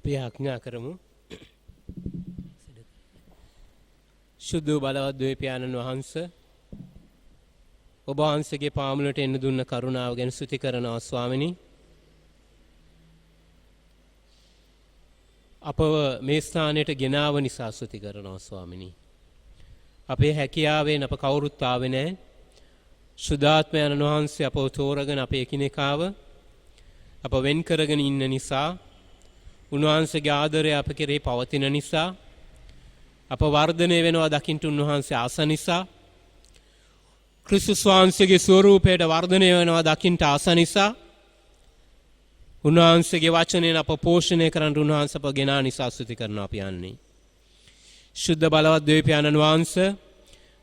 අපි ආඥා කරමු. ශුද්ධ බලවත් දෙවිපියාණන් වහන්සේ, ඔබ වහන්සේගේ පාමුලට එන්න දුන්න කරුණාව ගැන ස්තුති කරනවා ස්වාමිනී. අපව මේ ස්ථානයට ගෙනාව නිසා ස්තුති කරනවා ස්වාමිනී. අපේ හැකියාවෙන් අප කවුරුත් ආවේ නෑ. සුද්ධාත්මයන් වහන්සේ අපව තෝරගෙන අපේ එකිනෙකාව අප වෙන් කරගෙන ඉන්න නිසා, උන්වහන්සේගේ ආදරය අප කෙරෙහි පවතින නිසා, අප වර්ධනය වෙනවා දකින්ට උන්වහන්සේ ආස නිසා, ක්‍රිස්තුස් වහන්සේගේ ස්වරූපයට වර්ධනය වෙනවා දකින්ට ආස නිසා, උන්වහන්සේගේ වචනයෙන් අප පෝෂණය කරන්න උන්වහන්සේ අප ගෙනා නිසා ස්තුති කරනවා අපි යන්නේ. ශුද්ධ බලවත් දෙවිපියාණන් වහන්සේ,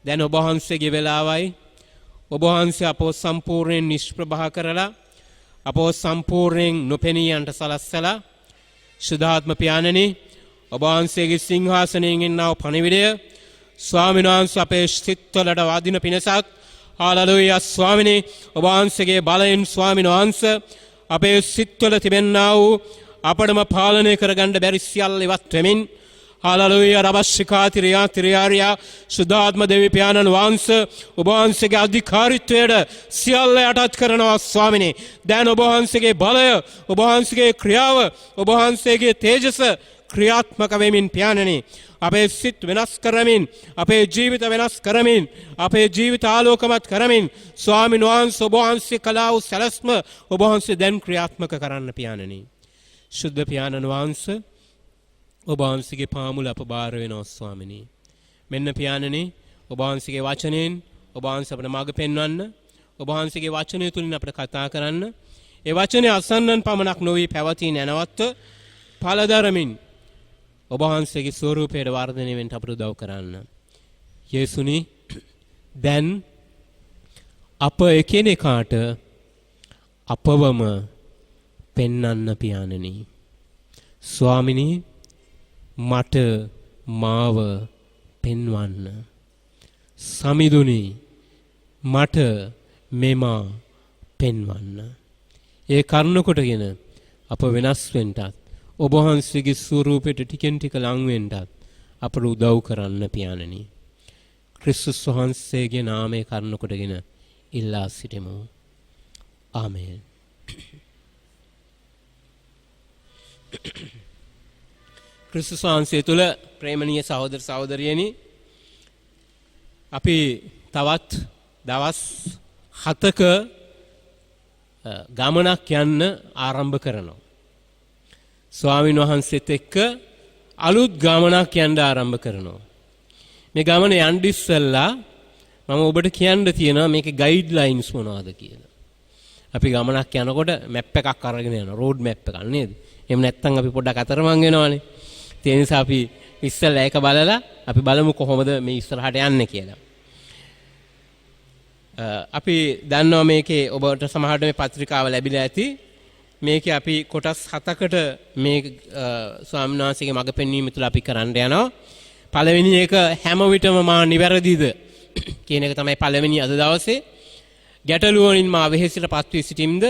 දැන් ඔබ වහන්සේගේ වෙලාවයි. ඔබ වහන්සේ අපව සම්පූර්ණයෙන් නිෂ්ප්‍රභා කරලා අපව සම්පූර්ණයෙන් නොපෙනී යන්නට සලස්සලා, ශුද්ධාත්ම පියාණනි, ඔබ වහන්සේගේ සිංහාසනයෙන් එන්නා වූ පණිවිඩය ස්වාමීන් වහන්සේ අපේ සිත්වලට වදින පිණසත්, හාලලූයා ස්වාමිනේ, ඔබ වහන්සේගේ බලයෙන් ස්වාමීන් වහන්සේ අපේ සිත්වල තිබෙන්නා වූ අපටම පාලනය කරගන්න බැරි සියල්ල ඉවත් වෙමින්, හාලලූයා රබස්සිකා තිරියා තිරියාරියා, සුද්ධාත්ම දෙවි පියාණන් වහන්සේ ඔබ වහන්සේගේ අධිකාරීත්වයට සියල්ල යටත් කරනවා ස්වාමිනේ. දැන් ඔබ වහන්සේගේ බලය, ඔබ වහන්සේගේ ක්‍රියාව, ඔබ වහන්සේගේ තේජස ක්‍රියාත්මක වෙමින් පියාණනි, අපේ සිත් වෙනස් කරමින්, අපේ ජීවිත වෙනස් කරමින්, අපේ ජීවිත ආලෝකමත් කරමින් ස්වාමින් වහන්සේ ඔබ වහන්සේ කළා වූ සැලැස්ම ඔබ වහන්සේ දැන් ක්‍රියාත්මක කරන්න පියාණනි. ශුද්ධ පියාණන් වහන්සේ, ඔබ වහන්සේගේ පාමුල අප බාර වෙනවා ස්වාමිනී. මෙන්න පියාණනි, ඔබ වහන්සේගේ වචනයෙන් ඔබ වහන්සේ අපට මඟ පෙන්වන්න, ඔබ වහන්සේගේ වචනය තුලින් අපට කතා කරන්න. ඒ වචනය අසන්නන් පමණක් නොවී පැවතී නැනවත්ව ඵලදරමින් ඔබ වහන්සේගේ ස්වරූපයට වර්ධනය වෙන්න අපට උදව් කරන්න. යේසුනි, දැන් අප එකිනෙකාට අපවම පෙන්වන්න පියාණනි. ස්වාමිනී, මට මාව පෙන්වන්න. සමිඳුනි, මට මෙමා පෙන්වන්න. ඒ කරුණ කොටගෙන අප වෙනස් වෙන්නටත්, ඔබ වහන්සේගේ ස්වරූපයට ටිකෙන් ටික ලං වෙන්නටත් අපට උදව් කරන්න පියාණනි. ක්‍රිස්තුස් වහන්සේගේ නාමය කරුණ කොටගෙන ඉල්ලා සිටිමු. ආමේන්. ක්‍රිස්තුස් වහන්සේ තුළ ප්‍රේමණීය සහෝදර සහෝදරියනි, අපි තවත් දවස් 7ක ගමනක් යන්න ආරම්භ කරනවා. ස්වාමීන් වහන්සේත් එක්ක අලුත් ගමනක් යන්න ආරම්භ කරනවා. මේ ගමන යන්න ඉස්සෙල්ලා මම ඔබට කියන්න තියෙනවා මේකේ ගයිඩ්ලයින්ස් මොනවද කියලා. අපි ගමනක් යනකොට මැප් එකක් අරගෙන යනවා, රෝඩ් මැප් එකක් නේද? එහෙම නැත්නම් අපි පොඩ්ඩක් අතරමං වෙනවනේ. ඒ නිසා අපි ඉස්සෙල්ලා ඒක බලලා අපි බලමු කොහොමද මේ ඉස්සරහට යන්නේ කියලා. අපි දන්නවා මේකේ ඔබට සමහරට මේ පත්‍රිකාව ලැබිලා ඇති. මේකේ අපි කොටස් 7කට මේ ස්වාමීන් වහන්සේගේ මඟ පෙන්වීම තුළ අපි කරන්න යනවා. පළවෙනි එක හැම විටම මා නිවැරදිද කියන එක තමයි පළවෙනි අද දවසේ. ගැටලු වලින් මා වෙහෙසට පත් වී සිටිම්ද?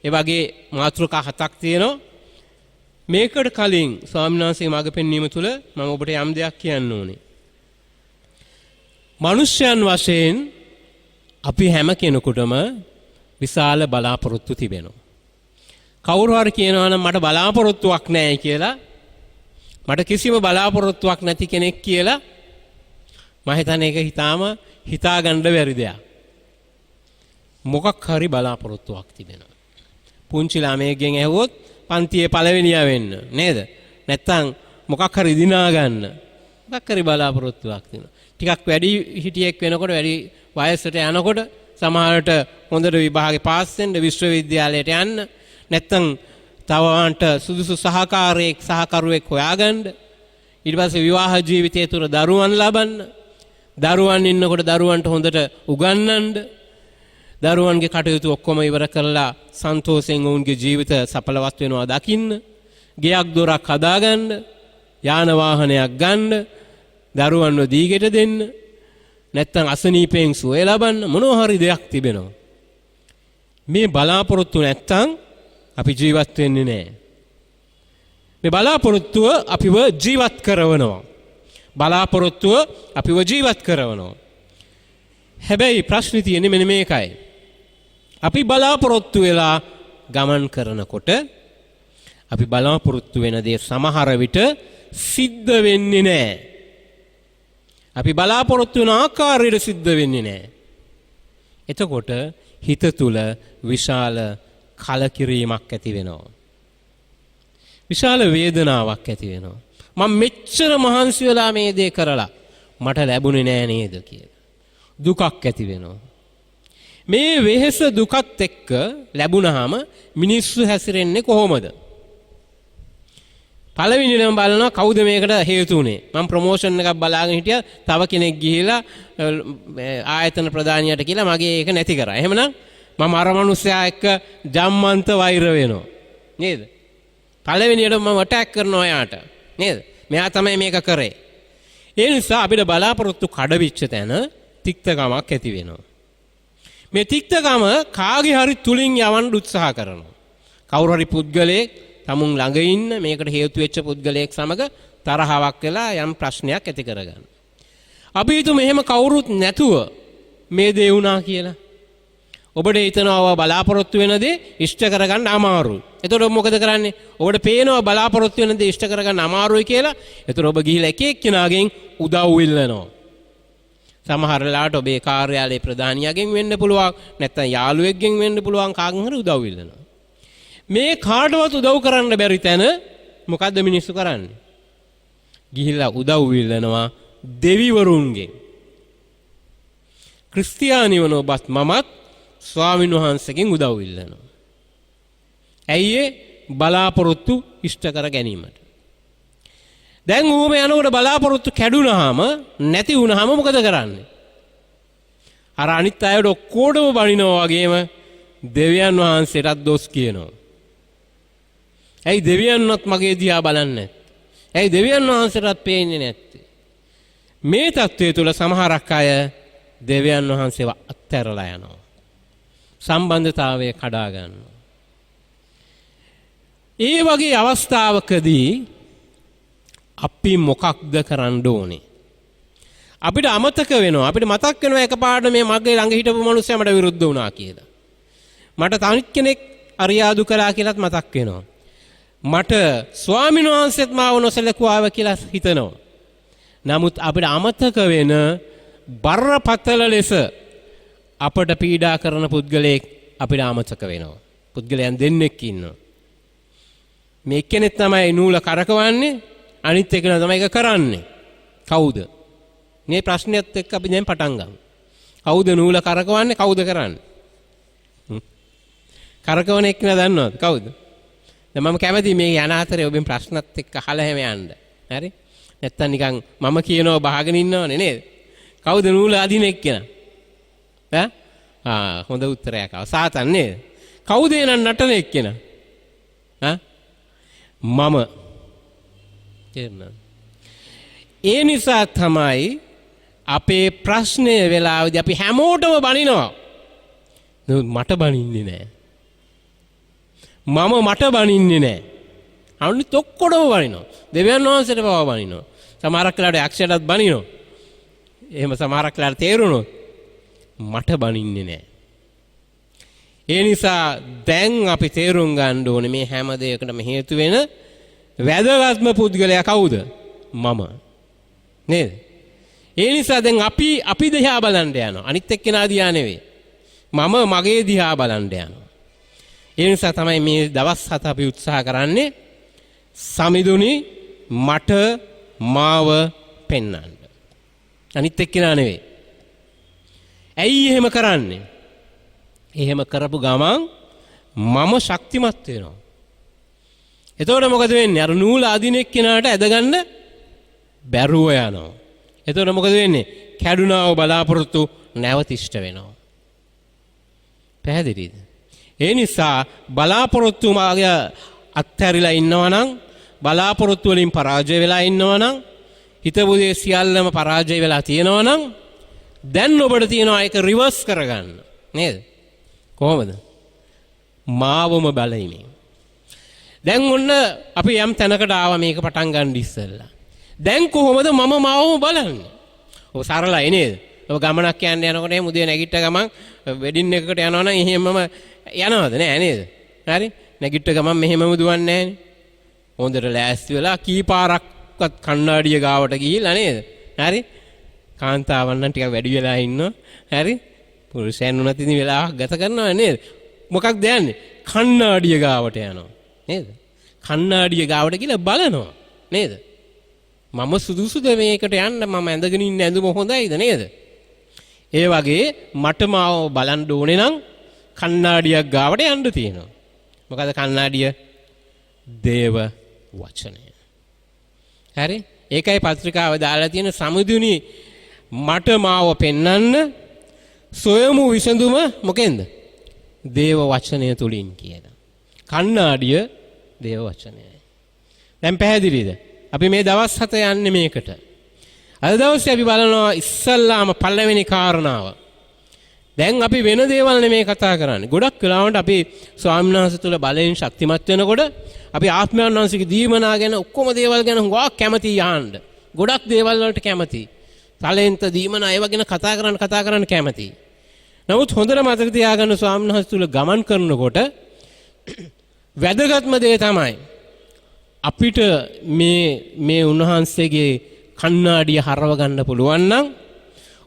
ඒ වගේ මාතෘකා 7ක් තියෙනවා. මේකට කලින් ස්වාමීන් වහන්සේගේ මඟ පෙන්වීම තුළ මම ඔබට යම් දෙයක් කියන්න ඕනේ. මනුෂ්‍යයන් වශයෙන් අපි හැම කෙනෙකුටම විශාල බලාපොරොත්තු තිබෙනවා. කවුරු හරි කියනවා නම් මට බලාපොරොත්තුවක් නැහැ කියලා, මට කිසිම බලාපොරොත්තුවක් නැති කෙනෙක් කියලා, මම හිතන්නේ ඒක හිතා ගන්න බැරි දෙයක්. මොකක් හරි බලාපොරොත්තුවක් තිබෙනවා. පුංචි ළමයෙක්ගෙන් ඇහුවොත් පන්තියේ පළවෙනියා වෙන්න නේද? නැත්තම් මොකක් හරි දිනා ගන්න. මොකක් හරි බලාපොරොත්තුවක් තියෙනවා. ටිකක් වැඩි හිටියෙක් වෙනකොට, වැඩි වයසට යනකොට සමහරට හොඳට විභාගේ පාස් වෙන්න, විශ්වවිද්‍යාලයට යන්න, නැත්තම් තවන්ට සුදුසු සහකාරයෙක් සහකරුවෙක් හොයාගන්න, ඊට පස්සේ විවාහ ජීවිතය තුළ දරුවන් ලබන්න, දරුවන් ඉන්නකොට දරුවන්ට හොඳට උගන්වන්න, දරුවන්ගේ කටයුතු ඔක්කොම ඉවර කරලා සන්තෝෂයෙන් ඔවුන්ගේ ජීවිත සඵලවත් වෙනවා දකින්න, ගෙයක් දොරක් හදාගන්න, යාන වාහනයක් ගන්න, දරුවන්ව දීගෙට දෙන්න, නැත්තම් අසනීපයෙන් සුවය ලබන්න මොනවා හරි දෙයක් තිබෙනවා. මේ බලාපොරොත්තු නැත්තම් අපි ජීවත් වෙන්නේ නෑ. මේ බලාපොරොත්තුව අපිව ජීවත් කරවනවා. බලාපොරොත්තුව අපිව ජීවත් කරවනවා. හැබැයි ප්‍රශ්නේ තියෙන්නේ මෙන්න මේකයි. අපි බලාපොරොත්තු වෙලා ගමන් කරනකොට අපි බලාපොරොත්තු වෙන දේ සමහර විට සිද්ධ වෙන්නේ නෑ. අපි බලාපොරොත්තු වෙන ආකාරයට සිද්ධ වෙන්නේ නෑ. එතකොට හිත තුල විශාල කලකිරීමක් ඇති වෙනවා. විශාල වේදනාවක් ඇති වෙනවා. මම මෙච්චර මහන්සි වෙලා මේ දේ කරලා මට ලැබුණේ නෑ නේද කියලා. දුකක් ඇති වෙනවා. මේ වෙහෙස දුකත් එක්ක ලැබුණාම මිනිස්සු හැසිරෙන්නේ කොහොමද? පළවෙනිටම බලනවා කවුද මේකට හේතු වුනේ? මම ප්‍රොමෝෂන් එකක් බලාගෙන හිටියා, තව කෙනෙක් ගිහිලා ආයතන ප්‍රධානියට කියලා මගේ ඒක නැති කරා. එහෙමනම් මම අර මනුස්සයා එක්ක ජම්මන්ත වෛර වෙනවා. නේද? පළවෙනියටම මම ඇටැක් කරනවා එයාට. නේද? මෙයා තමයි මේක කරේ. ඒ නිසා අපිට බලාපොරොත්තු කඩවිච්ච තැන තික්තකමක් ඇති වෙනවා. මේ තික්තකම කාගේ හරි තුලින් යවන්න උත්සාහ කරනවා. කවුරු හරි පුද්ගලයෙක් තමුන් ළඟ ඉන්න මේකට හේතු වෙච්ච පුද්ගලයෙක් සමග තරහවක් වෙලා යම් ප්‍රශ්නයක් ඇති කරගන්න. අපි හිතමු මෙහෙම කවුරුත් නැතුව මේ දේ වුණා කියලා. ඔබට හිතනවා බලාපොරොත්තු වෙන දේ ඉෂ්ට කරගන්න අමාරුයි. එතකොට ඔබ මොකද කරන්නේ? ඔබට පේනවා බලාපොරොත්තු වෙන දේ ඉෂ්ට කරගන්න අමාරුයි කියලා. එතකොට ඔබ ගිහිල්ලා එක එක්කෙනාගෙන් උදව් ඉල්ලනවා. සමහර වෙලාවට ඔබේ කාර්යාලයේ ප්‍රධානියාගෙන් වෙන්න පුළුවන්, නැත්නම් යාළුවෙක්ගෙන් වෙන්න පුළුවන්, කාගෙන් හරි උදව් ඉල්ලනවා. මේ කාටවත් උදව් කරන්න බැරි තැන මොකද්ද මිනිස්සු කරන්නේ? ගිහිල්ලා උදව් ඉල්ලනවා දෙවිවරුන්ගෙන්. ක්‍රිස්තියානි වන ඔබත් මමත් ස්වාමින් වහන්සේගෙන් උදව් ඉල්ලනවා. ඇයි ඒ? බලාපොරොත්තු ඉෂ්ට කර ගැනීමට. දැන් ඌම යනකොට බලාපොරොත්තු කැඩුනහම, නැති වුනහම මොකද කරන්නේ? අර අනිත් අයට ඔක්කොටම බනිනවා වගේම දෙවියන් වහන්සේටත් දොස් කියනවා. ඇයි දෙවියන්වත් මගේ දිහා බලන්නේ නැත්තේ? ඇයි දෙවියන් වහන්සේටත් පේන්නේ නැත්තේ? මේ තත්ත්වය තුළ සමහරක් අය දෙවියන් වහන්සේව අත්හැරලා යනවා. සම්බන්ධතාවය කඩා ගන්නවා. ඒ වගේ අවස්ථාවකදී අපි මොකක්ද කරන්න ඕනේ? අපිට අමතක වෙනවා. අපිට මතක් වෙනවා එකපාරට මේ මගේ ළඟ හිටපු මනුස්සයා මට විරුද්ධ වුණා කියලා. මට තනිත් කෙනෙක් අරියාදු කළා කියලාත් මතක් වෙනවා. මට ස්වාමීන් වහන්සේත් මාව නොසැලකුවාව කියලා හිතනවා. නමුත් අපිට අමතක වෙන බරපතල ලෙස අපට පීඩා කරන පුද්ගලයෙක් අපිට අමතක වෙනවා. පුද්ගලයන් දෙන්නෙක් ඉන්නවා. මේ එක්කෙනෙක් තමයි නූල කරකවන්නේ, අනිත් එක්කෙනා තමයි ඒක කරන්නේ. කවුද? මේ ප්‍රශ්නයත් එක්ක අපි දැන් පටන් ගමු. කවුද නූල කරකවන්නේ, කවුද කරන්නේ? කරකවන එක්කෙනා දන්නවද කවුද? දැන් මම කැමතියි මේ යන අතරේ ඔබෙන් ප්‍රශ්නත් එක්ක අහලා හැම යන්න. හරි? නැත්තම් නිකන් මම කියනවා බහගෙන ඉන්නවනේ නේද? කවුද නූල අදින එක්කෙනා? ඈ? ආ, හොඳ උත්තරයක් ආවා. සාතන් නේද? කවුද එනන් නටන එක්කෙනා? ඈ? මම. තේරුණාද? ඒ නිසා තමයි අපේ ප්‍රශ්නය වෙලාවේදී අපි හැමෝටම බනිනවා. නමුත් මට බනින්නේ නෑ. මම මට බනින්නේ නෑ. අනිත් ඔක්කොටම බනිනවා. දෙවියන් වහන්සේට පවා බනිනවා. සමහරක් වෙලාවට යක්ෂයටත් බනිනවා. එහෙම සමහරක් වෙලාවට තේරුණොත් මට බනින්නේ නෑ. ඒ නිසා දැන් අපි තේරුම් ගන්න ඕනේ මේ හැම දෙයකටම හේතු වෙන වැදගත්ම පුද්ගලයා කවුද? මම. නේද? ඒ නිසා දැන් අපි අපි දිහා බලන්න යනවා. අනිත් එක්කෙනා දිහා නෙවෙයි. මම මගේ දිහා බලන්න යනවා. ඒ නිසා තමයි මේ දවස් හත අපි උත්සාහ කරන්නේ සමිඳුනි මට මාව පෙන්වන්න. අනිත් එක්කෙනා නෙවෙයි. ඇයි එහෙම කරන්නේ? එහෙම කරපු ගමන් මම ශක්තිමත් වෙනවා. එතකොට මොකද වෙන්නේ? අර නූල අදින එක්කෙනාට ඇදගන්න බැරුව යනවා. එතකොට මොකද වෙන්නේ? කැඩුනා වූ බලාපොරොත්තු නැවත ඉෂ්ට වෙනවා. පැහැදිලිද? ඒ නිසා බලාපොරොත්තු මාගේ අත්හැරිලා ඉන්නවා නම්, බලාපොරොත්තු වලින් පරාජය වෙලා ඉන්නවා නම්, හිතපු දේ සියල්ලම පරාජය වෙලා තියෙනවා නම්, දැන් ඔබට තියෙනවා ඒක රිවර්ස් කරගන්න. නේද? කොහොමද? මාවම බලමින්. දැන් ඔන්න අපි යම් තැනකට ආවා මේක පටන් ගන්න ඉස්සෙල්ලා. දැන් කොහොමද මම මාවම බලන්නේ? ඔව් සරලයි නේද? ඔබ ගමනක් යන්න යනකොට එහෙම උදේ නැගිට ගමන් වෙඩින් එකකට යනවා නම් එහෙමම යනවද? නෑ නේද? හරි? නැගිට ගමන් මෙහෙමම දුවන්නේ නෑනේ. හොඳට ලෑස්ති වෙලා කී පාරක්වත් කණ්ණාඩිය ගාවට ගිහිල්ලා නේද? හරි? කාන්තාවන් නම් ටිකක් වැඩි වෙලා ඉන්නවා. හරි? පුරුෂයන් උනත් ඉතින් වෙලාවක් ගත කරනවා නේද? මොකක්ද යන්නේ? කණ්ණාඩිය ගාවට යනවා නේද? කණ්ණාඩිය ගාවට ගිහලා බලනවා නේද? මම සුදුසුද මේකට යන්න? මම ඇඳගෙන ඉන්න ඇඳුම හොඳයිද නේද? ඒ වගේ මට මාව බලන්න ඕනේ නම් කණ්ණාඩියක් ගාවට යන්න තියෙනවා. මොකද කණ්ණාඩිය? දේව වචනය. හරි? ඒකයි පත්‍රිකාව දාලා තියෙන සමුදුනි මට මාව පෙන්වන්න සොයමු විසඳුම මොකෙන්ද? දේව වචනය තුලින් කියලා. කණ්ණාඩිය දේව වචනයයි. දැන් පැහැදිලිද? අපි මේ දවස් 7 යන්නේ මේකට. අද දවසේ අපි බලනවා ඉස්සල්ලාම පළවෙනි කාරණාව. දැන් අපි වෙන දේවල් නෙමෙයි කතා කරන්නේ. ගොඩක් වෙලාවට අපි ස්වාමීන් වහන්සේ තුළ බලයෙන් ශක්තිමත් වෙනකොට අපි ආත්මයන් වහන්සේගේ දීමනා ගැන ඔක්කොම දේවල් ගැන හුඟක් කැමතියි අහන්න. ගොඩක් දේවල් වලට කැමතියි. ටැලන්ට් දීමනා ඒවා ගැන කතා කරන්න කැමතියි. නමුත් හොඳට මතක තියාගන්න, ස්වාමීන් වහන්සේ තුළ ගමන් කරනකොට වැදගත්ම දේ තමයි අපිට මේ මේ උන්වහන්සේගේ කණ්ණාඩිය හරව ගන්න පුළුවන් නම්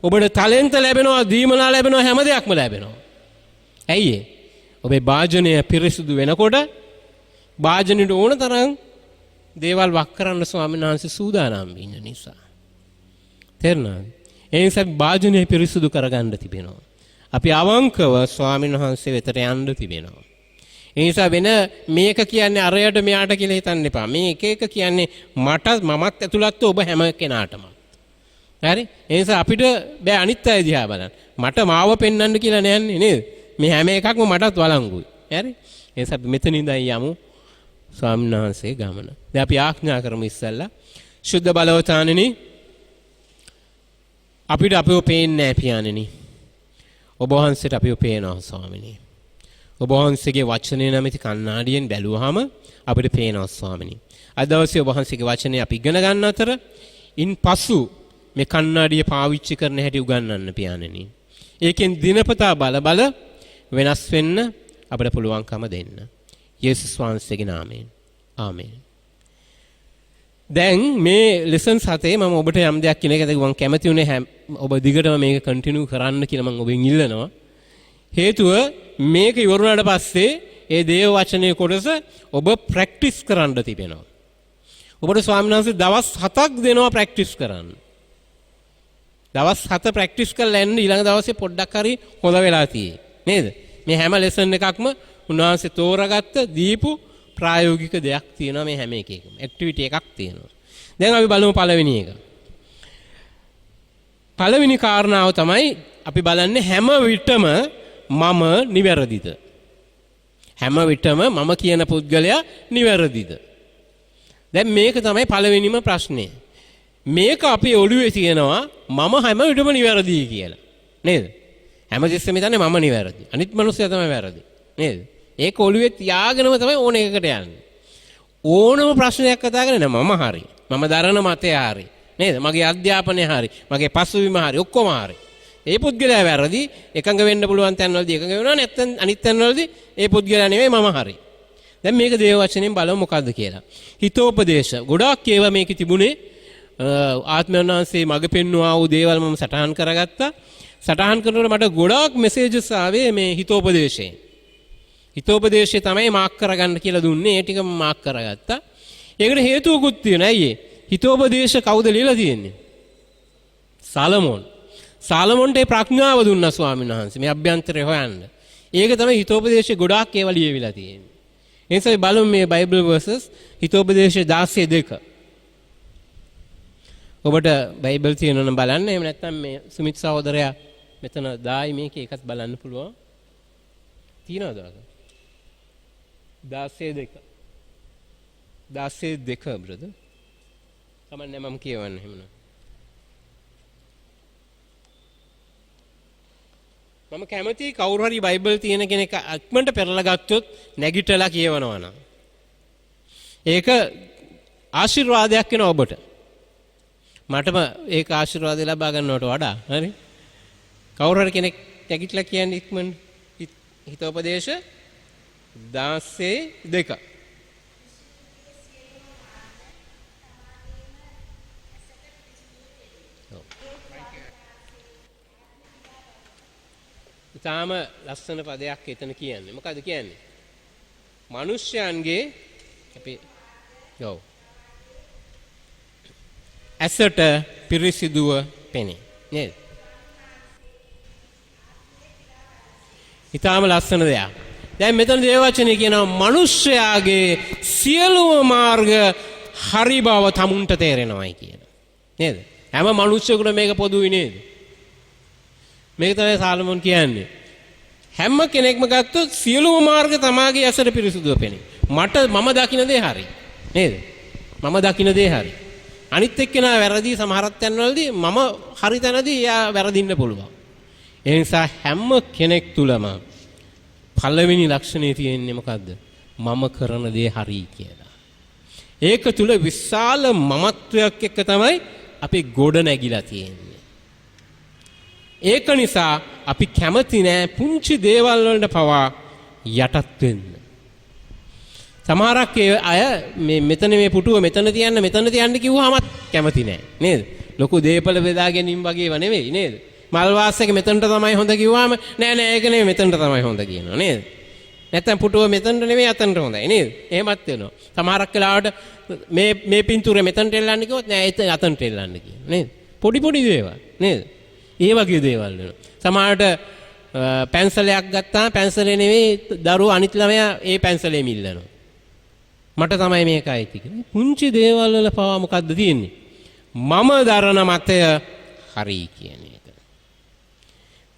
ඔබට ටැලන්ට් ලැබෙනවා, දීමනා ලැබෙනවා, හැම දෙයක්ම ලැබෙනවා. ඇයි ඒ? ඔබේ භාජනය පිරිසිදු වෙනකොට භාජනෙට ඕන තරම් දේවල් වක් කරන්න ස්වාමීන් වහන්සේ සූදානම් ඉන්න නිසා. තේරුණාද? ඒ නිසා භාජනය පිරිසිදු කරගන්න තිබෙනවා. අපි අවංකව ස්වාමීන් වහන්සේ වෙතට යන්න තිබෙනවා. ඒ නිසා වෙන මේක කියන්නේ අරයට මෙයාට කියලා හිතන්න එපා. මේ එක එක කියන්නේ මට, මමත් ඇතුළත්ව ඔබ හැම කෙනාටම. හරි? ඒ නිසා අපිට බෑ අනිත් අය දිහා බලන්න. මට මාව පෙන්වන්න කියලා නෑන්නේ නේද? මේ හැම එකක්ම මටත් වළංගුයි. හරි? ඒ නිසා අපි මෙතන ඉඳන් යමු ස්වාමීන් වහන්සේ ගමන. දැන් අපි යාඥා කරමු ඉස්සෙල්ලා. ශුද්ධ බලවතාණෙනි, අපිට අපිව පේන්නේ නෑ පියාණෙනි. ඔබ වහන්සේට අපිව පේනවා ස්වාමිනී. ඔබ වහන්සේගේ වචනය නැමැති කණ්ණාඩියෙන් බැලුවාම අපිට පේනවා ස්වාමිනී. අද දවසේ ඔබ වහන්සේගේ වචනය අපි ඉගෙන ගන්න අතර ඉන් පසු මේ කණ්ණාඩිය පාවිච්චි කරන හැටි උගන්වන්න පියාණෙනි. ඒකෙන් දිනපතා බල බල වෙනස් වෙන්න අපිට පුළුවන්කම දෙන්න. යේසුස් වහන්සේගේ නාමයෙන්. ආමේන්. දැන් මේ ලෙසන් 7 මම ඔබට යම් දෙයක් කියන එක මම කැමති වුණේ හැම ඔබ දිගටම මේක කන්ටිනියු කරන්න කියලා මම ඔබෙන් ඉල්ලනවා. හේතුව මේක ඉවර වුණාට පස්සේ ඒ දේව වචනේ කොටස ඔබ ප්‍රැක්ටිස් කරන්න තිබෙනවා. ඔබට ස්වාමීන් වහන්සේ දවස් 7ක් දෙනවා ප්‍රැක්ටිස් කරන්න. දවස් 7 ප්‍රැක්ටිස් කරලා එන්න ඊළඟ දවසේ පොඩ්ඩක් හරි හොඳ වෙලා තියෙයි. නේද? මේ හැම ලෙසන් එකක්ම උන්වහන්සේ තෝරාගත්ත දීපු ප්‍රායෝගික දෙයක් තියෙනවා. මේ හැම එකකම ඇක්ටිවිටි එකක් තියෙනවා. දැන් අපි බලමු පළවෙනි එක. පළවෙනි කාරණාව තමයි අපි බලන්නේ හැම විටම මම නිවැරදිද? හැම විටම මම කියන පුද්ගලයා නිවැරදිද? දැන් මේක තමයි පළවෙනිම ප්‍රශ්නය. මේක අපේ ඔළුවේ තියෙනවා මම හැම විටම නිවැරදි කියලා. නේද? හැමතිස්සෙම හිතන්නේ මම නිවැරදි. අනිත් මනුස්සයා තමයි වැරදි. නේද? ඒක ඔළුවේ තියාගෙනම තමයි ඕන එකකට යන්නේ. ඕනම ප්‍රශ්නයක් කතා කරන්නේ මම හරි. මම දරන මතය හරි. නේද? මගේ අධ්‍යාපනය හරි. මගේ පසුබිම හරි. ඔක්කොම හරි. ඒ පුද්ගලයා වැරදි. එකඟ වෙන්න පුළුවන් තැන්වලදී එකඟ වෙනවා, නැත්නම් අනිත් තැන්වලදී ඒ පුද්ගලයා නෙමෙයි මම හරි. දැන් මේක දේව වචනයෙන් බලමු මොකද්ද කියලා. හිතෝපදේශ ගොඩාක් ඒවා මේකේ තිබුණේ. ආත්මයන් වහන්සේ මඟ පෙන්වුවා වූ දේවල් මම සටහන් කරගත්තා. සටහන් කරනකොට මට ගොඩාක් මෙසේජස් ආවේ මේ හිතෝපදේශයෙන්. හිතෝපදේශය තමයි මාක් කරගන්න කියලා දුන්නේ. ඒ ටික මම මාක් කරගත්තා. ඒකට හේතුවකුත් තියෙනවා. ඇයි ඒ? හිතෝපදේශ කවුද ලියලා තියෙන්නේ? සාලමොන්. සාලමොන්ට ඒ ප්‍රඥාව දුන්නා ස්වාමීන් වහන්සේ මේ අභ්‍යන්තරය හොයන්න. ඒක තමයි හිතෝපදේශයේ ගොඩාක් ඒවා ලියවිලා තියෙන්නේ. ඒ නිසා බලමු මේ බයිබල් වර්සස් හිතෝපදේශයේ 16:2. ඔබට බයිබල් තියෙනවා නම් බලන්න. එහෙම නැත්නම් මේ සුමිත් සහෝදරයා මෙතන දායි මේකේ එකත් බලන්න පුළුවන්. තියනවද ඔක? 16:2. 16:2 බ්‍රදර්. කමන්නේ, මම කියවන්න එහෙමනම්. මම කැමති කවුරු හරි බයිබල් තියෙන කෙනෙක් ඉක්මනට පෙරලා ගත්තොත් නැගිටලා කියවනවා නම්. ඒක ආශිර්වාදයක් වෙනවා ඔබට. මටම ඒක ආශිර්වාදය ලබා ගන්නවට වඩා හරි. කවුරු හරි කෙනෙක් නැගිටලා කියන්නේ ඉක්මනට හිතෝපදේශ 16:2. ඉතාම ලස්සන පදයක් එතන කියන්නේ. මොකද්ද කියන්නේ? මිනිස්යන්ගේ අපි ඔව් ඇසට පිරිසිදුව පෙනේ නේද? ඉතාම ලස්සන දෙයක්. දැන් මෙතන දේව වචනේ කියනවා මිනිස්යාගේ සියලුම මාර්ග හරි බව තමුන්ට තේරෙනවයි කියලා. නේද? හැම මිනිස්සෙකුටම මේක පොදුයි නේද? මේක තමයි සාලමොන් කියන්නේ. හැම කෙනෙක්ම ගත්තොත් සියලුම මාර්ග තමාගේ ඇසට පිරිසුදුව පෙනේ. මම දකින දේ හරි. නේද? මම දකින දේ හරි. අනිත් එක්කෙනා වැරදි සමහරක් තැන්වලදී මම හරි තැනදී එයා වැරදින්න පුළුවන්. ඒ නිසා හැම කෙනෙක් තුලම පළවෙනි ලක්ෂණය තියෙන්නේ මොකද්ද? මම කරන දේ හරි කියලා. ඒක තුල විශාල මමත්වයක් එක්ක තමයි අපි ගොඩ නැගිලා තියෙන්නේ. ඒක නිසා අපි කැමති නෑ පුංචි දේවල් වලට පවා යටත් වෙන්න. සමහරක් ඒ අය මේ මෙතන මේ පුටුව මෙතන තියන්න මෙතන තියන්න කිව්වහමත් කැමති නෑ නේද? ලොකු දේපල බෙදා ගැනීම වගේ ඒවා නෙවෙයි නේද? මල් වාස් එක මෙතනට තමයි හොඳ කිව්වහම නෑ නෑ ඒක නෙවෙයි මෙතනට තමයි හොඳ කියනවා නේද? නැත්තම් පුටුව මෙතනට නෙවෙයි අතනට හොඳයි නේද? එහෙමත් වෙනවා. සමහරක් වෙලාවට මේ මේ පින්තූරය මෙතනට එල්ලන්න කිව්වොත් නෑ එතන අතනට එල්ලන්න කියනවා නේද? පොඩි පොඩි දේවල් නේද? ඒ වගේ දේවල් වෙනවා. සමහරට පැන්සලයක් ගත්තාම පැන්සලේ නෙවෙයි දරුවෝ අනිත් ළමයා ඒ පැන්සලේම ඉල්ලනවා. මට තමයි මේක අයිති කියලා. පුංචි දේවල් වල පවා මොකද්ද තියෙන්නේ? මම දරන මතය හරි කියන එක.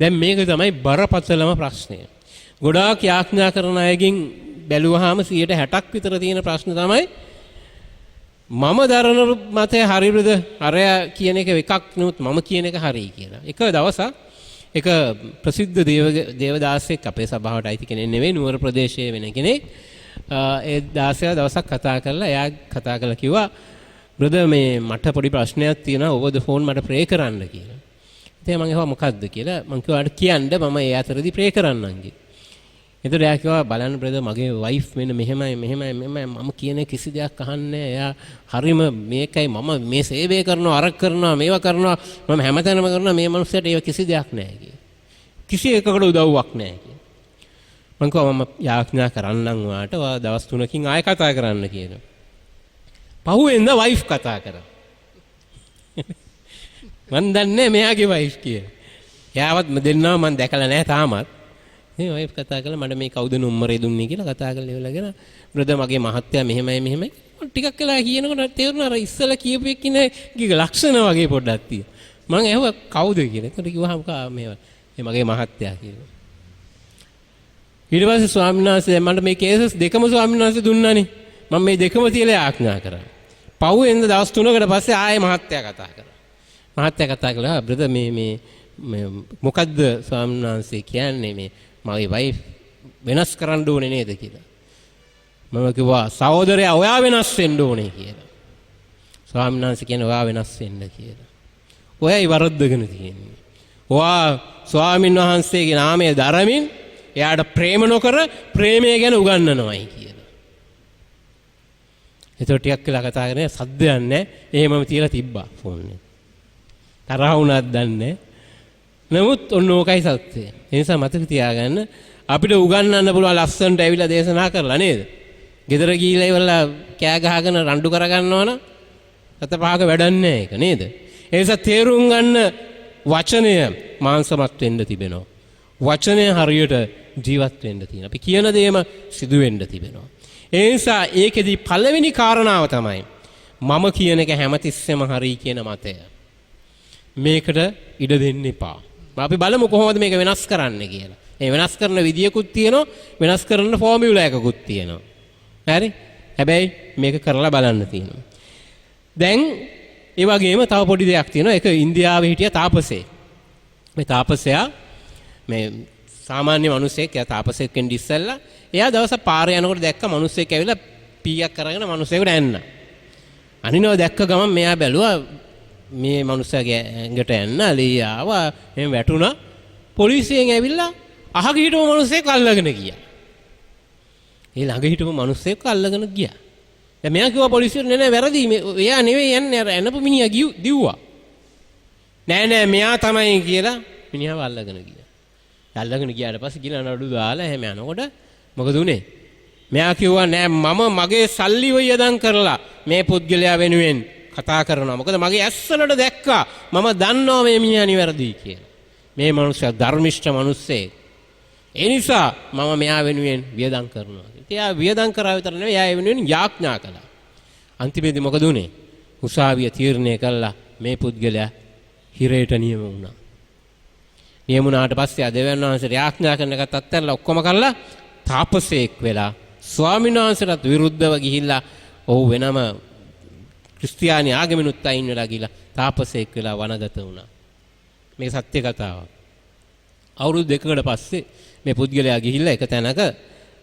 දැන් මේක තමයි බරපතලම ප්‍රශ්නය. ගොඩාක් යාඥා කරන අයගෙන් බැලුවාම 60ක් විතර තියෙන ප්‍රශ්න තමයි මම දරන මතය හරිද අරයා කියන එක එකක් නෙවෙයි මම කියන එක හරි කියලා. එක දවසක් එක ප්‍රසිද්ධ දේවදාසයෙක් අපේ සභාවට අයිති කෙනෙක් නෙවෙයි නුවර ප්‍රදේශයේ වෙන කෙනෙක්. ඒ දාසයා දවසක් කතා කරලා එයා කතා කරලා කිව්වා බ්‍රදර් මේ මට පොඩි ප්‍රශ්නයක් තියෙනවා ඕවර් ද ෆෝන් මට ප්‍රේ කරන්න කියලා. ඉතින් මං ඇහුවා මොකද්ද කියලා. මං කිව්වා අර කියන්න මම ඒ අතරදී ප්‍රේ කරන්නම් කියලා. එතකොට එයා කිව්වා බලන්න බ්‍රදර් මගේ වයිෆ් මෙන්න මෙහෙමයි මෙහෙමයි මෙහෙමයි මම කියන කිසි දෙයක් අහන්නේ නැහැ. එයා හරිම මේකයි මම මේ සේවය කරනවා අර කරනවා මේවා කරනවා මම හැමතැනම කරනවා මේ මනුස්සයාට ඒව කිසි දෙයක් නැහැ කියලා. කිසි එකකට උදව්වක් නැහැ කියලා. මං කිව්වා මම යාඥා කරන්නම් ඔයාට ඔයා දවස් 3කින් ආයෙ කතා කරන්න කියලා. පහුවෙන්ද වයිෆ් කතා කරා. මං දන්නේ මෙයාගේ වයිෆ් කියලා. එයාවත් දෙන්නව මං දැකලා නැහැ තාමත්. මේ වයිෆ් කතා කළා මට මේ කවුද නම්බරේ දුන්නේ කියලා කතා කරලා ඉවරලා බ්‍රදර් මගේ මහත්තයා මෙහෙමයි මෙහෙමයි. මං ටිකක් වෙලා කියනකොට තේරුණා අර ඉස්සලා කියපු එක්කිනාගේ ලක්ෂණ වගේ පොඩ්ඩක් තියෙනවා. මං ඇහුවා කවුද කියලා. එතකොට කිව්වහම මේ මගේ මහත්තයා කියලා. ඊට පස්සේ ස්වාමීන් වහන්සේ දැන් මට මේ කේසස් දෙකම ස්වාමීන් වහන්සේ දුන්නානේ. මම මේ දෙකම තියලා යාඥා කරා. පහුවෙන්ද දවස් 3කට පස්සේ ආයේ මහත්තයා කතා කරා. මහත්තයා කතා කළා බ්‍රදර් මේ මේ මොකද්ද ස්වාමීන් වහන්සේ කියන්නේ මේ මගේ වයිෆ් වෙනස් කරන්න ඕනේ නේද කියලා. මම කිව්වා සහෝදරයා ඔයා වෙනස් වෙන්න ඕනේ කියලා. ස්වාමීන් වහන්සේ කියන්නේ ඔයා වෙනස් වෙන්න කියලා. ඔයයි වරද්දගෙන තියෙන්නේ. ඔයා ස්වාමීන් වහන්සේගේ නාමය දරමින් එයාට ප්‍රේම නොකර ප්‍රේමය ගැන උගන්වනවයි කියලා. එතකොට ටිකක් වෙලා කතා කරගෙන සද්දයක් නැහැ. එහෙමම තියලා තිබ්බා ෆෝන් එක. තරහ වුණාද දන්නේ නැහැ. නමුත් ඔන්න ඕකයි සත්‍යය. ඒ නිසා මතක තියාගන්න අපිට උගන්වන්න පුළුවන් ලස්සනට ඇවිල්ලා දේශනා කරලා නේද? ගෙදර ගිහිල්ලා ඉවරලා කෑ ගහගෙන රණ්ඩු කරගන්නවා නම් සත පහක වැඩක් නැහැ ඒක නේද? ඒ නිසා තේරුම් ගන්න වචනය මාංශමත් වෙන්න තිබෙනවා. වචනය හරියට ජීවත් වෙන්න තියෙනවා. අපි කියන දේම සිදු වෙන්න තිබෙනවා. ඒ නිසා ඒකෙදි පළවෙනි කාරණාව තමයි මම කියන එක හැමතිස්සෙම හරි කියන මතය. මේකට ඉඩ දෙන්න එපා. අපි බලමු කොහොමද මේක වෙනස් කරන්න කියලා. මේ වෙනස් කරන විදියකුත් තියෙනවා, වෙනස් කරන ෆෝමියුලා එකකුත් තියෙනවා. හරි? හැබැයි මේක කරලා බලන්න තියෙනවා. දැන් ඒ වගේම තව පොඩි දෙයක් තියෙනවා. ඒක ඉන්දියාවේ හිටිය තාපසයෙක්. මේ තාපසයා මේ සාමාන්‍ය මිනිසෙක්, එයා තාපසයෙක් වෙන්න ඉස්සෙල්ලා එයා දවසක් පාරේ යනකොට දැක්ක මිනිස්සෙක් ඇවිල්ලා තොප්පියක් අරගෙන මිනිස්සෙකුට ඇන්න. අනිනව දැක්ක ගමන් මෙයා බැලුවා මේ මනුස්සයාගේ ඇඟට ඇන්න, ලී ආවා, එහෙම වැටුණා. පොලිසියෙන් ඇවිල්ලා අහක හිටපු මිනිස්සෙක් අල්ලගෙන ගියා. ඒ ළඟ හිටපු මිනිස්සෙක් අල්ලගෙන ගියා. දැන් මෙයා කිව්වා පොලිසියට නෑ නෑ වැරදි, මේ එයා නෙවෙයි යන්නේ, අර ඇනපු මිනිහා දිව්වා. නෑ නෑ මෙයා තමයි කියලා මිනිහාව අල්ලගෙන ගියා. අල්ලගෙන ගියාට පස්සේ ගිහලා නඩු දාලා එහෙම යනකොට මොකද උනේ? මෙයා කිව්වා නෑ මම මගේ සල්ලි වියදම් කරලා මේ පුද්ගලයා වෙනුවෙන් කතා කරනවා. මොකද මගේ ඇස්වලට දැක්කා, මම දන්නවා මේ මිනිහා නිවැරදි කියලා. මේ මනුස්සයා ධර්මිෂ්ඨ මනුස්සයෙක්. ඒ නිසා මම මෙයා වෙනුවෙන් වියදම් කරනවා. ඉතින් එයා වියදම් කරා විතර නෙවෙයි, එයා ඒ වෙනුවෙන් යාඥා කළා. අන්තිමේදී මොකද උනේ? උසාවිය තීරණය කළා මේ පුද්ගලයා හිරේට නියම වුණා. නියම වුණාට පස්සේ ආ දෙවියන් වහන්සේට යාඥා කරන එකත් අත්හැරලා ඔක්කොම කරලා තාපසයෙක් වෙලා ස්වාමීන් වහන්සේටත් විරුද්ධව ගිහිල්ලා ඔහු වෙනම ක්‍රිස්තියානි ආගමිනුත් අයින් වෙලා ගිහිල්ලා තාපසයෙක් වෙලා වනගත වුණා. මේක සත්‍ය කතාවක්. අවුරුදු දෙකකට පස්සේ මේ පුද්ගලයා ගිහිල්ලා එක තැනක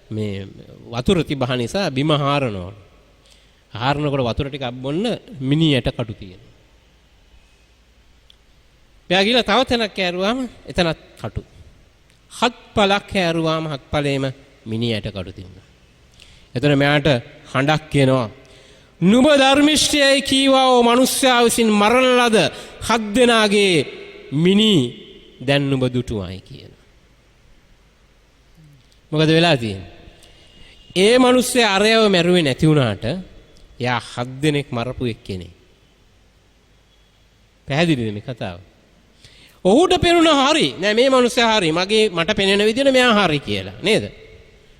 මේ වතුර තිබහ නිසා බිම හාරනවා. හාරනකොට වතුර ටිකක් බොන්න මිනි ඇට කටු තියෙනවා. එයා ගිහිල්ලා තව තැනක් කෑරුවාම එතනත් කටු. හත් පළක් කෑරුවාම හත් පළේම මිනි ඇට කටු තිබුණා. එතන මෙයාට හඬක් එනවා. නුඹ ධර්මිෂ්ඨයයි කීවා ඕ මනුස්සයා විසින් මරන ලද හත් දෙනාගේ මිනි දැන් නුඹ දුටුවායි කියලා. මොකද වෙලා තියෙන්නේ? ඒ මනුස්සයා අරයව මැරුවේ නැති වුණාට එයා හත් දෙනෙක් මරපු එක්කෙනෙක්. පැහැදිලිද මේ කතාව? ඔහුට පෙනුණා හරි නෑ මේ මනුස්සයා හරි, මගේ මට පෙනෙන විදිහට මෙයා හරි කියලා නේද?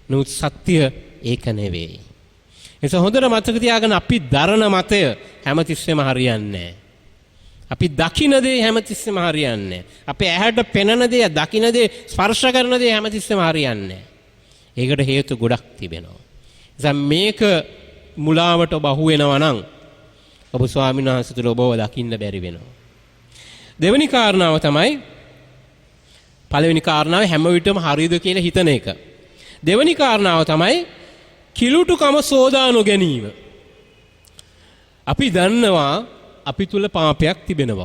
නමුත් සත්‍ය ඒක නෙවෙයි. ඒ නිසා හොඳට මතක තියාගන්න, අපි දරන මතය හැමතිස්සෙම හරියන්නේ නෑ. අපි දකින දේ හැමතිස්සෙම හරියන්නේ නෑ. අපේ ඇහැට පෙනෙන දේ, දකින දේ, ස්පර්ශ කරන දේ හැමතිස්සෙම හරියන්නේ නෑ. ඒකට හේතු ගොඩක් තිබෙනවා. නිසා මේක මුලාවට ඔබ අහු වෙනවා නම් ඔබ ස්වාමීන් වහන්සේ තුළ ඔබව දකින්න බැරි වෙනවා. දෙවෙනි කාරණාව තමයි, පළවෙනි කාරණාව හැම විටම හරියද කියලා හිතන එක. දෙවෙනි කාරණාව තමයි කිලුටුකම සෝදා නොගැනීම. අපි දන්නවා අපි තුල පාපයක් තිබෙන බව.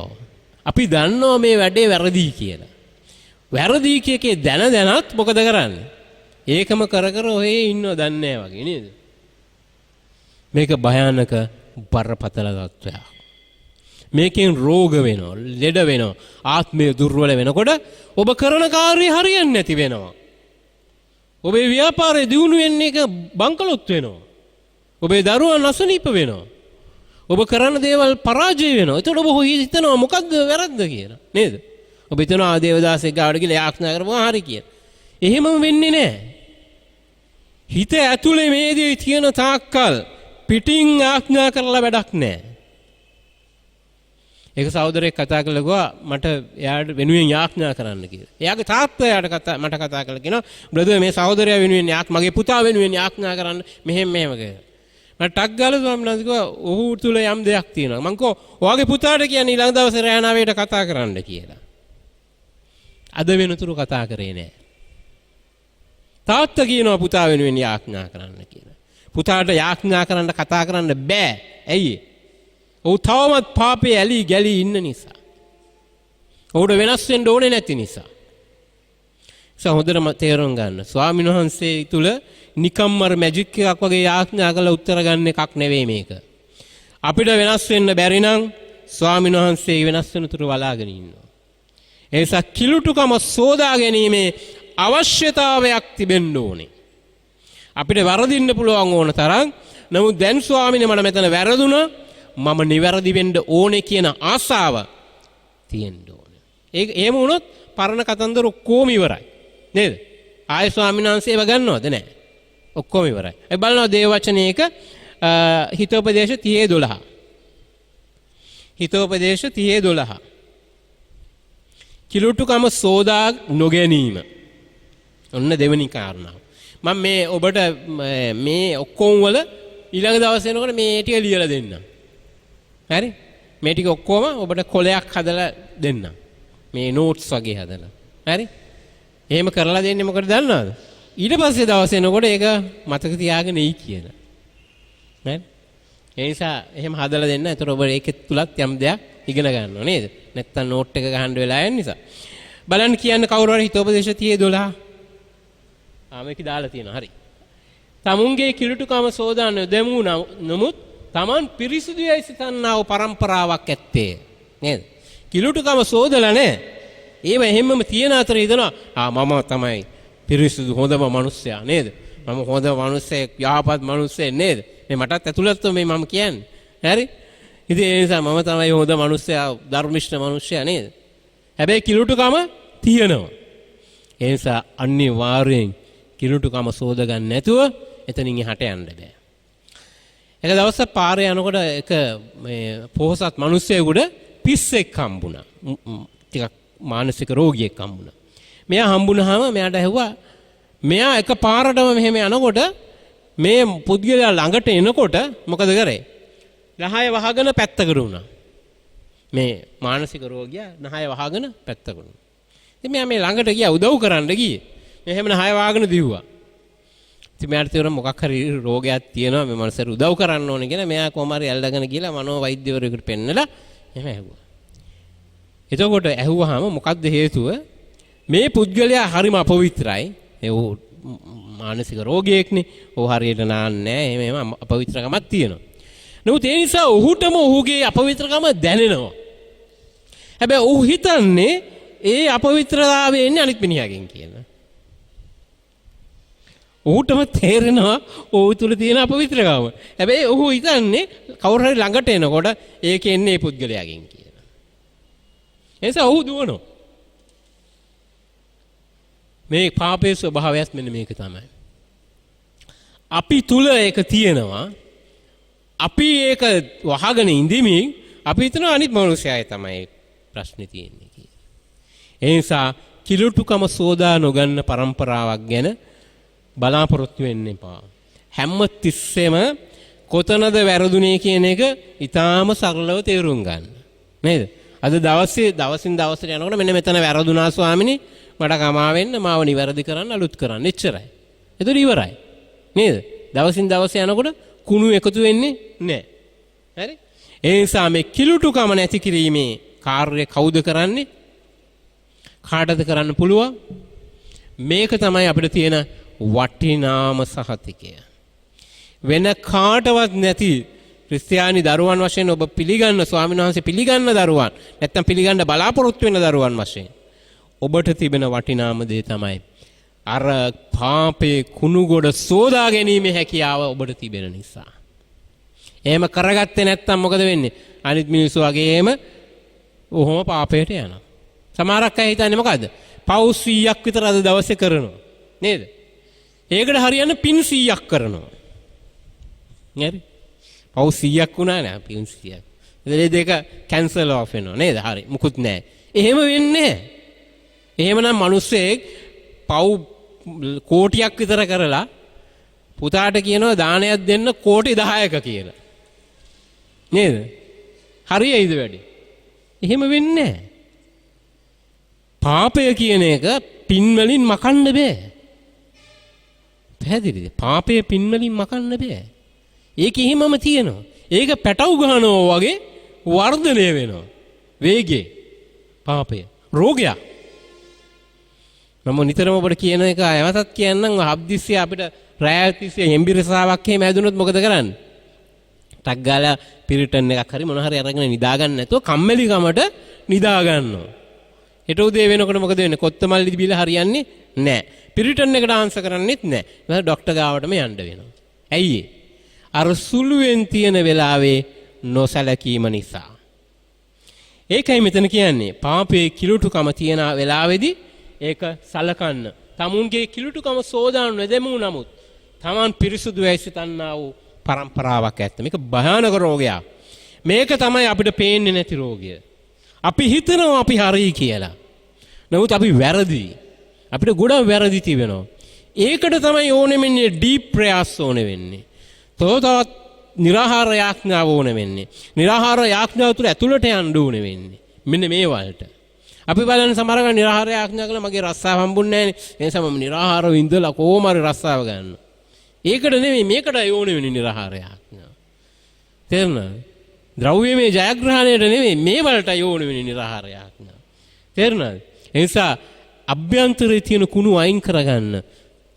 අපි දන්නවා මේ වැඩේ වැරදි කියලා. වැරදි කියකේ දැන දැනත් මොකද කරන්නේ? ඒකම කර කර ඔහේ ඉන්නව දන්නේ නැහැ වගේ නේද? මේක භයානක බරපතල තත්ත්වයක්. මේකෙන් රෝග වෙනවා, ලෙඩ වෙනවා, ආත්මය දුර්වල වෙනකොට ඔබ කරන කාර්යය හරියන්නේ නැති වෙනවා. ඔබේ ව්‍යාපාරය දියුණු වෙන්නේ එක බංකලොත් වෙනවා. ඔබේ දරුවන් අසනීප වෙනවා. ඔබ කරන දේවල් පරාජය වෙනවා. එතකොට ඔබ හිතනවා මොකද්ද වැරද්ද කියලා නේද? ඔබ හිතනවා ආ දේවදාසෙක් ගාවට ගිහලා යාඥා කරපුවා හරි කියලා. එහෙමම වෙන්නේ නැහැ. හිත ඇතුලේ මේ දේ තියෙන තාක්කල් පිටින් යාඥා කරලා වැඩක් නැහැ. ඒක සහෝදරයෙක් කතා කරලා කිව්වා මට එයාට වෙනුවෙන් යාඥා කරන්න කියලා. එයාගේ තාත්තා එයාට කතා මට කතා කරලා කියනවා බ්‍රදර් මේ සහෝදරයා වෙනුවෙන් මගේ පුතා වෙනුවෙන් යාඥා කරන්න මෙහෙම මෙහෙම කියලා. මට ටක් ගාලා ස්වාමීන් වහන්සේ කිව්වා ඔහු තුල යම් දෙයක් තියෙනවා. මං කිව්වා ඔයාගේ පුතාට කියන්නේ ඊළඟ දවසේ රෑ නවයට කතා කරන්න කියලා. අද වෙනතුරු කතා කරේ නෑ. තාත්තා කියනවා පුතා වෙනුවෙන් යාඥා කරන්න කියලා. පුතාට යාඥා කරන්න කතා කරන්න බෑ. ඇයි? ඔහු තවමත් පාපේ ඇලී ගැලී ඉන්න නිසා. ඔහුට වෙනස් වෙන්න ඕනේ නැති නිසා. ඒ හොඳටම තේරුම් ගන්න. ස්වාමීන් වහන්සේ තුල නිකම්ම අර මැජික් එකක් වගේ යාඥා කරලා උත්තර ගන්න එකක් නෙවෙයි මේක. අපිට වෙනස් වෙන්න බැරි නම් ස්වාමීන් වහන්සේ වෙනස් වෙන තුරු බලාගෙන ඉන්නවා. ඒ නිසා කිලුටුකම සෝදා ගැනීමේ අවශ්‍යතාවයක් තිබෙන්න ඕනේ. අපිට වරදින්න පුළුවන් ඕන තරම්. නමුත් දැන් ස්වාමීනි මට මෙතන වැරදුනා, මම නිවැරදි වෙන්න ඕනේ කියන ආසාව තියෙන්න ඕනේ. ඒක එහෙම වුණොත් පරණ කතන්දර ඔක්කොම ඉවරයි. නේද? ආයෙ ස්වාමීන් වහන්සේ ඒව ගන්නවද? නෑ. ඔක්කොම ඉවරයි. අපි බලනවා දේව වචනයක හිතෝපදේශ 30:12. හිතෝපදේශ 30:12. කිලුටුකම සෝදා නොගැනීම. ඔන්න දෙවෙනි කාරණාව. මම මේ ඔබට මේ ඔක්කොම වල ඊළඟ දවසේ එනකොට මේ ටික ලියලා දෙන්නම්. හරි? මේ ටික ඔක්කොම ඔබට කොලයක් හදලා දෙන්නම්. මේ නෝට්ස් වගේ හදලා. හරි? එහෙම කරලා දෙන්නේ මොකටද දන්නවද? ඊට පස්සේ දවසේ එනකොට ඒක මතක තියාගෙන එයි කියලා. නේද? ඒ නිසා එහෙම හදලා දෙන්න. එතකොට ඔබ ඒකෙත් තුලත් යම් දෙයක් ඉගෙන ගන්නවා නේද? නැත්තම් නෝට් එක ගහන්න වෙලා යන නිසා. බලන්න කියන්න කවුරු හරි හිතෝපදේශ 30:12. ආ, මේක දාලා තියෙනවා. හරි. තමුන්ගේ කිලුටුකම සෝදා නොදැමූ නමුත් තමන් පිරිසුදු යයි සිතන්නා වූ පරම්පරාවක් ඇත්තේ නේද? කිලුටුකම සෝදලා නැහැ. ඒව එහෙම්මම තියෙන අතර හිතනවා, ආ, මම තමයි පිරිසුදු හොඳම මිනිස්සයා නේද? මම හොඳ මිනිස්සෙක්, යහපත් මිනිස්සෙක් නේද? මේ මටත් ඇතුළත්ව මේ මම කියන්නේ. හරි? ඉතින් ඒ නිසා මම තමයි හොඳ මිනිස්සයා, ධර්මිෂ්ඨ මිනිස්සයා නේද? හැබැයි කිලුටුකම තියෙනවා. ඒ නිසා අනිවාර්යෙන් කිලුටුකම සෝද ගන්න නැතුව එතනින් එහාට යන්න බෑ. එක දවසක් පාරේ යනකොට එක මේ පොහොසත් මිනිස්සෙකුට පිස්සෙක් හම්බුණා. ටිකක් මානසික රෝගියෙක් හම්බුණා. මෙයා හම්බුනහම මෙයාට ඇහුවා, මෙයා එක පාරටම මෙහෙම යනකොට මේ පුද්ගලයා ළඟට එනකොට මොකද කරේ? නහය වහගෙන පැත්තකට වුණා. මේ මානසික රෝගියා නහය වහගෙන පැත්තකට වුණා. ඉතින් මෙයා මේ ළඟට ගියා, උදව් කරන්න ගියේ. මෙහෙම නහය වහගෙන දිව්වා. ඉතින් මෙයාට තේරුණා මොකක් හරි රෝගයක් තියෙනවා, මේ මනුස්සයාට උදව් කරන්න ඕනේ කියලා. මෙයා කොහොම හරි අල්ලගෙන ගිහලා මනෝ වෛද්‍යවරයෙකුට පෙන්නලා එහෙම ඇහුවා. එතකොට ඇහුවාම මොකද්ද හේතුව? මේ පුද්ගලයා හරිම අපවිත්‍රයි. ඒ ඔහු මානසික රෝගියෙක්නේ. ඔහු හරියට නාන්නේ නැහැ. එහෙම එහෙම අපවිත්‍රකමක් තියෙනවා. නමුත් ඒ නිසා ඔහුටම ඔහුගේ අපවිත්‍රකම දැනෙනවා. හැබැයි ඔහු හිතන්නේ ඒ අපවිත්‍රතාවය එන්නේ අනිත් මිනිහාගෙන් කියලා. ඔහුටම තේරෙනවා ඔහු තුල තියෙන අපවිත්‍රකම. හැබැයි ඔහු හිතන්නේ කවුරු හරි ළඟට එනකොට ඒක එන්නේ ඒ පුද්ගලයාගෙන් කියලා. ඒ නිසා ඔහු දුවනවා. මේ පාපයේ ස්වභාවයත් මෙන්න මේක තමයි. අපි තුල ඒක තියෙනවා. අපි ඒක වහගෙන ඉඳිමින් අපි හිතනවා අනිත් මනුස්සයයි තමයි ප්‍රශ්නේ තියෙන්නේ කියලා. ඒ නිසා කිලුටුකම සෝදා නොගන්න පරම්පරාවක් ගැන බලාපොරොත්තු වෙන්න එපා. හැම තිස්සෙම කොතනද වැරදුනේ කියන එක ඊටාම සරලව තේරුම් ගන්න. නේද? අද දවසේ දවසින් දවසට යනකොට මෙන්න මෙතන වැරදුනා ස්වාමිනේ, මට කමා වෙන්න, මාව නිවැරදි කරන්න, අලුත් කරන්න. එච්චරයි. එතකොට ඉවරයි. නේද? දවසින් දවස යනකොට කුණු එකතු වෙන්නේ නැහැ. හරි? ඒ නිසා මේ කිලුටුකම නැති කිරීමේ කාර්යය කවුද කරන්නේ? කාටද කරන්න පුළුවන්? මේක තමයි අපිට තියෙන වටිනාම සහතිකය. වෙන කාටවත් නැති ක්‍රිස්තියානි දරුවන් වශයෙන් ඔබ පිළිගන්න, ස්වාමීන් වහන්සේ පිළිගන්න දරුවන්, නැත්තම් පිළිගන්න බලාපොරොත්තු වෙන දරුවන් වශයෙන් ඔබට තිබෙන වටිනාම දේ තමයි අර පාපේ කුණු ගොඩ සෝදා ගැනීමේ හැකියාව ඔබට තිබෙන නිසා. එහෙම කරගත්තේ නැත්තම් මොකද වෙන්නේ? අනිත් මිනිස්සු වගේම ඔහොම පාපයට යනවා. සමහරක් අය හිතන්නේ මොකද්ද? පව් 100ක් විතර අද දවසේ කරනවා. නේද? ඒකට හරියන්න පින් 100ක් කරනවා. හරි? පව් 100ක් වුණා නෑ, පින් 100ක්. ඒ දෙක කැන්සල් ඔෆ් වෙනවා නේද? හරි. මුකුත් නෑ. එහෙම වෙන්නේ නෑ. එහෙමනම් මිනිස්සෙක් පව් කෝටියක් විතර කරලා පුතාට කියනවා දානයක් දෙන්න කෝටි 10ක කියලා. නේද? හරියයිද වැඩි? එහෙම වෙන්නේ නෑ. පාපය කියන එක පින් වලින් මකන්න බෑ. පැහැදිලිද? පාපය පින් වලින් මකන්න බෑ. ඒක එහෙමම තියෙනවා. ඒක පැටව් ගහනවා වගේ වර්ධනය වෙනවා. වේගේ පාපය. රෝගයක්. මම නිතරම ඔබට කියන එක නැවතත් කියන්නම්, හබ්දිස්සිය අපිට රෑ තිස්සේ හෙම්බිරිසාවක් එහෙම හැදුනොත් මොකද කරන්නේ? ටක් ගාලා පිරිටන් එකක් හරි මොන හරි අරගෙන නිදා ගන්න නැතුව කම්මැලි කමට නිදා ගන්නවා. හෙට උදේ වෙනකොට මොකද වෙන්නේ? කොත්තමල්ලි බීලා හරියන්නේ නැහැ. පිරිටන් එකට ආන්සර් කරන්නෙත් නැහැ. ඊට ඩොක්ටර් ගාවටම යන්න වෙනවා. ඇයි ඒ? අර සුළුවෙන් තියෙන වෙලාවේ නොසැලකීම නිසා. ඒකයි මෙතන කියන්නේ, පාපයේ කිලුටුකම තියෙන වෙලාවේදී ඒක සලකන්න. තමුන්ගේ කිලුටුකම සෝදාන නොදෙමු නමුත් තමන් පිරිසුදු ඇයි සිතන්නා වූ පරම්පරාවක් ඇත්ත. මේක භයානක රෝගයක්. මේක තමයි අපිට පේන්නේ නැති රෝගය. අපි හිතනවා අපි හරි කියලා. නමුත් අපි වැරදි. අපිට ගොඩක් වැරදි තිබෙනවා. ඒකට තමයි ඕනේ වෙන්නේ ඩීප් ප්‍රෙයර්ස් ඕනේ වෙන්නේ. තව තවත් නිරාහාර යාඥාව ඕනේ වෙන්නේ. නිරාහාර යාඥාව තුළ ඇතුළට යන්න ඕනේ වෙන්නේ. මෙන්න මේ වලට. අපි බලන්න සමහර වෙලාවට නිරාහාර යාඥා කළා මගේ රස්සාව හම්බුන්නේ නැහනේ. ඒ නිසා මම නිරාහාරව ඉඳලා කොහොම හරි රස්සාව ගන්නවා. ඒකට නෙමෙයි, මේකටයි ඕනේ වෙන්නේ නිරාහාර යාඥාව. තේරුණාද? ද්‍රව්‍යමය ජයග්‍රහණයට නෙමෙයි, මේ වලටයි ඕන වෙන්නේ නිරාහාර යාඥා. තේරුණාද? ඒ නිසා අභ්‍යන්තරයේ තියෙන කුණු අයින් කරගන්න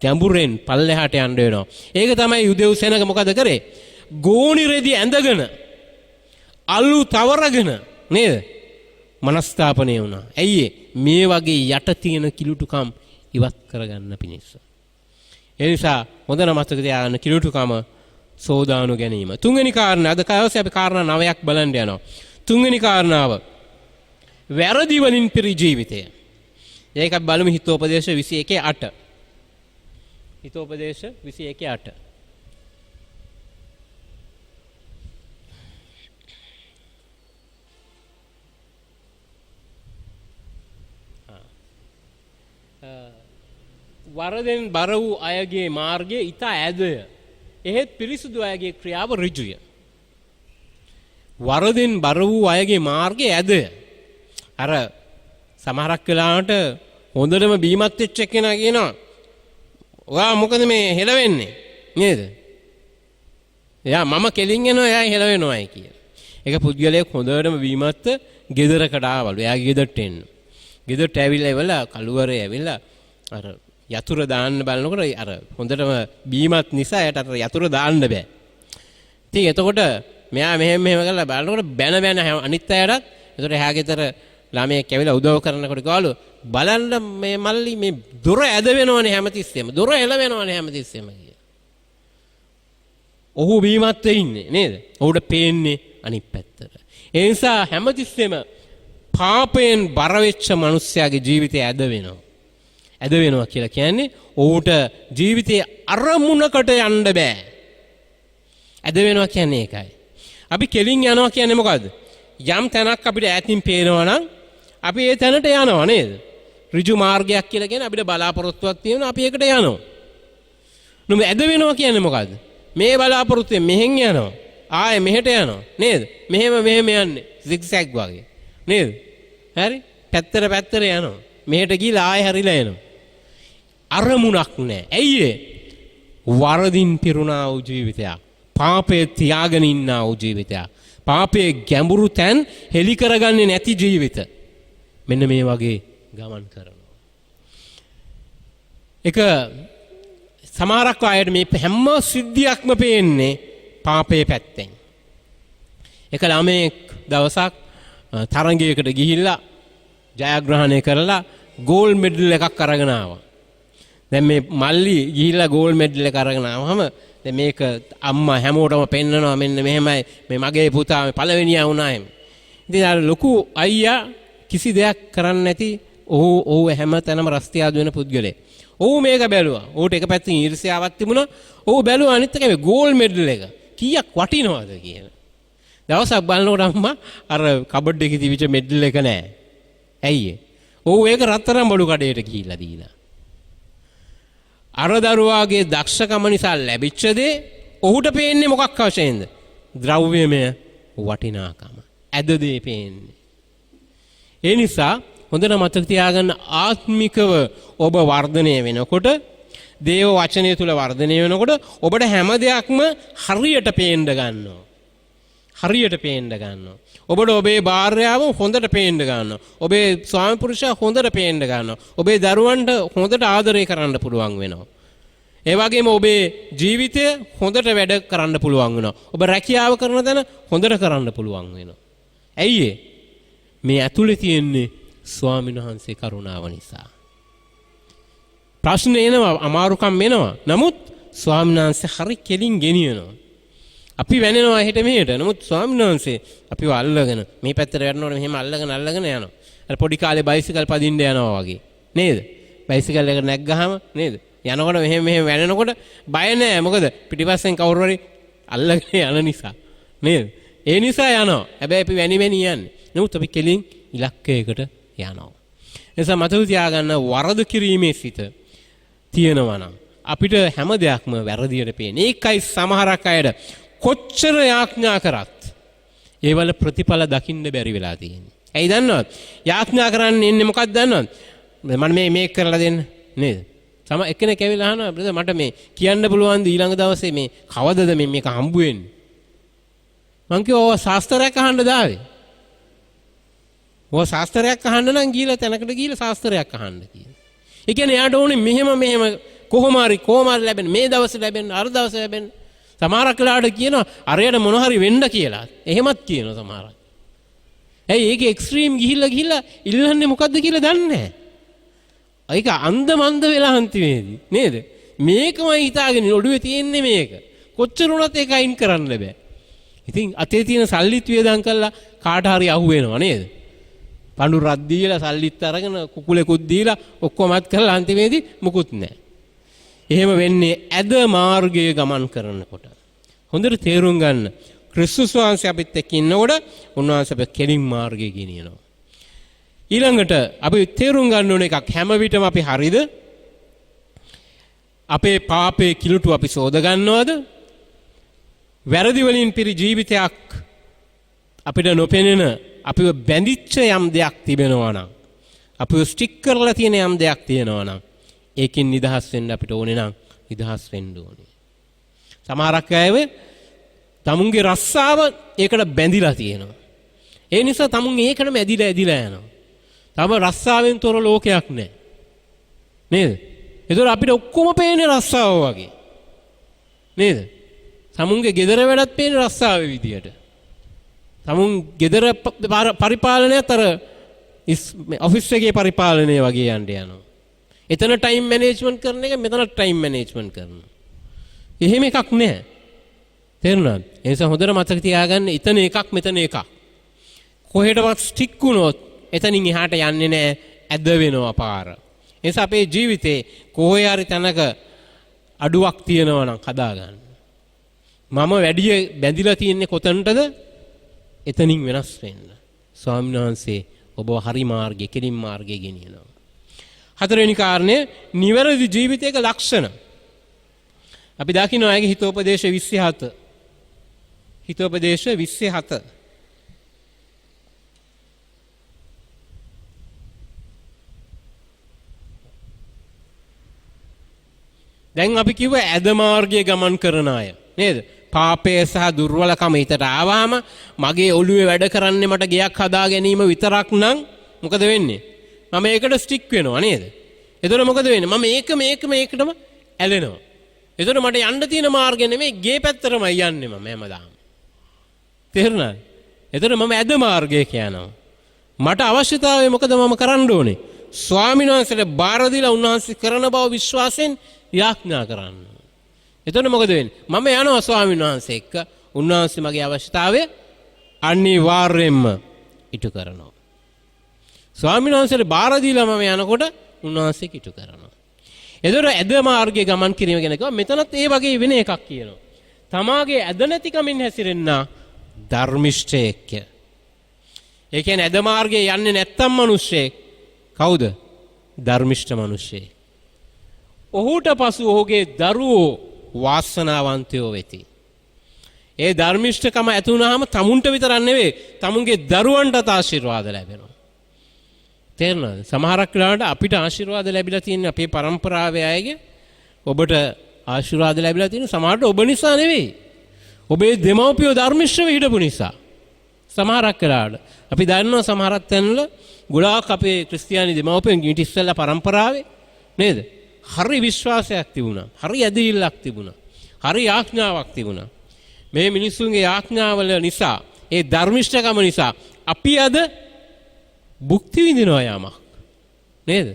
ගැඹුරෙන් පල්ලෙහාට යන්න වෙනවා. ඒක තමයි යුදෙව් සෙනඟ මොකද කරේ? ගෝණි රෙදි ඇඳගෙන අලු තවරගෙන නේද? මනස්තාපනය වුණා. ඇයි මේ වගේ යට තියෙන කිලුටුකම් ඉවත් කරගන්න පිණිස. ඒ නිසා හොඳ මතක තියාගන්න කිලුටුකම සෝදානු ගැනීම. තුන්වෙනි කාරණා, අද දවසේ අපි කාරණා 9ක් බලන්න යනවා. තුන්වෙනි කාරණාව වැරදි වලින් පිරි ජීවිතය. ඒක අපි බලමු හිතෝපදේශ 21:8. හිතෝපදේශ 21:8. වරදෙන් බර වූ අයගේ මාර්ගය ඉතා ඈදය. එහෙත් පිරිසුදු අයගේ ක්‍රියාව ඍජුය. වරදෙන් බර වූ අයගේ මාර්ගය ඈදය. අර සමහරක් වෙලාවට හොඳටම බීමත් වෙච්ච කෙනා කියනවා, ඔයා මොකද මේ හෙලවෙන්නේ නේද? එයා මම කෙලින් එනවා, එයා හෙලවෙනවායි කියලා. ඒක පුද්ගලයෙක් හොඳටම බීමත්ව ගෙදරකට ආවලු. එයාගේ ගෙදරට එන්න. ගෙදරට ඇවිල්ලා ඉවලා කළුවරේ ඇවිල්ලා අර යතුරු දාන්න බලනකොට අර හොඳටම බීමත් නිසා එයාට අර යතුරු දාන්න බෑ. ඉතින් එතකොට මෙයා මෙහෙම මෙහෙම කරලා බලනකොට බැන බැන අනිත් අයටත්, එතකොට එහා ගෙදර ළමයෙක් ඇවිල්ලා උදව් කරනකොට කිව්වලු, බලන්න මේ මල්ලි මේ දොර ඇද වෙනවනේ හැමතිස්සෙම, දොර එළ වෙනවනේ හැමතිස්සෙම කියලා. ඔහු බීමත්ව ඉන්නේ නේද? ඔහුට පේන්නේ අනිත් පැත්තට. ඒ නිසා හැමතිස්සෙම පාපයෙන් බර වෙච්ච මිනිස්යාගේ ජීවිතය ඇද වෙනවා. ඇද වෙනවා කියලා කියන්නේ ඔහුට ජීවිතයේ අරමුණකට යන්න බෑ. ඇද වෙනවා කියන්නේ ඒකයි. අපි කෙලින් යනවා කියන්නේ මොකද්ද? යම් තැනක් අපිට ඈතින් පේනවා නම් අපි ඒ තැනට යනවා නේද? ඍජු මාර්ගයක් කියලා කියන්නේ අපිට බලාපොරොත්තුවක් තියෙනවා, අපි ඒකට යනවා. නොමෙ ඇද වෙනවා කියන්නේ මොකද්ද? මේ බලාපොරොත්තුවෙන් මෙහෙන් යනවා, ආයෙ මෙහෙට යනවා නේද? මෙහෙම මෙහෙම යන්නේ සිග්සැග් වගේ නේද? හරි? පැත්තට පැත්තට යනවා. මෙහෙට ගිහලා ආයෙ හැරිලා එනවා. අරමුණක් නෑ. ඇයි ඒ? වරදින් පිරුණා වූ ජීවිතයක්. පාපය තියාගෙන ඉන්නා වූ ජීවිතයක්. පාපයේ ගැඹුරු තැන් හෙලි කරගන්නේ නැති ජීවිත. මෙන්න මේ වගේ ගමන් කරනවා. එක සමහරක් අයට මේ හැම සිද්ධියක්ම පේන්නේ පාපයේ පැත්තෙන්. එක ළමයෙක් දවසක් තරඟයකට ගිහිල්ලා ජයග්‍රහණය කරලා ගෝල්ඩ් මෙඩල් එකක් අරගෙන ආවා. දැන් මේ මල්ලි ගිහිල්ලා ගෝල්ඩ් මෙඩල් එක අරගෙන ආවහම දැන් මේක අම්මා හැමෝටම පෙන්නනවා, මෙන්න මෙහෙමයි මේ මගේ පුතා මේ පළවෙනියා වුණා එහෙම. ඉතින් අර ලොකු අයියා කිසි දෙයක් කරන්නේ නැති ඔහු හැම තැනම රස්තියාදු වෙන පුද්ගලයෙක්. ඔහු මේක බැලුවා. ඔහුට එක පැත්තකින් ඊර්ෂ්‍යාවක් තිබුණා. ඔහු බැලුවා අනිත් එක මේ ගෝල්ඩ් මෙඩල් එක කීයක් වටිනවද කියලා. දවසක් බලනකොට අම්මා අර කබඩ් එකේ තිබිච්ච මෙඩල් එක නෑ. ඇයි ඒ? ඔහු ඒක රත්තරන් බඩු කඩේට ගිහිල්ලා දීලා. අර දරුවාගේ දක්ෂකම නිසා ලැබිච්ච දේ ඔහුට පේන්නේ මොකක් වශයෙන්ද? ද්‍රව්‍යමය වටිනාකම. ඇද දේ පේන්නේ. ඒ නිසා හොඳට මතක තියාගන්න, ආත්මිකව ඔබ වර්ධනය වෙනකොට, දේව වචනය තුල වර්ධනය වෙනකොට ඔබට හැම දෙයක්ම හරියට පේන්න ගන්නවා. හරියට පේන්න ගන්නවා. ඔබට ඔබේ භාර්යාව හොඳට පේන්න ගන්නවා. ඔබේ ස්වාමි පුරුෂයා හොඳට පේන්න ගන්නවා. ඔබේ දරුවන්ට හොඳට ආදරය කරන්න පුළුවන් වෙනවා. ඒ වගේම ඔබේ ජීවිතය හොඳට වැඩ කරන්න පුළුවන් වෙනවා. ඔබ රැකියාව කරන තැන හොඳට කරන්න පුළුවන් වෙනවා. ඇයි ඒ? මේ ඇතුලේ තියෙන්නේ ස්වාමීන් වහන්සේ කරුණාව නිසා. ප්‍රශ්න එනවා, අමාරුකම් එනවා. නමුත් ස්වාමීන් වහන්සේ හරි කෙලින් ගෙනියනවා. අපි වැනෙනවා එහෙට මෙහෙට. නමුත් ස්වාමීන් වහන්සේ අපිව අල්ලගෙන මේ පැත්තට වැටෙනකොට මෙහෙම අල්ලගෙන අල්ලගෙන යනවා. අර පොඩි කාලේ බයිසිකල් පදින්න යනවා වගේ. නේද? බයිසිකල් එක නැග්ගහම නේද? යනකොට මෙහෙම මෙහෙම වැනෙනකොට බය නෑ. මොකද පිටිපස්සෙන් කවුරු හරි අල්ලගෙන යන නිසා. නේද? ඒ නිසා යනවා. හැබැයි අපි වැනි වැනි යන්නේ. නමුත් අපි කෙලින් ඉලක්කයකට යනවා. ඒ නිසා මතක තියාගන්න, වරද කිරීමේ සිත තියෙනවා නම් අපිට හැම දෙයක්ම වැරදියට පේන්නේ. ඒකයි සමහරක් අයට කොච්චර යාඥා කරත් ඒවල ප්‍රතිඵල දකින්න බැරි වෙලා තියෙන්නේ. ඇයි දන්නවද? යාඥා කරන්න එන්නේ මොකක්ද දන්නවද? මම මේක කරලා දෙන්න නේද? එක්කෙනෙක් ඇවිල්ලා අහනවා, බ්‍රදර් මට මේ කියන්න පුළුවන්ද ඊළඟ දවසේ මේ කවදද මේක හම්බ වෙන්නේ? මං කිව්වා ඔය ශාස්ත්‍රයක් අහන්න දාවේ. ඔය ශාස්ත්‍රයක් අහන්න නම් ගිහලා තැනකට ගිහලා ශාස්ත්‍රයක් අහන්න කියලා. ඒ කියන්නේ එයාට ඕනේ මෙහෙම මෙහෙම කොහොම හරි කොහොම හරි ලැබෙන, මේ දවසේ ලැබෙන, අර දවසේ ලැබෙන. සමහරක් වෙලාවට කියනවා අරයට මොන හරි වෙන්න කියලා. එහෙමත් කියනවා සමහරක්. ඇයි ඒකේ එක්ස්ට්‍රීම් ගිහිල්ලා ගිහිල්ලා ඉල්ලන්නේ මොකද්ද කියලා දන්නේ නැහැ. ඒක අන්ධ මන්ද වෙලා අන්තිමේදී නේද? මේකමයි හිතාගෙන ඔළුවේ තියෙන්නේ මේක. කොච්චර වුණත් ඒක අයින් කරන්න බෑ. ඉතින් අතේ තියෙන සල්ලිත් වියදම් කරලා කාට හරි අහු වෙනවා නේද? පඳුරක් දීලා සල්ලිත් අරගෙන කුකුලෙකුත් දීලා ඔක්කොමත් කරලා අන්තිමේදී මුකුත් නැහැ. එහෙම වෙන්නේ ඇද මාර්ගයේ ගමන් කරනකොට. හොඳට තේරුම් ගන්න. ක්‍රිස්තුස් වහන්සේ අපිත් එක්ක ඉන්නකොට උන්වහන්සේ අපේ කෙලින් මාර්ගයේ ගෙනියනවා. ඊළඟට අපි තේරුම් ගන්න ඕන එකක්, හැම විටම අපි හරිද? අපේ පාපේ කිලුටු අපි සෝද ගන්නවද? වැරදි වලින් පිරි ජීවිතයක් අපිට නොපෙනෙන, අපිව බැඳිච්ච යම් දෙයක් තිබෙනවා නම්, අපිව ස්ටික් කරලා තියෙන යම් දෙයක් තියෙනවා නම්, ඒකෙන් නිදහස් වෙන්න අපිට ඕනේ නම් නිදහස් වෙන්න ඕනේ. සමහරක් අයව තමුන්ගේ රස්සාව ඒකට බැඳිලා තියෙනවා. ඒ නිසා තමුන් ඒකටම ඇදිලා ඇදිලා යනවා. තම රස්සාවෙන් තොර ලෝකයක් නෑ. නේද? ඒතකොට අපිට ඔක්කොම පේන්නේ රස්සාව වගේ. නේද? තමුන්ගේ ගෙදර වැඩත් පේන්නේ රස්සාවේ විදියට. තමුන් ගෙදර පරිපාලනයත් අර ඔෆිස් එකේ පරිපාලනය වගේ යන්න යනවා. එතන ටයිම් මැනේජ්මන්ට් කරන එක මෙතන ටයිම් මැනේජ්මන්ට් කරනවා. එහෙම එකක් නෑ. තේරුණාද? ඒ නිසා හොඳට මතක තියාගන්න, එතන එකක් මෙතන එකක්. කොහෙටවත් ස්ටික් වුණොත් එතනින් එහාට යන්නේ නෑ, ඇද වෙනවා පාර. ඒ නිසා අපේ ජීවිතේ කොහේ හරි තැනක අඩුවක් තියෙනවා නම් හදාගන්න. මම වැඩි බැඳිලා තියෙන්නේ කොතනටද? එතනින් වෙනස් වෙන්න. ස්වාමීන් වහන්සේ ඔබව හරි මාර්ගයේ, කෙලින් මාර්ගයේ ගෙනියනවා. හතරවෙනි කාරණය, නිවැරදි ජීවිතයක ලක්ෂණ. අපි දකිනවා ඇගේ හිතෝපදේශ 27. හිතෝපදේශ 27. දැන් අපි කිව්ව ඇද මාර්ගයේ ගමන් කරන අය නේද? පාපය සහ දුර්වලකම හිතට ආවහම මගේ ඔළුවේ වැඩ කරන්නේ මට ගෙයක් හදා ගැනීම විතරක් නම් මොකද වෙන්නේ? මම ඒකට ස්ටික් වෙනවා නේද? එතකොට මොකද වෙන්නේ? මම ඒක මේක මේකටම ඇලෙනවා. එතකොට මට යන්න තියෙන මාර්ගය නෙමෙයි, ගේ පැත්තටමයි යන්නේ මම හැමදාම. තේරුණාද? එතකොට මම ඇද මාර්ගය කියනවා. මට අවශ්‍යතාවය මොකද මම කරන්න ඕනේ? ස්වාමීන් වහන්සේට බාර දීලා උන්වහන්සේ කරන බව විශ්වාසයෙන් යාඥා කරන්න. එතකොට මොකද වෙන්නේ? මම යනවා ස්වාමීන් වහන්සේ එක්ක. උන්වහන්සේ මගේ අවශ්‍යතාවය අනිවාර්යයෙන්ම ඉටු කරනවා. ස්වාමීන් වහන්සේට බාර දීලා මම යනකොට උන්වහන්සේ ඉටු කරනවා. එතකොට ඇද මාර්ගයේ ගමන් කිරීම ගැන කිව්වා. මෙතනත් ඒ වගේ වෙන එකක් කියනවා. තමාගේ ඇද නැතිකමින් හැසිරෙන්නා ධර්මිෂ්ඨයෙක්ය. ඒ කියන්නේ ඇද මාර්ගයේ යන්නේ නැත්තම් මිනිස්සෙක් කවුද? ධර්මිෂ්ඨ මිනිස්සෙක්. ඔහුට පසු ඔහුගේ දරුවෝ වාසනාවන්තයෝ වෙති. ඒ ධර්මිෂ්ඨකම ඇති වුණාම තමුන්ට විතරක් නෙවෙයි, තමුන්ගේ දරුවන්ටත් ආශිර්වාද ලැබෙනවා. තේරුණාද? සමහරක් වෙලාවට අපිට ආශිර්වාද ලැබිලා තියෙන්නේ අපේ පරම්පරාවේ අයගේ. ඔබට ආශිර්වාද ලැබිලා තියෙන්නේ සමහරට ඔබ නිසා නෙවෙයි. ඔබේ දෙමව්පියෝ ධර්මිෂ්ඨව හිටපු නිසා. සමහරක් වෙලාවට අපි දන්නවා සමහරක් තැන්වල ගොඩාක් අපේ ක්‍රිස්තියානි දෙමව්පියන් ඊට ඉස්සෙල්ලා පරම්පරාවේ නේද? හරි විශ්වාසයක් තිබුණා. හරි ඇදහිල්ලක් තිබුණා. හරි ආඥාවක් තිබුණා. මේ මිනිස්සුන්ගේ ආඥාවල නිසා, ඒ ධර්මිෂ්ඨකම නිසා අපි අද භුක්ති විඳිනවා යමක්. නේද?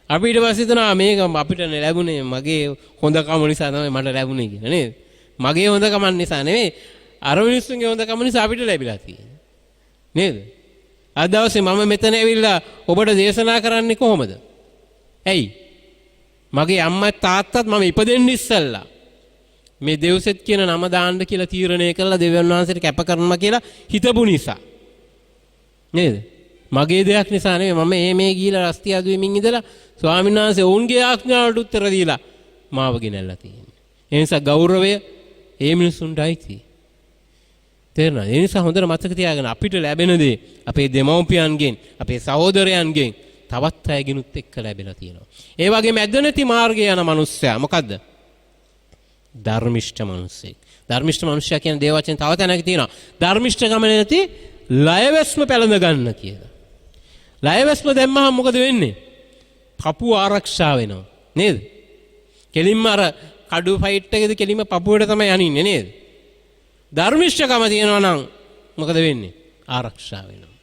අපි ඊට පස්සේ හිතනවා මේක අපිට ලැබුණේ මගේ හොඳකම නිසා තමයි මට ලැබුණේ කියලා නේද? මගේ හොඳකම නිසා නෙවෙයි, අර මිනිස්සුන්ගේ හොඳකම නිසා අපිට ලැබිලා තියෙන්නේ. නේද? අද දවසේ මම මෙතන ඇවිල්ලා ඔබට දේශනා කරන්නේ කොහොමද? ඇයි? මගේ අම්මත් තාත්තත් මම ඉපදෙන්න ඉස්සෙල්ලා මේ දෙව්සෙත් කියන නම දාන්න කියලා තීරණය කරලා දෙවියන් වහන්සේට කැප කරනවා කියලා හිතපු නිසා. නේද? මගේ දෙයක් නිසා නෙවෙයි, මම මේ ගිහිලා රස්තියාදු වෙමින් ඉඳලා ස්වාමීන් වහන්සේ ඔවුන්ගේ ආඥාවට උත්තර දීලා මාව ගෙනල්ලා තියෙන්නේ. ඒ නිසා ගෞරවය ඒ මිනිසුන්ට අයිති. තේරුණාද? ඒ නිසා හොඳට මතක තියාගන්න, අපිට ලැබෙන දේ අපේ දෙමව්පියන්ගෙන්, අපේ සහෝදරයන්ගෙන්, තවත් අයගෙනුත් එක්ක ලැබිලා තියෙනවා. ඒ වගේම ඇද නැති මාර්ගය යන මිනිස්සයා මොකද්ද? ධර්මිෂ්ඨ මිනිස්සෙක්. ධර්මිෂ්ඨ මනුෂ්‍යයා කියන දේව වචනේ තව තැනක තියෙනවා. ධර්මිෂ්ඨකම නැති ලයවැස්ම පැළඳ ගන්න කියලා. ලයවැස්ම දැම්මහම මොකද වෙන්නේ? පපුව ආරක්ෂා වෙනවා නේද? කෙලින්ම අර කඩු ෆයිට් එකේදී කෙලින්ම පපුවට තමයි යනින්නේ නේද? ධර්මිෂ්ඨකම තියෙනවා නම් මොකද වෙන්නේ? ආරක්ෂා වෙනවා.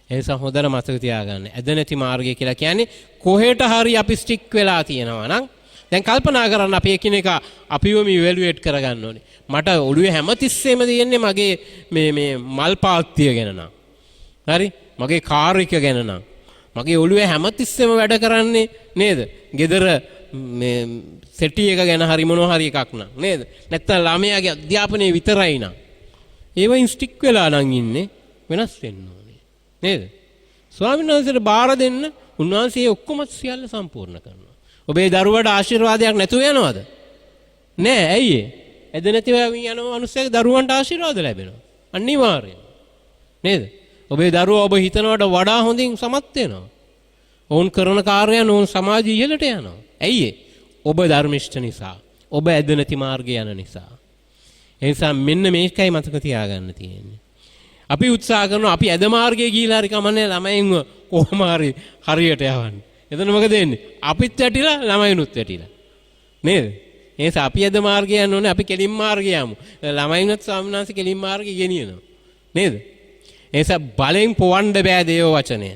ඒ නිසා හොඳට මතක තියාගන්න. ඇද නැති මාර්ගය කියලා කියන්නේ කොහෙට හරි අපි ස්ටික් වෙලා තියෙනවා නම් දැන් කල්පනා කරන්න අපි එකිනෙකා අපිවම ඉවැලුවේට් කරගන්න ඕනේ. මට ඔළුවේ හැමතිස්සෙම තියෙන්නේ මගේ මේ මේ මල් පාත්තිය ගැන නම්. හරි? මගේ කාර් එක ගැන නම්. මගේ ඔළුවේ හැමතිස්සෙම වැඩ කරන්නේ නේද? ගෙදර මේ සෙටි එක ගැන හරි මොනවා හරි එකක් නම් නේද? නැත්තම් ළමයාගේ අධ්‍යාපනය විතරයි නම්. ඒවයින් ස්ටික් වෙලා නම් ඉන්නේ වෙනස් වෙන්න ඕනේ. නේද? ස්වාමීන් වහන්සේට බාර දෙන්න උන්වහන්සේ ඔක්කොම සියල්ල සම්පූර්ණ කරනවා. ඔබේ දරුවට ආශිර්වාදයක් නැතුව යනවද? නෑ. ඇයි ඒ? ඇද නැතිව යන මනුස්සයාගේ දරුවන්ට ආශිර්වාද ලැබෙනවා. අනිවාර්යයෙන්. නේද? ඔබේ දරුවා ඔබ හිතනවට වඩා හොඳින් සමත් වෙනවා. ඔවුන් කරන කාර්යයන් ඔවුන් සමාජ ඉහළට යනවා. ඇයි ඒ? ඔබ ධර්මිෂ්ඨ නිසා. ඔබ ඇද නැති මාර්ගය යන නිසා. ඒ නිසා මෙන්න මේකයි මතක තියාගන්න තියෙන්නේ. අපි උත්සාහ කරනවා අපි ඇද මාර්ගයේ ගිහිලා හරි කමන්නේ ළමයින්ව කොහොම හරි හරියට යවන්න. එතන මොකද වෙන්නේ? අපිත් වැටිලා ළමයිනුත් වැටිලා. නේද? ඒ නිසා අපි ඇද මාර්ගය යන්න ඕනේ, අපි කෙලින් මාර්ගය යමු. ළමයින්වත් ස්වාමීන් වහන්සේ කෙලින් මාර්ගය ගෙනියනවා. නේද? ඒ නිසා බලෙන් පොවන්න බෑ දේව වචනය.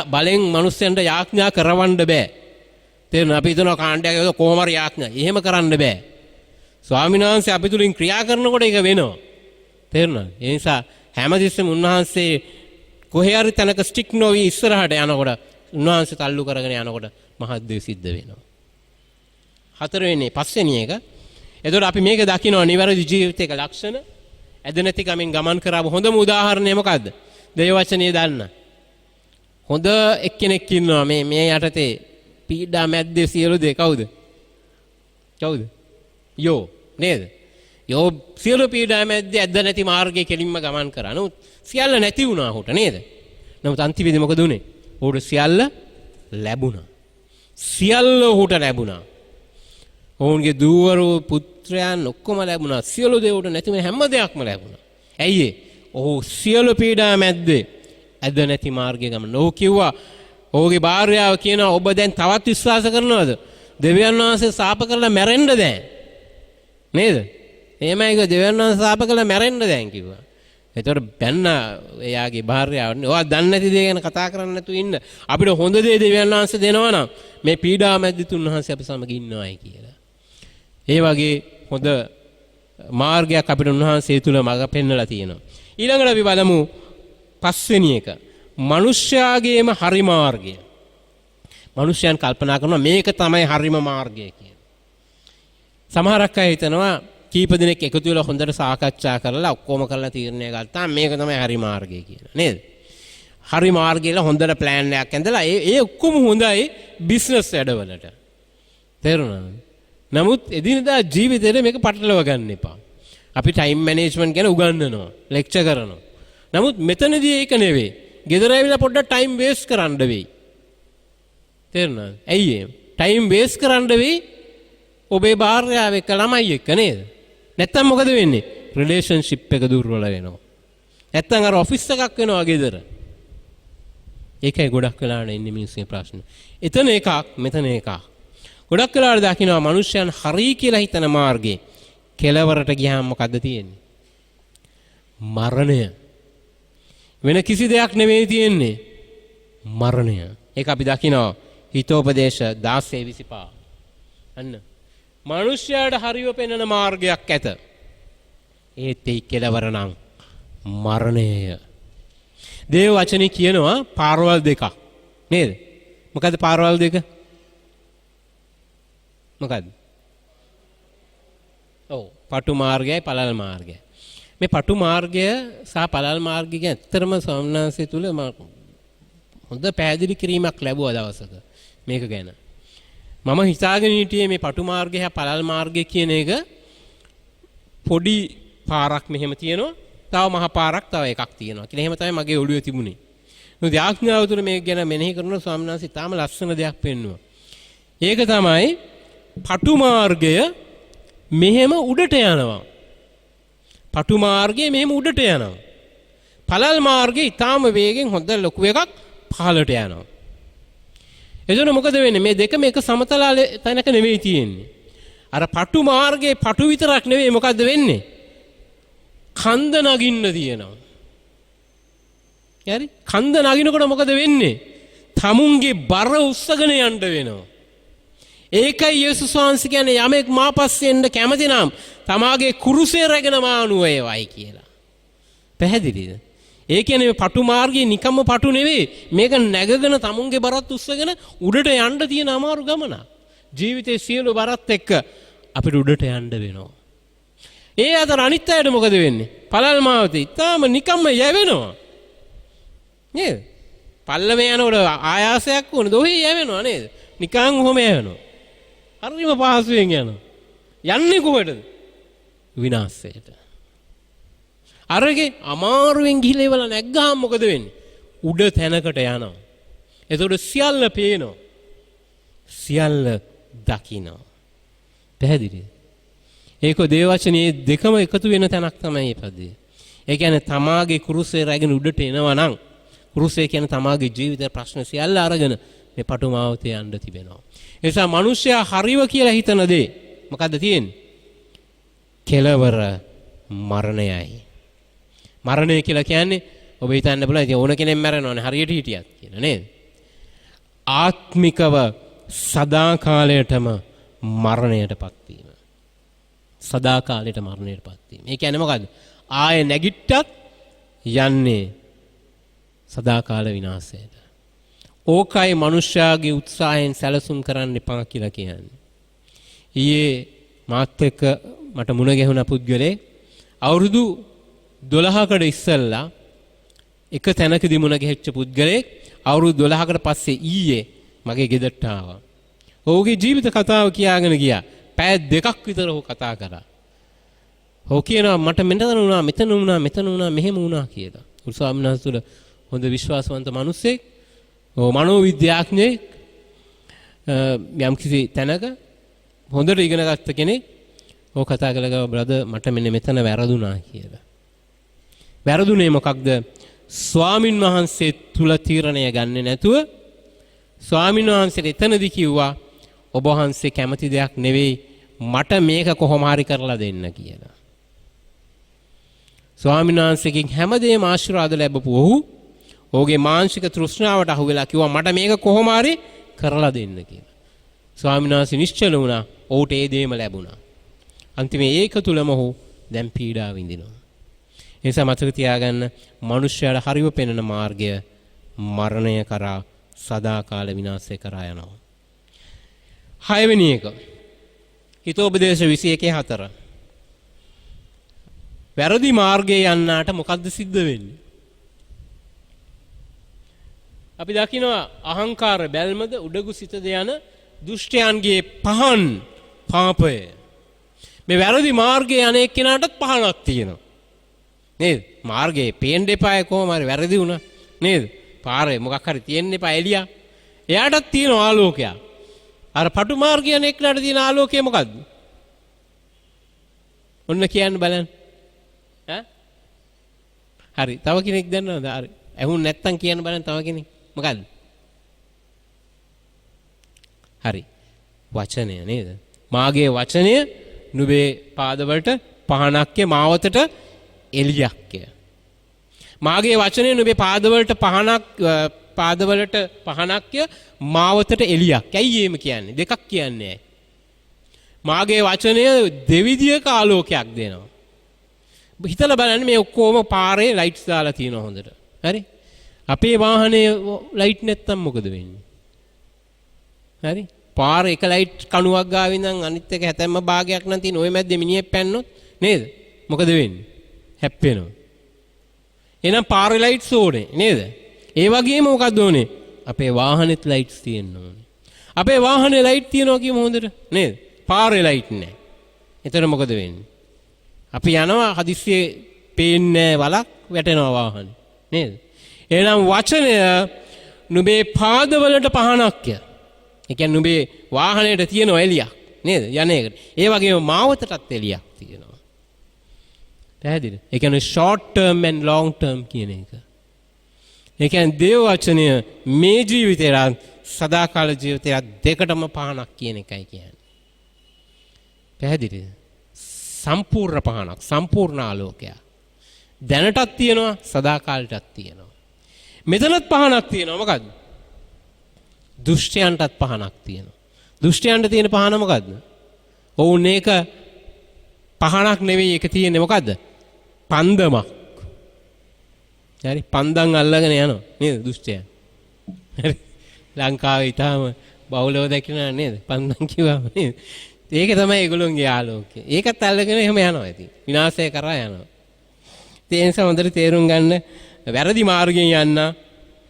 බලෙන් මිනිස්සුන්ට යාඥා කරවන්න බෑ. තේරුණා? අපි හිතනවා කාණ්ඩයක් ඇවිල්ලා කොහොම හරි යාඥා. එහෙම කරන්න බෑ. ස්වාමීන් වහන්සේ අපි තුලින් ක්‍රියා කරනකොට ඒක වෙනවා. තේරුණාද? ඒ නිසා හැමතිස්සෙම උන්වහන්සේ කොහේ හරි තැනක ස්ටික් නොවි ඉස්සරහට යනකොට උන්වහන්සේ තල්ලු කරගෙන යනකොට මහත් දේ සිද්ධ වෙනවා. හතරවෙනි පස්වෙනි එක. එතකොට අපි මේක දකිනවා නිවැරදි ජීවිතයක ලක්ෂණ. ඇද නැති කමින් ගමන් කරාම හොඳම උදාහරණය මොකද්ද? දේව වචනේ දන්න. හොඳ එක්කෙනෙක් ඉන්නවා මේ මේ යටතේ පීඩා මැද්දේ සියලු දේ කවුද? කවුද? යෝ නේද? යෝ සියලු පීඩා මැද්දේ ඇද නැති මාර්ගයේ කෙලින්ම ගමන් කරා. නමුත් සියල්ල නැති වුණා ඔහුට නේද? නමුත් අන්තිමේදී මොකද වුනේ? ඔහුට සියල්ල ලැබුණා. සියල්ල ඔහුට ලැබුණා. ඔවුන්ගේ දූවරු පුත්‍රයන් ඔක්කොම ලැබුණා. සියලු දේ ඔහුට නැති වෙන හැම දෙයක්ම ලැබුණා. ඇයි ඒ? ඔහු සියලු පීඩා මැද්දේ ඇද නැති මාර්ගයේ ගමන. ඔහු කිව්වා ඔහුගේ භාර්යාව කියනවා ඔබ දැන් තවත් විශ්වාස කරනවද? දෙවියන් වහන්සේ සාප කරලා මැරෙන්න දැන්. නේද? එහෙමයි කිව්වා දෙවියන් වහන්සේ සාප කරලා මැරෙන්න දැන් කිව්වා. එතකොට බැන්න එයාගේ භාර්යාව. ඔයා දන්නේ නැති දේ ගැන කතා කරන්නේ නැතුව ඉන්න. අපිට හොඳ දේ දෙවියන් වහන්සේ දෙනවා නම් මේ පීඩා මැද්දේ උන්වහන්සේ අපි සමග ඉන්නවායි කියලා. ඒ වගේ හොඳ මාර්ගයක් අපිට උන්වහන්සේ තුල මඟ පෙන්නලා තියෙනවා. ඊළඟට අපි බලමු පස්වෙනි එක. මනුෂ්‍යයාගේම හරි මාර්ගය. මනුෂ්‍යයන් කල්පනා කරනවා මේක තමයි හරිම මාර්ගය කියලා. සමහරක් අය හිතනවා කීප දෙනෙක් එකතු වෙලා හොඳට සාකච්ඡා කරලා ඔක්කොම කරලා තීරණය ගත්තා මේක තමයි හරි මාර්ගය කියලා. නේද? හරි මාර්ගය කියලා හොඳට ප්ලෑන් එකක් ඇඳලා ඒ ඒ ඔක්කොම හොඳයි බිස්නස් වැඩවලට. තේරුණාද? නමුත් එදිනදා ජීවිතේට මේක පටලව ගන්න එපා. අපි ටයිම් මැනේජ්මන්ට් ගැන උගන්වනවා, ලෙක්චර් කරනවා. නමුත් මෙතනදී ඒක නෙවෙයි. ගෙදර ඇවිල්ලා පොඩ්ඩක් ටයිම් වේස්ට් කරන්න වෙයි. තේරුණාද? ඇයි ඒ? ටයිම් වේස්ට් කරන්න වෙයි ඔබේ භාර්යාව එක්ක ළමයි එක්ක නේද? නැත්තම් මොකද වෙන්නේ? රිලේෂන්ෂිප් එක දුර්වල වෙනවා. නැත්තම් අර ඔෆිස් එකක් වෙනවා ගෙදර. ඒකයි ගොඩක් වෙලාවට එන්නේ මිනිස්සුගේ ප්‍රශ්න. එතන එකක් මෙතන එකක්. ගොඩක් වෙලාවට දකින්නවා මනුෂ්‍යයන් හරි කියලා හිතන මාර්ගේ කෙලවරට ගියාම මොකද්ද තියෙන්නේ? මරණය. වෙන කිසි දෙයක් නෙවෙයි තියෙන්නේ. මරණය. ඒක අපි දකිනවා හිතෝපදේශ 16:25. අන්න. මනුෂ්‍යයාට හරිව පෙනෙන මාර්ගයක් ඇත. ඒත් ඒ කෙලවර නම් මරණයය. දේව වචනේ කියනවා පාරවල් දෙකක්. නේද? මොකද්ද පාරවල් දෙක? මොකද්ද? ඔව්, පටු මාර්ගයයි පළල් මාර්ගයයි. මේ පටු මාර්ගය සහ පළල් මාර්ගය ගැන ඇත්තටම ස්වාමීන් වහන්සේ තුල මම හොඳ පැහැදිලි කිරීමක් ලැබුවා දවසක මේක ගැන. මම හිතාගෙන හිටියේ මේ පටු මාර්ගය හා පළල් මාර්ගය කියන එක පොඩි පාරක් මෙහෙම තියෙනවා, තව මහ පාරක් තව එකක් තියෙනවා කියලා. එහෙම තමයි මගේ ඔළුවේ තිබුණේ. නමුත් යාඥාව තුළ මේක ගැන මෙනෙහි කරන ස්වාමීන් වහන්සේ තාම ලස්සන දෙයක් පෙන්නුවා. ඒක තමයි පටු මාර්ගය මෙහෙම උඩට යනවා. පටු මාර්ගයේ මෙහෙම උඩට යනවා. පළල් මාර්ගයේ ඊටාම වේගෙන් හොඳ ලොකු එකක් පහළට යනවා. එතකොට මොකද වෙන්නේ? මේ දෙකම එක සමතල තැනක නෙවෙයි තියෙන්නේ. අර පටු මාර්ගයේ පටු විතරක් නෙවෙයි, මොකද්ද වෙන්නේ? කන්ද නගින්න තියෙනවා. හරි? කන්ද නගිනකොට මොකද වෙන්නේ? තමුන්ගේ බර උස්සගෙන යන්න වෙනවා. ඒකයි යේසුස් වහන්සේ කියන්නේ යමෙක් මා පස්සේ එන්න කැමති නම් තමාගේ කුරුසය රැගෙන මා අනුව ඒවයි කියලා. පැහැදිලිද? ඒ කියන්නේ මේ පටු මාර්ගයේ නිකම්ම පටු නෙවෙයි. මේක නැගගෙන තමුන්ගේ බරත් උස්සගෙන උඩට යන්න තියෙන අමාරු ගමනක්. ජීවිතේ සියලු බරත් එක්ක අපිට උඩට යන්න වෙනවා. ඒ අතර අනිත් අයට මොකද වෙන්නේ? පළල් මාවතේ ඉතාලම නිකම්ම යැවෙනවා. නේද? පල්ලමේ යනකොට ආයාසයක් වුණ දොහේ යැවෙනවා නේද? නිකන් ඔහොම යැවෙනවා. හරිම පහසුවෙන් යනවා. යන්නේ කොහෙටද? විනාශයට. අරගේ අමාරුවෙන් ගිහිල්ලා ඉවල නැග්ගාම මොකද වෙන්නේ? උඩ තැනකට යනවා. එතකොට සියල්ල පේනවා. සියල්ල දකිනවා. පැහැදිලිද? ඒක දේව වචනේ දෙකම එකතු වෙන තැනක් තමයි මේ පදේ. ඒ කියන්නේ තමාගේ කුරුසය රැගෙන උඩට එනවා නම්, කුරුසය කියන්නේ තමාගේ ජීවිත ප්‍රශ්න සියල්ල අරගෙන මේ පටු මාවතේ යන්න තිබෙනවා. ඒ නිසා මිනිස්සයා හරිව කියලා හිතන දේ මොකද්ද තියෙන්නේ? කෙලවර මරණයයි. මරණය කියලා කියන්නේ ඔබ හිතන්න පුළුවන් ඉතින් ඕන කෙනෙක් මැරෙනවනේ හරියට හිටියත් කියලා නේද? ආත්මිකව සදාකාලයටම මරණයටපත් වීම. සදාකාලයට මරණයටපත් වීම. ඒ කියන්නේ මොකද්ද? ආයෙ නැගිට්ටත් යන්නේ සදාකාල විනාශයට. ඕකයි මනුෂ්‍යයාගේ උත්සාහයෙන් සැලසුම් කරන්න එපා කියලා කියන්නේ. ඊයේ මාත් එක්ක මට මුණ ගැහුණ පුද්ගලයෙක් අවුරුදු 12කට ඉස්සෙල්ලා එක තැනකදී මුණ ගැහිච්ච පුද්ගලයෙක් අවුරුදු 12කට පස්සේ ඊයේ මගේ ගෙදරට ආවා. ඔහුගේ ජීවිත කතාව කියාගෙන ගියා. පැය දෙකක් විතර ඔහු කතා කරා. ඔහු කියනවා මට මෙතන වුණා, මෙතන වුණා, මෙතන වුණා, මෙහෙම වුණා කියලා. උන් ස්වාමීන් වහන්සේ තුළ හොඳ විශ්වාසවන්ත මිනිස්සෙක්. ඔහු මනෝවිද්‍යාඥයෙක්. යම්කිසි තැනක හොඳට ඉගෙන ගත්ත කෙනෙක්. ඔහු කතා කළා ගාව බ්‍රදර් මට මෙන්න මෙතන වැරදුනා කියලා. වැරදුනේ මොකක්ද? ස්වාමින් වහන්සේ තුල තීරණය ගන්නෙ නැතුව ස්වාමින් වහන්සේට එතනදි කිව්වා ඔබ වහන්සේ කැමති දෙයක් නෙවෙයි මට මේක කොහොම හරි කරලා දෙන්න කියලා. ස්වාමීන් වහන්සේගෙන් හැමදේම ආශිර්වාද ලැබපු ඔහු ඔහුගේ මානසික තෘෂ්ණාවට අහු වෙලා කිව්වා මට මේක කොහොම හරි කරලා දෙන්න කියලා. ස්වාමීන් වහන්සේ නිශ්චල වුණා. ඔහුට ඒ දේම ලැබුණා. අන්තිමේ ඒක තුලම ඔහු දැන් පීඩා විඳිනවා. ඒ නිසා මතක තියාගන්න, මනුෂ්‍යයාට හරිව පෙනෙන මාර්ගය මරණය කරා සදාකාල විනාශය කරා යනවා. හයවෙනි එක. හිතෝපදේශ 21:4. වැරදි මාර්ගයේ යන්නාට මොකද්ද සිද්ධ වෙන්නේ? අපි දකිනවා අහංකාර බැල්මද උඩගු සිතද යන දුෂ්ටයන්ගේ පහන් පාපය. මේ වැරදි මාර්ගයේ යන එක්කෙනාටත් පහනක් තියෙනවා. නේද? මාර්ගයේ පේන්න එපාය කොහොම හරි වැරදි වුණා. නේද? පාරේ මොකක් හරි තියෙන්න එපා එළියා. එයාටත් තියෙන ආලෝකයක්. අර පටු මාර්ගය යන එක්කෙනාට තියෙන ආලෝකය මොකද්ද? ඔන්න කියන්න බලන්න. ඈ? හරි. තව කෙනෙක් දන්නවද? හරි. ඇහුන් නැත්තම් කියන්න බලන්න තව කෙනෙක්. මොකද්ද? හරි. වචනය නේද? මාගේ වචනය නුඹේ පාදවලට පහනක්ය, මාවතට එළියක්ය. මාගේ වචනය නුඹේ පාදවලට පහනක්, පාදවලට පහනක්ය, මාවතට එළියක්. ඇයි එහෙම කියන්නේ? දෙකක් කියන්නේ ඇයි? මාගේ වචනය දෙවිදියක ආලෝකයක් දෙනවා. හිතලා බලන්න මේ ඔක්කොම පාරේ ලයිට්ස් දාලා තියෙනවා හොඳට. හරි? අපේ වාහනේ ලයිට් නැත්තම් මොකද වෙන්නේ? හරි? පාර එක ලයිට් කණුවක් ගාව ඉඳන් අනිත් එක හැතැම්ම භාගයක් නම් තියෙන ඔය මැද්දේ මිනිහෙක් පැන්නොත් නේද? මොකද වෙන්නේ? හැප්පෙනවා. එහෙනම් පාරේ ලයිට්ස් ඕනේ නේද? ඒ වගේම මොකද්ද ඕනේ? අපේ වාහනේත් ලයිට්ස් තියෙන්න ඕනේ. අපේ වාහනේ ලයිට් තියනවා කියමු හොඳට නේද? පාරේ ලයිට් නෑ. එතන මොකද වෙන්නේ? අපි යනවා හදිස්සියේ පේන්නේ වලක් වැටෙනවා වාහනේ නේද? එහෙනම් වචනය නුඹේ පාදවලට පහනක්ය. ඒ කියන්නේ නුඹේ වාහනේට තියෙන එළියක් නේද? යන එකට. ඒ වගේම මාවතටත් එළියක් තියෙනවා. පැහැදිලිද? ඒ කියන්නේ short term and long term කියන එක. ඒ කියන්නේ දේව වචනය මේ ජීවිතේට, සදාකාල ජීවිතයට දෙකටම පහනක් කියන එකයි කියන්නේ. පැහැදිලිද? සම්පූර්ණ පහනක්, සම්පූර්ණ ආලෝකයක්. දැනටත් තියෙනවා, සදාකාලටත් තියෙනවා. මෙතනත් පහනක් තියෙනවා. මොකද්ද? දුෂ්ටයන්ටත් පහනක් තියෙනවා. දුෂ්ටයන්ට තියෙන පහන මොකද්ද? ඔවුන් ඒක පහනක් නෙවෙයි, ඒක තියෙන්නේ මොකද්ද? පන්දමක්. හරි, පන්දම් අල්ලගෙන යනවා නේද දුෂ්ටයන්? හරි. ලංකාවේ ඉතාම බහුලව දැකිනා නේද? පන්දම් කිව්වම නේද? ඒක තමයි ඒගොල්ලෝගේ ආලෝකය. ඒකත් අල්ලගෙන එහෙම යනවා ඉතින්. විනාශය කරා යනවා. ඉතින් ඒ නිසා හොඳට තේරුම් ගන්න, වැරදි මාර්ගයෙන් යන්න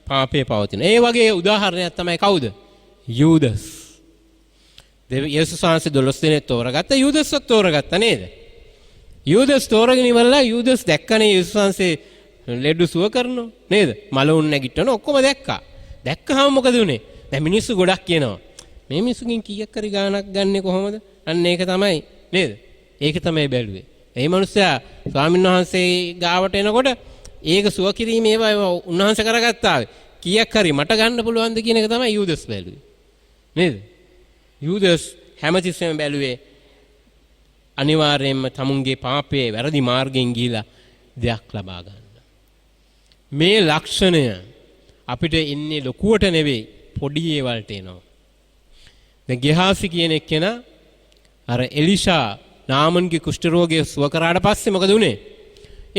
පාපය පවතින. ඒ වගේ උදාහරණයක් තමයි කවුද? යූදස්. දෙව යේසුස් වහන්සේ 12 දෙනෙක් තෝරගත්ත, යූදස්වත් තෝරගත්තා නේද? යූදස් තෝරගෙන ඉවරලා යූදස් දැක්කනේ යේසුස් වහන්සේ ලෙඩ සුව කරනව නේද? මලවුන් නැගිටවන ඔක්කොම දැක්කා. දැක්කහම මොකද වුනේ? දැන් මිනිස්සු ගොඩක් කියනවා, මේ මිනිස්සුගෙන් කීයක් හරි ගාණක් ගන්නෙ කොහොමද? අන්න ඒක තමයි නේද? ඒක තමයි බැලුවේ. ඒ මනුස්සයා ස්වාමීන් වහන්සේ ගාවට එනකොට ඒක සුව කිරීම ඒවා උන්වහන්සේ කරගත්තා. කීයක් හරි මට ගන්න පුළුවන්ද කියන එක තමයි යූදස් බැලුවේ. නේද? යූදස් හැමතිස්සෙම බැලුවේ අනිවාර්යයෙන්ම තමුන්ගේ පාපයේ වැරදි මාර්ගයෙන් ගිහිලා දෙයක් ලබා ගන්න. මේ ලක්ෂණය අපිට එන්නේ ලොකුවට නෙවෙයි, පොඩි ඒවල්ට එනවා. දැන් ගෙහාසි කියන එක්කෙනා අර එලිෂා නාමන්ගේ කුෂ්ඨ රෝගය සුව කරාට පස්සේ මොකද වුනේ?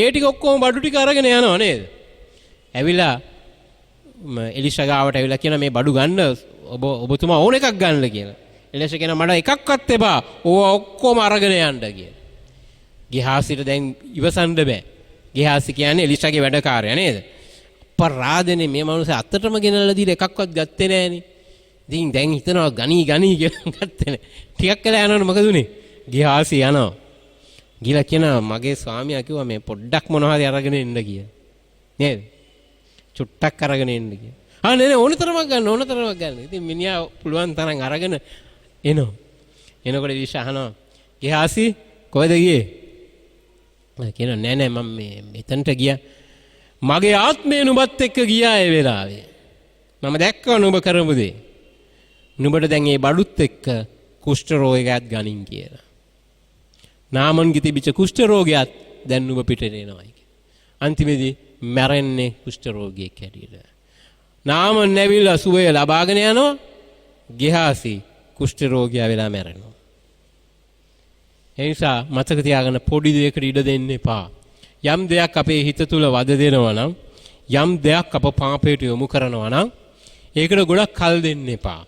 ඒ ටික ඔක්කොම බඩු ටික අරගෙන යනවා නේද? ඇවිල්ලා එලිෂා ගාවට ඇවිල්ලා කියන, මේ බඩු ගන්න, ඔබ ඔබතුමා ඕන එකක් ගන්න කියලා. එලිෂා කියනවා, මට එකක්වත් එපා. ඕවා ඔක්කොම අරගෙන යන්න කියලා. ගෙහාසිට දැන් ඉවසන්න බෑ. ගෙහාසි කියන්නේ එලිෂාගේ වැඩකාරයා නේද? අපරාධනේ, මේ මනුස්සයා අතටම ගෙනල්ලා දීලා එකක්වත් ගත්තේ නෑනේ. ඉතින් දැන් හිතනවා ගනී ගනී කියලා, ගත්තේ නෑ. ටිකක් වෙලා යනකොට මොකද උනේ? ගෙහාසි යනවා. ගිහලා කියනවා, මගේ ස්වාමියා කිව්වා මේ පොඩ්ඩක් මොනවා හරි අරගෙන එන්න කියලා. නේද? චුට්ටක් අරගෙන එන්න කියලා. ආ නෑ නෑ, ඕන තරමක් ගන්න, ඕන තරමක් ගන්න. ඉතින් මිනිහා පුළුවන් තරම් අරගෙන එනවා. එනකොට එලිෂා අහනවා, ගෙහාසි කොහෙද ගියේ? කියනවා, නෑ නෑ, මම මේ මෙතනට ගියා. මගේ ආත්මය නුඹත් එක්ක ගියා ඒ වෙලාවේ. මම දැක්කා නුඹ කරපු දේ. නුඹට දැන් මේ බඩුත් එක්ක කුෂ්ඨ රෝගයත් ගනින් කියලා. නාමන්ගේ තිබිච්ච කුෂ්ඨ රෝගයත් දැන් නුඹ පිටට එනවා. අන්තිමේදී මැරෙන්නේ කුෂ්ඨ රෝගියෙක් හැටියට. නාමන් ඇවිල්ලා සුවය ලබාගෙන යනවා. ගෙහාසි කුෂ්ඨ රෝගියා වෙලා මැරෙනවා. ඒ නිසා මතක තියාගන්න, පොඩි දෙයකට ඉඩ දෙන්න එපා. යම් දෙයක් අපේ හිත තුල වද දෙනවා නම්, යම් දෙයක් අප පාපයට යොමු කරනවා නම්, ඒකට ගොඩක් කල් දෙන්න එපා.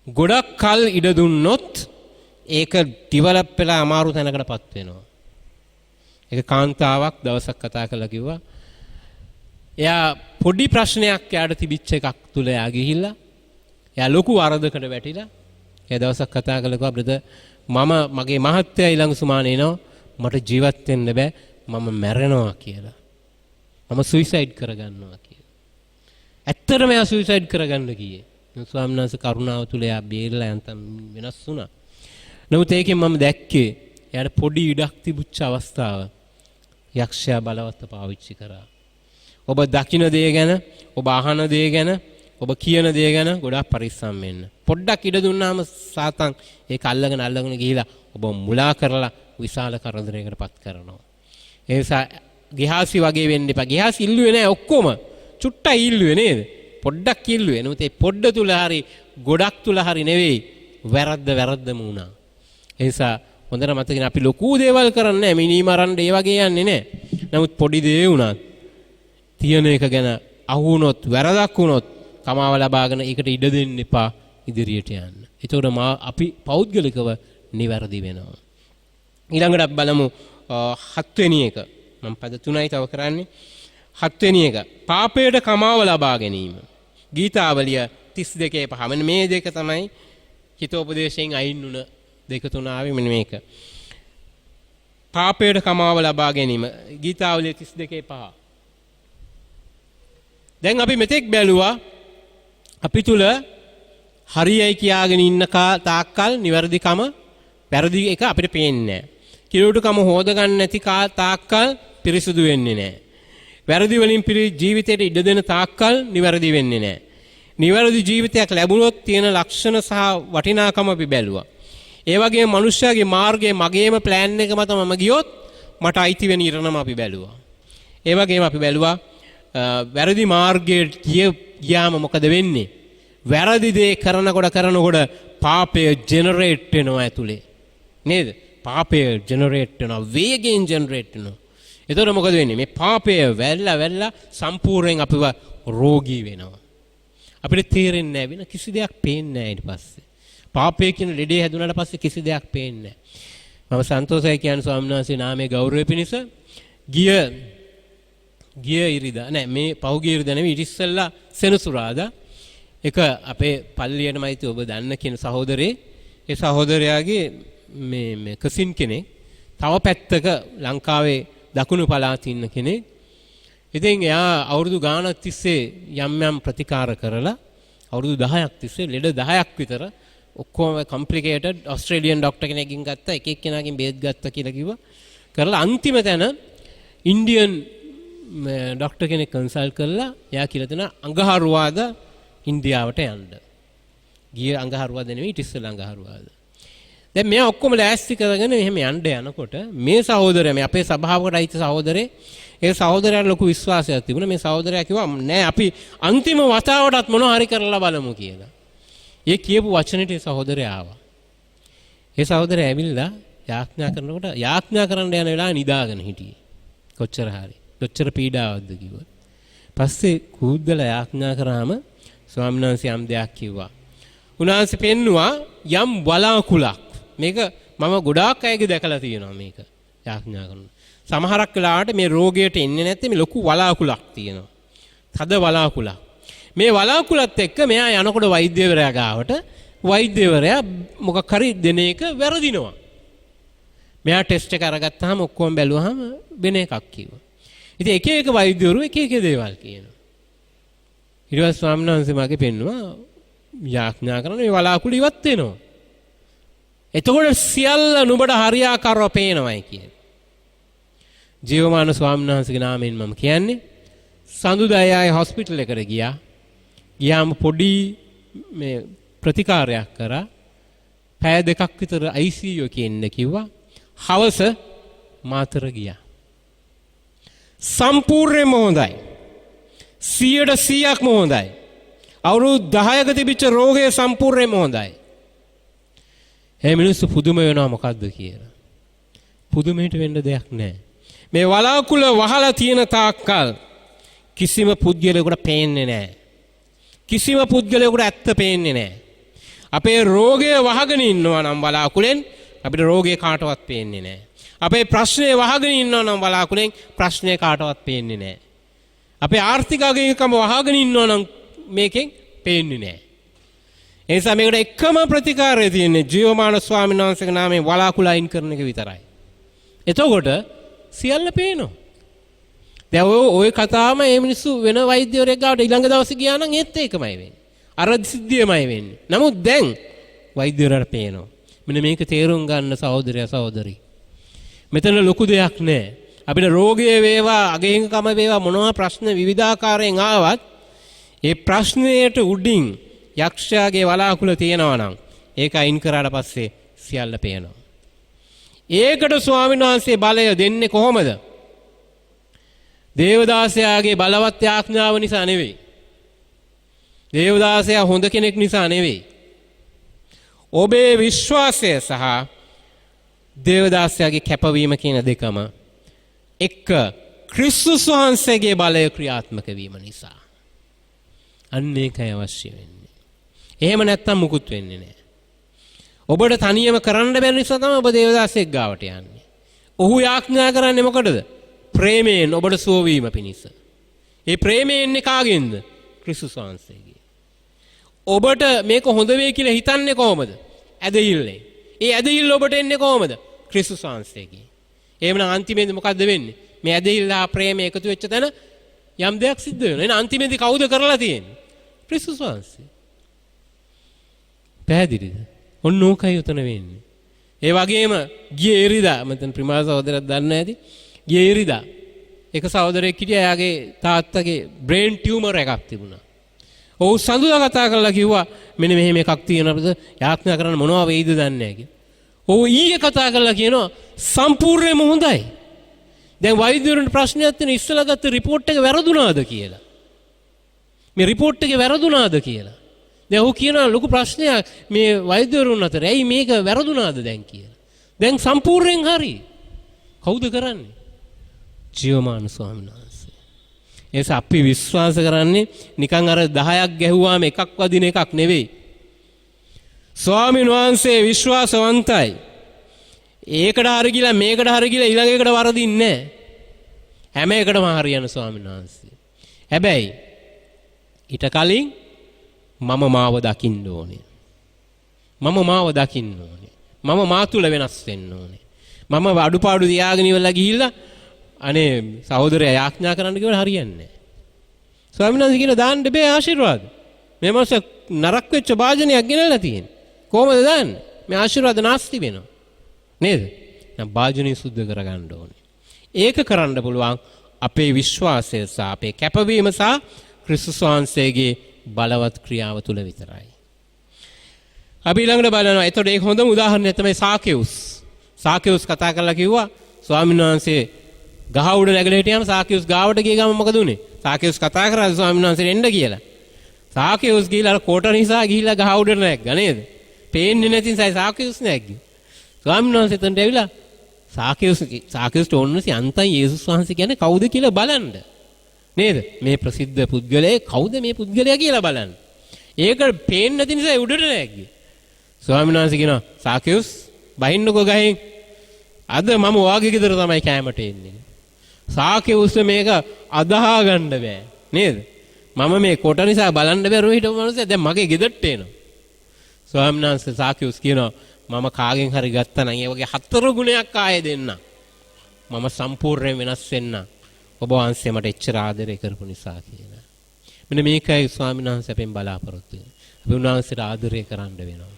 ගොඩක් කල් ඉඩ දුන්නොත් ඒක ඩිවලොප් වෙලා අමාරු තැනකටපත් වෙනවා. ඒක කාන්තාවක් දවසක් කතා කරලා කිව්වා. එයා පොඩි ප්‍රශ්නයක් එයාට තිබිච්ච එකක් තුල එයා ගිහිල්ලා එයා ලොකු වරදකට වැටිලා. එයා දවසක් කතා කරලා කිව්වා, බ්‍රදර්, මම මගේ මහත්තයා ඊළඟ සුමානේ එනවා, මට ජීවත් වෙන්න බෑ, මම මැරෙනවා කියලා. මම සුයිසයිඩ් කරගන්නවා කියලා. ඇත්තටම එයා සුයිසයිඩ් කරගන්න ගියේ. ස්වාමීන් වහන්සේ කරුණාව තුල එයා බේරලා යන්තම් වෙනස් වුණා. නමුත් ඒකෙන් මම දැක්කේ එයාට පොඩි ඉඩක් තිබුච්ච අවස්ථාව යක්ෂයා බලවත්ව පාවිච්චි කරා. ඔබ දකින දේ ගැන, ඔබ අහන දේ ගැන, ඔබ කියන දේ ගැන ගොඩාක් පරිස්සම් වෙන්න. පොඩ්ඩක් ඉඩ දුන්නාම සාතන් ඒක අල්ලගෙන අල්ලගෙන ගිහිලා ඔබ මුලා කරලා විශාල කරදරයකට පත් කරනවා. ඒ නිසා ගෙහාසි වගේ වෙන්න එපා. ගෙහාසි ඉල්ලුවේ නෑ ඔක්කොම. චුට්ටයි ඉල්ලුවේ නේද? පොඩ්ඩක් ඉල්ලුවේ. නමුත් ඒ පොඩ්ඩ තුල හරි ගොඩක් තුල හරි නෙවෙයි, වැරද්ද වැරද්දම වුණා. ඒ නිසා හොඳට මතකනේ, අපි ලොකු දේවල් කරන්නේ නෑ. මිනී මරන්න ඒ වගේ යන්නේ නෑ. නමුත් පොඩි දේ වුණත් තියෙන එක ගැන අහු වුණොත්, වැරදක් වුණොත් කමාව ලබාගෙන ඒකට ඉඩ දෙන්න එපා ඉදිරියට යන්න. එතකොට මා අපි පෞද්ගලිකව නිවැරදි වෙනවා. ඊළඟට අපි බලමු හත්වෙනි එක. මම පද තුනයි තව කරන්නේ. හත්වෙනි එක, පාපයට කමාව ලබා ගැනීම. ගීතාවලිය 32:5. මෙන්න මේ දෙක තමයි හිතෝපදේශයෙන් අයින් වුණ දෙක තුන ආවේ මෙන්න මේක. පාපයට කමාව ලබා ගැනීම. ගීතාවලිය 32:5. දැන් අපි මෙතෙක් බැලුවා අපි තුල හරියයි කියාගෙන ඉන්න තාක්කල් නිවැරදිකම වැරදි එක අපිට පේන්නේ නැහැ. කිලෝටුකම හොද ගන්න නැති තාක්කල් පිරිසුදු වෙන්නේ නැහැ. වැරදි වලින් පිරි ජීවිතයට ඉඩ දෙන තාක්කල් නිවැරදි වෙන්නේ නැහැ. නිවැරදි ජීවිතයක් ලැබුණොත් තියෙන ලක්ෂණ සහ වටිනාකම අපි බැලුවා. ඒ වගේම මනුෂ්‍යයාගේ මාර්ගයේ මගේම ප්ලෑන් එක මත මම ගියොත් මට අයිති වෙන ඉරණම අපි බැලුවා. ඒ වගේම අපි බැලුවා වැරදි මාර්ගයට ගියාම මොකද වෙන්නේ? වැරදි දේ කරනකොට කරනකොට පාපය ජෙනරේට් වෙනවා ඇතුලේ. නේද? පාපය ජෙනරේට් වෙනවා, වේගයෙන් ජෙනරේට් වෙනවා. එතකොට මොකද වෙන්නේ? මේ පාපය වැල්ලා වැල්ලා සම්පූර්ණයෙන් අපිව රෝගී වෙනවා. අපිට තේරෙන්නේ නැහැ, වෙන කිසි දෙයක් පේන්නේ නැහැ ඊට පස්සේ. පාපය කියන ලෙඩේ හැදුනාට පස්සේ කිසි දෙයක් පේන්නේ නැහැ. මම සන්තෝෂයි කියන්නේ ස්වාමීන් වහන්සේ නාමයේ ගෞරවය පිණිස ගිය ගිය ඉරිදා නෑ, මේ පහුගිය ඉරිදා නෙවෙයි, ඊට ඉස්සෙල්ලා සෙනසුරාදා එක අපේ පල්ලියටමයි ඔබ දන්න කියන සහෝදරේ, ඒ සහෝදරයාගේ මේ මේ කසින් කෙනෙක්, තව පැත්තක ලංකාවේ දකුණු පළාතේ ඉන්න කෙනෙක්. ඉතින් එයා අවුරුදු ගාණක් තිස්සේ යම් යම් ප්‍රතිකාර කරලා අවුරුදු 10ක් තිස්සේ ලෙඩ 10ක් විතර ඔක්කොම කම්ප්ලිකේටඩ් ඔස්ට්‍රේලියන් ඩොක්ටර් කෙනෙක්ගෙන් ගත්තා, එක එක්කෙනාගෙන් බේත් ගත්තා කියලා කිව්වා. කරලා අන්තිම තැන ඉන්දියන් ඩොක්ටර් කෙනෙක් කන්සල්ට් කරලා එයා කියලා දෙනවා අඟහරුවාදා ඉන්දියාවට යන්න. ගිය අඟහරුවාදා නෙවෙයි, ඊට ඉස්සෙල්ලා අඟහරුවාදා. දැන් මෙයා ඔක්කොම ලෑස්ති කරගෙන මෙහෙම යන්න යනකොට මේ සහෝදරයා, මේ අපේ සභාවකට අයිති සහෝදරේ, ඒ සහෝදරයාට ලොකු විශ්වාසයක් තිබුණා. මේ සහෝදරයා කිව්වා නෑ, අපි අන්තිම වතාවටත් මොනවා හරි කරලා බලමු කියලා. ඒ කියපු වචනෙට ඒ සහෝදරයා ආවා. ඒ සහෝදරයා ඇවිල්ලා යාඥා කරනකොට, යාඥා කරන්න යන වෙලාව නිදාගෙන හිටියේ. කොච්චර හරි. කොච්චර පීඩාවක්ද කිව්වොත්. පස්සේ කූද්දලා යාඥා කරාම ස්වාමීන් වහන්සේ යම් දෙයක් කිව්වා. උන්වහන්සේ පෙන්නුවා යම් වලාකුළක්. මේක මම ගොඩාක් අයගේ දැකලා තියෙනවා මේක යාඥා කරනවා. සමහරක් වෙලාවට මේ රෝගයට එන්නේ නැත්තේ මේ ලොකු වලාකුළක් තියෙනවා. තද වලාකුළක්. මේ වලාකුළත් එක්ක මෙයා යනකොට වෛද්‍යවරයා ගාවට, වෛද්‍යවරයා මොකක් හරි දෙන එක වැරදිනවා. මෙයා ටෙස්ට් එක අරගත්තාම ඔක්කොම බැලුවාම වෙන එකක් කිව්වා. ඉතින් එක එක වෛද්‍යවරු එක එක දේවල් කියනවා. ඊට පස්සේ ස්වාමීන් වහන්සේ මගේ පෙන්නුවා යාඥා කරන මේ වලාකුළු ඉවත් වෙනවා. එතකොට සියල්ල නුඹට හරියාකාරව පේනවයි කියන්නේ. ජීවමාන ස්වාමීන් වහන්සේගේ නාමයෙන් මම කියන්නේ, සඳුදා හොස්පිටල් එකට ගියා. ගියාම පොඩි මේ ප්‍රතිකාරයක් කරා. පැය දෙකක් විතර ICU එකේ ඉන්න කිව්වා. හවස මාතර ගියා. සම්පූර්ණයෙන්ම හොඳයි. 100%ක්ම හොඳයි. අවුරුදු 10ක තිබිච්ච රෝගය සම්පූර්ණයෙන්ම හොඳයි. ඒ මිනිස්සු පුදුම වෙනවා මොකද්ද කියලා. පුදුමයට වෙන්න දෙයක් නෑ. මේ වලාකුළ වහලා තියෙන තාක්කල් කිසිම පුද්ගලයෙකුට පේන්නේ නෑ. කිසිම පුද්ගලයෙකුට ඇත්ත පේන්නේ නෑ. අපේ රෝගය වහගෙන ඉන්නවා නම් වලාකුළෙන් අපිට රෝගය කාටවත් පේන්නේ නෑ. අපේ ප්‍රශ්නය වහගෙන ඉන්නවා නම් වලාකුළෙන් ප්‍රශ්නය කාටවත් පේන්නේ නෑ. අපේ ආර්ථික අගයකම වහගෙන ඉන්නවා නම් මේකෙන් පේන්නේ නෑ. ඒ නිසා මේකට එකම ප්‍රතිකාරය තියෙන්නේ ජීවමාන ස්වාමීන් වහන්සේගේ නාමයෙන් වලාකුළ අයින් කරන එක විතරයි. එතකොට සියල්ල පේනවා. දැන් ඔය ඔය කතාවම මේ මිනිස්සු වෙන වෛද්‍යවරයෙක් ගාවට ඊළඟ දවසේ ගියා නම් ඒත් ඒකමයි වෙන්නේ. අර සිද්ධියමයි වෙන්නේ. නමුත් දැන් වෛද්‍යවරයාට පේනවා. මෙන්න මේක තේරුම් ගන්න සහෝදරයා සහෝදරි. මෙතන ලොකු දෙයක් නෑ. අපිට රෝගය වේවා, අගහිඟකම වේවා, මොනවා ප්‍රශ්න විවිධාකාරයෙන් ආවත් ඒ ප්‍රශ්නයට උඩින් යක්ෂයාගේ වලාකුළ තියෙනවා නම් ඒක අයින් කරාට පස්සේ සියල්ල පේනවා. ඒකට ස්වාමීන් වහන්සේ බලය දෙන්නේ කොහොමද? දේවදාසයාගේ බලවත් යාඥාව නිසා නෙවෙයි. දේවදාසයා හොඳ කෙනෙක් නිසා නෙවෙයි. ඔබේ විශ්වාසය සහ දේවදාසයාගේ කැපවීම කියන දෙකම එක්ක ක්‍රිස්තුස් වහන්සේගේ බලය ක්‍රියාත්මක වීම නිසා. අන්න ඒකයි අවශ්‍ය වෙන්නේ. එහෙම නැත්තම් මුකුත් වෙන්නේ නැහැ. ඔබට තනියම කරන්න බැරි නිසා තමයි ඔබ දේවදාසයෙක් ගාවට යන්නේ. ඔහු යාඥා කරන්නේ මොකටද? ප්‍රේමයෙන් ඔබට සුව වීම පිණිස. ඒ ප්‍රේමය එන්නේ කාගෙන්ද? ක්‍රිස්තුස් වහන්සේගේ. ඔබට මේක හොඳ වෙයි කියලා හිතන්නේ කොහොමද? ඇදහිල්ලෙන්. ඒ ඇදහිල්ල ඔබට එන්නේ කොහොමද? ක්‍රිස්තුස් වහන්සේගේ. එහෙමනම් අන්තිමේදී මොකද්ද වෙන්නේ? මේ ඇදහිල්ල හා ප්‍රේමය එකතු වෙච්ච තැන යම් දෙයක් සිද්ධ වෙනවා. එහෙනම් අන්තිමේදී කවුද කරලා තියෙන්නේ? ක්‍රිස්තුස් වහන්සේ. පැහැදිලිද? ඔන්න ඕකයි උතන වෙන්නේ. ඒ වගේම ගිය ඉරිදා මතන් ප්‍රිමා සහෝදරයක් දන්නේ නැති. ගිය ඉරිදා එක සහෝදරයෙක් හිටියා, එයාගේ තාත්තගේ බ්‍රේන් ටියුමර් එකක් තිබුණා. ඔහු සඳුදා කතා කරලා කිව්වා මෙන්න මෙහෙම එකක් තියෙනවා අපිට යාඥා කරන්න මොනවා වෙයිද දන්නේ නැහැ කියලා. ඔහු ඊයේ කතා කරලා කියනවා සම්පූර්ණයෙන්ම හොඳයි. දැන් වෛද්‍යවරුන්ට ප්‍රශ්නයක් තියෙන ඉස්සලා ගත්ත රිපෝට් එක වැරදුනාද කියලා. මේ රිපෝට් එකේ වැරදුනාද කියලා. දැන් ඔහු කියනවා ලොකු ප්‍රශ්නයක් මේ වෛද්‍යවරුන් අතර. ඇයි මේක වැරදුනාද දැන් කියලා. දැන් සම්පූර්ණයෙන් හරි. කවුද කරන්නේ? ජීවමාන ස්වාමීන් වහන්සේ. ඒ නිසා අපි විශ්වාස කරන්නේ නිකන් අර 10ක් ගැහුවාම එකක් වදින එකක් නෙවෙයි. ස්වාමීන් වහන්සේ විශ්වාසවන්තයි. ඒකට හරි ගිලා මේකට හරි ගිලා ඊළඟ එකට වරදින්නේ නැහැ. හැම එකටම හරියන ස්වාමීන් වහන්සේ. හැබැයි ඊට කලින් මම මාව දකින්න ඕනේ. මම මාව දකින්න ඕනේ. මම මා තුල වෙනස් වෙන්න ඕනේ. මම අඩුපාඩු තියාගෙන ඉවරලා ගිහිල්ලා අනේ සහෝදරයා යාඥා කරන්න කිව්වල හරියන්නේ නැහැ. ස්වාමීන් වහන්සේ කියන දාන්න බෑ ආශිර්වාද. මේ මාස නරක වෙච්ච භාජනයක් ගෙනල්ලා තියෙන්නේ. කොහොමද දාන්නේ? මේ ආශිර්වාද නාස්ති වෙනවා. නේද? දැන් භාජනය සුද්ධ කරගන්න ඕනේ. ඒක කරන්න පුළුවන් අපේ විශ්වාසය සහ අපේ කැපවීම සහ ක්‍රිස්තුස් වහන්සේගේ බලවත් ක්‍රියාව තුල විතරයි. අපි ඊළඟට බලනවා. එතකොට ඒක හොඳම උදාහරණය තමයි සාකෙවුස්. සාකෙවුස් කතා කරලා කිව්වා ස්වාමීන් වහන්සේ ගහ උඩ නැගලා හිටියාම සාකෙවුස් ගාවට ගිය ගමන් මොකද උනේ? සාකෙවුස් කතා කරා ස්වාමීන් වහන්සේ එන්න කියලා. සාකෙවුස් ගිහිල්ලා අර කොට නිසා ගිහිල්ලා ගහ උඩට නැග්ගා නේද? පේන්නේ නැති නිසා සාකෙවුස් නැග්ගේ. ස්වාමීන් වහන්සේ එතනට ඇවිල්ලා සාකෙවුස්ට ඕන නිසා යන්තම් යේසුස් වහන්සේ කියන්නේ කවුද කියලා බලන්න. නේද? මේ ප්‍රසිද්ධ පුද්ගලයා කවුද මේ පුද්ගලයා කියලා බලන්න. ඒක පේන්නේ නැති නිසා උඩට නැග්ගේ. ස්වාමීන් වහන්සේ කියනවා සාකෙවුස් බහින්නකෝ ගහෙන්. අද මම ඔයාගේ ගෙදර තමයි කෑමට එන්නේ. සාකෙවුස් මේක අදහා ගන්න බෑ නේද? මම මේ කොට නිසා බලන්න බැරුව හිටපු මනුස්සයා දැන් මගේ ගෙදරට එනවා. ස්වාමීන් වහන්සේ සාකෙවුස් කියනවා මම කාගෙන් හරි ගත්තා නම් ඒ වගේ 4 ගුණයක් ආයෙ දෙන්න. මම සම්පූර්ණයෙන් වෙනස් වෙන්න. ඔබ වහන්සේ මට එච්චර ආදරය කරපු නිසා කියලා. මෙන්න මේකයි ස්වාමීන් වහන්සේ අපෙන් බලාපොරොත්තු වෙන්නේ. අපි උන්වහන්සේට ආදරය කරන්න වෙනවා.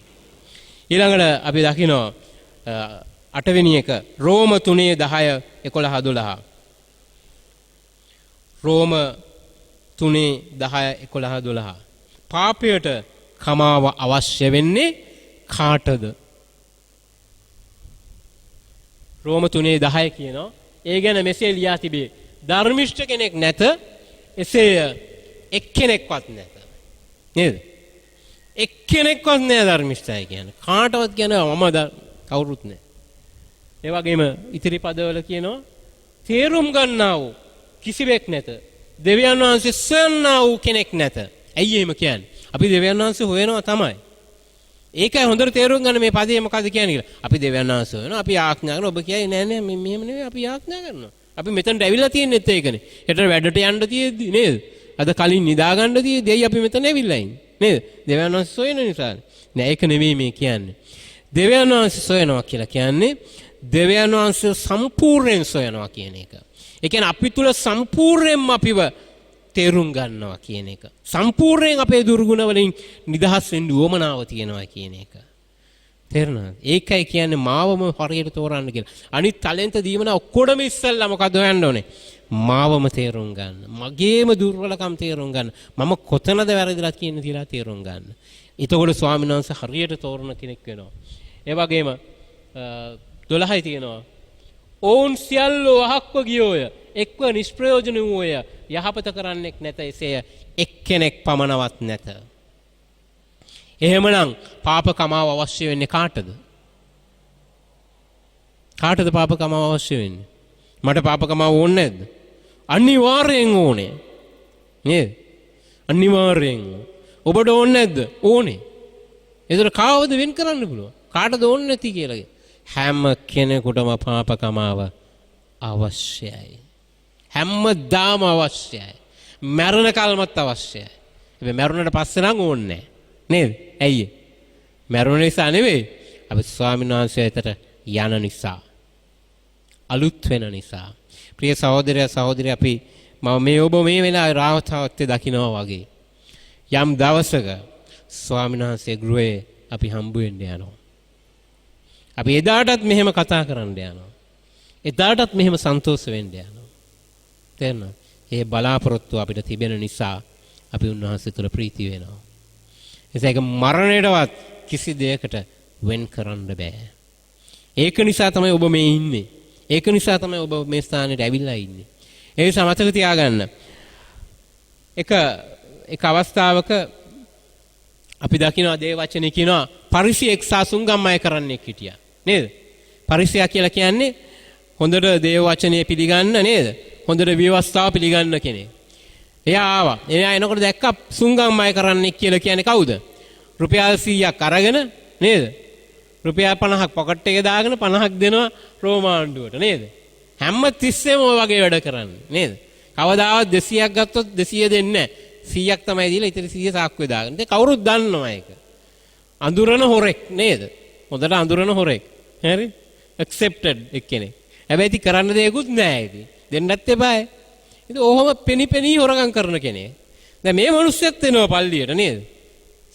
ඊළඟට අපි දකිනවා 8වෙනි එක රෝම 3 10 11 12. රෝම 3 10 11 12. පාපයට කමාව අවශ්‍ය වෙන්නේ කාටද? රෝම 3 10 කියනවා. ඒ ගැන මෙසේ ලියා තිබේ. ධර්මිෂ්ඨ කෙනෙක් නැත, එසේය එක්කෙනෙක්වත් නැත. නේද? එක්කෙනෙක්වත් නෑ ධර්මිෂ්ඨයි කියන්නේ. කාටවත් කියන්නේ මම කවුරුත් නෑ. ඒ වගේම ඉතිරි පදවල කියනවා තේරුම් ගන්නා වූ කිසිවෙක් නැත. දෙවියන් වහන්සේ සොයන්නා වූ කෙනෙක් නැත. ඇයි එහෙම කියන්නේ? අපි දෙවියන් වහන්සේ හොයනවා තමයි. ඒකයි හොඳට තේරුම් ගන්න මේ පදේ මොකද්ද කියන්නේ කියලා. අපි දෙවියන් වහන්සේ හොයනවා, අපි යාඥා කරනවා. ඔබ කියයි නෑ නෑ මේ මෙහෙම නෙවෙයි අපි යාඥා කරනවා. අපි මෙතනට ඇවිල්ලා තියෙන්නෙත් ඒකනේ. හෙට වැඩට යන්න තියෙද්දි නේද? අද කලින් නිදා ගන්න තියෙද්දි ඇයි අපි මෙතන ඇවිල්ලා ඉන්නේ? නේද? දෙවියන් වහන්සේ සොයන නිසා. නෑ ඒක නෙවෙයි මේ කියන්නේ. දෙවියන් වහන්සේ සොයනවා කියලා කියන්නේ දෙවියන් වහන්සේ සම්පූර්ණයෙන් සොයනවා කියන එක. ඒ කියන්නේ අපි තුල සම්පූර්ණයෙන්ම අපිව තේරුම් ගන්නවා කියන එක. සම්පූර්ණයෙන් අපේ දුර්ගුණ වලින් නිදහස් වෙන්න උවමනාව තියෙනවා කියන එක. තේරුණාද? ඒකයි කියන්නේ මාවම හරියට තෝරන්න කියලා. අනිත් ටැලන්ත දීමන ඔක්කොටම ඉස්සෙල්ලා මොකද හොයන්න ඕනේ? මාවම තේරුම් ගන්න. මගේම දුර්වලකම් තේරුම් ගන්න. මම කොතනද වැරදිලා කියන්නේ කියලා තේරුම් ගන්න. එතකොට ස්වාමීන් වහන්සේ හරියට තෝරන කෙනෙක් වෙනවා. ඒ වගේම 12යි තියෙනවා. ඔවුන් සියල්ලෝ අහක්ව ගියෝය, එක්ව නිෂ්ප්‍රයෝජන වූෝය, යහපත කරන්නෙක් නැත, එසේය එක්කෙනෙක් පමණවත් නැත. එහෙමනම් පාප කමාව අවශ්‍ය වෙන්නේ කාටද? කාටද පාප කමාව අවශ්‍ය වෙන්නේ? මට පාප කමාව ඕනේ නැද්ද? අනිවාර්යෙන් ඕනේ. නේද? අනිවාර්යෙන්. ඔබට ඕනේ නැද්ද? ඕනේ. ඒතර කාවද වෙන් කරන්න පුළුවන්? කාටද ඕනේ නැති කියලා? හැම කෙනෙකුටම පාප කමාව අවශ්‍යයි. හැමදාම අවශ්‍යයි. මැරෙන කල්මත් අවශ්‍යයි. හැබැයි මැරුණට පස්සේ නම් ඕනේ නෑ. නේද? ඇයි ඒ? මැරුණ නිසා නෙවෙයි. අපි ස්වාමීන් වහන්සේ වෙතට යන නිසා. අලුත් වෙන නිසා. ප්‍රිය සහෝදරයා සහෝදරිය, අපි මම මේ ඔබ මේ වෙලාවේ රාවතාවත්තේ දකින්නවා වගේ යම් දවසක ස්වාමීන් වහන්සේ ගෘහයේ අපි හම්බ වෙන්න යනවා. අපි එදාටත් මෙහෙම කතා කරන්න යනවා. එදාටත් මෙහෙම සන්තෝෂ වෙන්න යනවා. තේරෙනවද? ඒ බලාපොරොත්තුව අපිට තිබෙන නිසා අපි උන්වහන්සේ තුළ ප්‍රීති වෙනවා. නිසා ඒක මරණයටවත් කිසි දෙයකට වෙන් කරන්න බෑ. ඒක නිසා තමයි ඔබ මේ ඉන්නේ. ඒක නිසා තමයි ඔබ මේ ස්ථානෙට ඇවිල්ලා ඉන්නේ. ඒ නිසා මතක තියාගන්න. එක එක අවස්ථාවක අපි දකිනවා දේව වචනේ කියනවා පරිසියෙක් සහ සුංගම් අය කරන්නෙක් හිටියා. නේද? පරිසියා කියලා කියන්නේ හොඳට දේව වචනය පිළිගන්න නේද? හොඳට ව්‍යවස්ථාව පිළිගන්න කෙනෙක්. එයා ආවා. එයා එනකොට දැක්කා සුංගම් අය කරන්නෙක් කියලා කියන්නේ කවුද? රුපියල් 100ක් අරගෙන නේද? රුපියල් 50ක් පොකට් එකේ දාගෙන 50ක් දෙනවා රෝමාණ්ඩුවට නේද? හැම තිස්සෙම ඔය වගේ වැඩ කරන්නේ නේද? කවදාවත් 200ක් ගත්තොත් 200 දෙන්නේ නැහැ. 100ක් තමයි දීලා ඉතින් 100 සාක්කුවේ දාගෙන. ඉතින් කවුරුත් දන්නවා ඒක. අඳුරන හොරෙක් නේද? හොඳට අඳුරන හොරෙක්. හරි? ඇක්සෙප්ටඩ් එක්කෙනෙක්. හැබැයි ඉතින් කරන්න දෙයක්වත් නෑ ඉතින්. දෙන්නත් එපායි. ඉතින් ඔහොම පෙනි පෙනී හොරකම් කරන කෙනෙක්. දැන් මේ මිනිස්සුත් එනවා පල්ලියට නේද?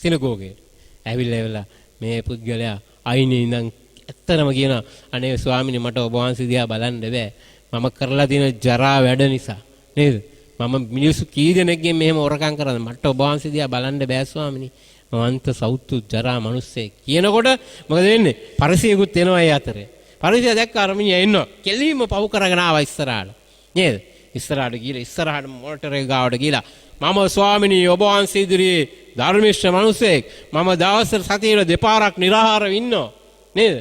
සිනගෝගයට. ඇවිල්ලා ඇවිල්ලා මේ පුද්ගලයා අයිනේ ඉඳන් ඇත්තටම කියනවා, අනේ ස්වාමීනි, මට ඔබ වහන්සේ දිහා බලන්න බෑ. මම කරලා තියෙන ජරා වැඩ නිසා නේද? මම මිනිස්සු කී දෙනෙක්ගෙන් මෙහෙම හොරකම් කරාද? මට ඔබ වහන්සේ දිහා බලන්න බෑ ස්වාමීනි. මම අන්ත සෞතු ජරා මිනිස්සෙක් කියනකොට මොකද වෙන්නේ? පරිසියකුත් එනවා ඒ අතරේ. පරිසිය දැක්ක අර මිනිහා එනවා. කෙලින්ම පව් කරගෙන ආවා ඉස්සරහට. නේද? ඉස්සරහට ගිහලා ඉස්සරහට මොනිටර් එක ගාවට ගිහලා, මම ස්වාමිනී, ඔබ වහන්සේ ඉදිරියේ ධර්මිෂ්ඨ මිනිසෙක්. මම දවසට සතියේ දෙපාරක් නිරාහාරව ඉන්නවා. නේද?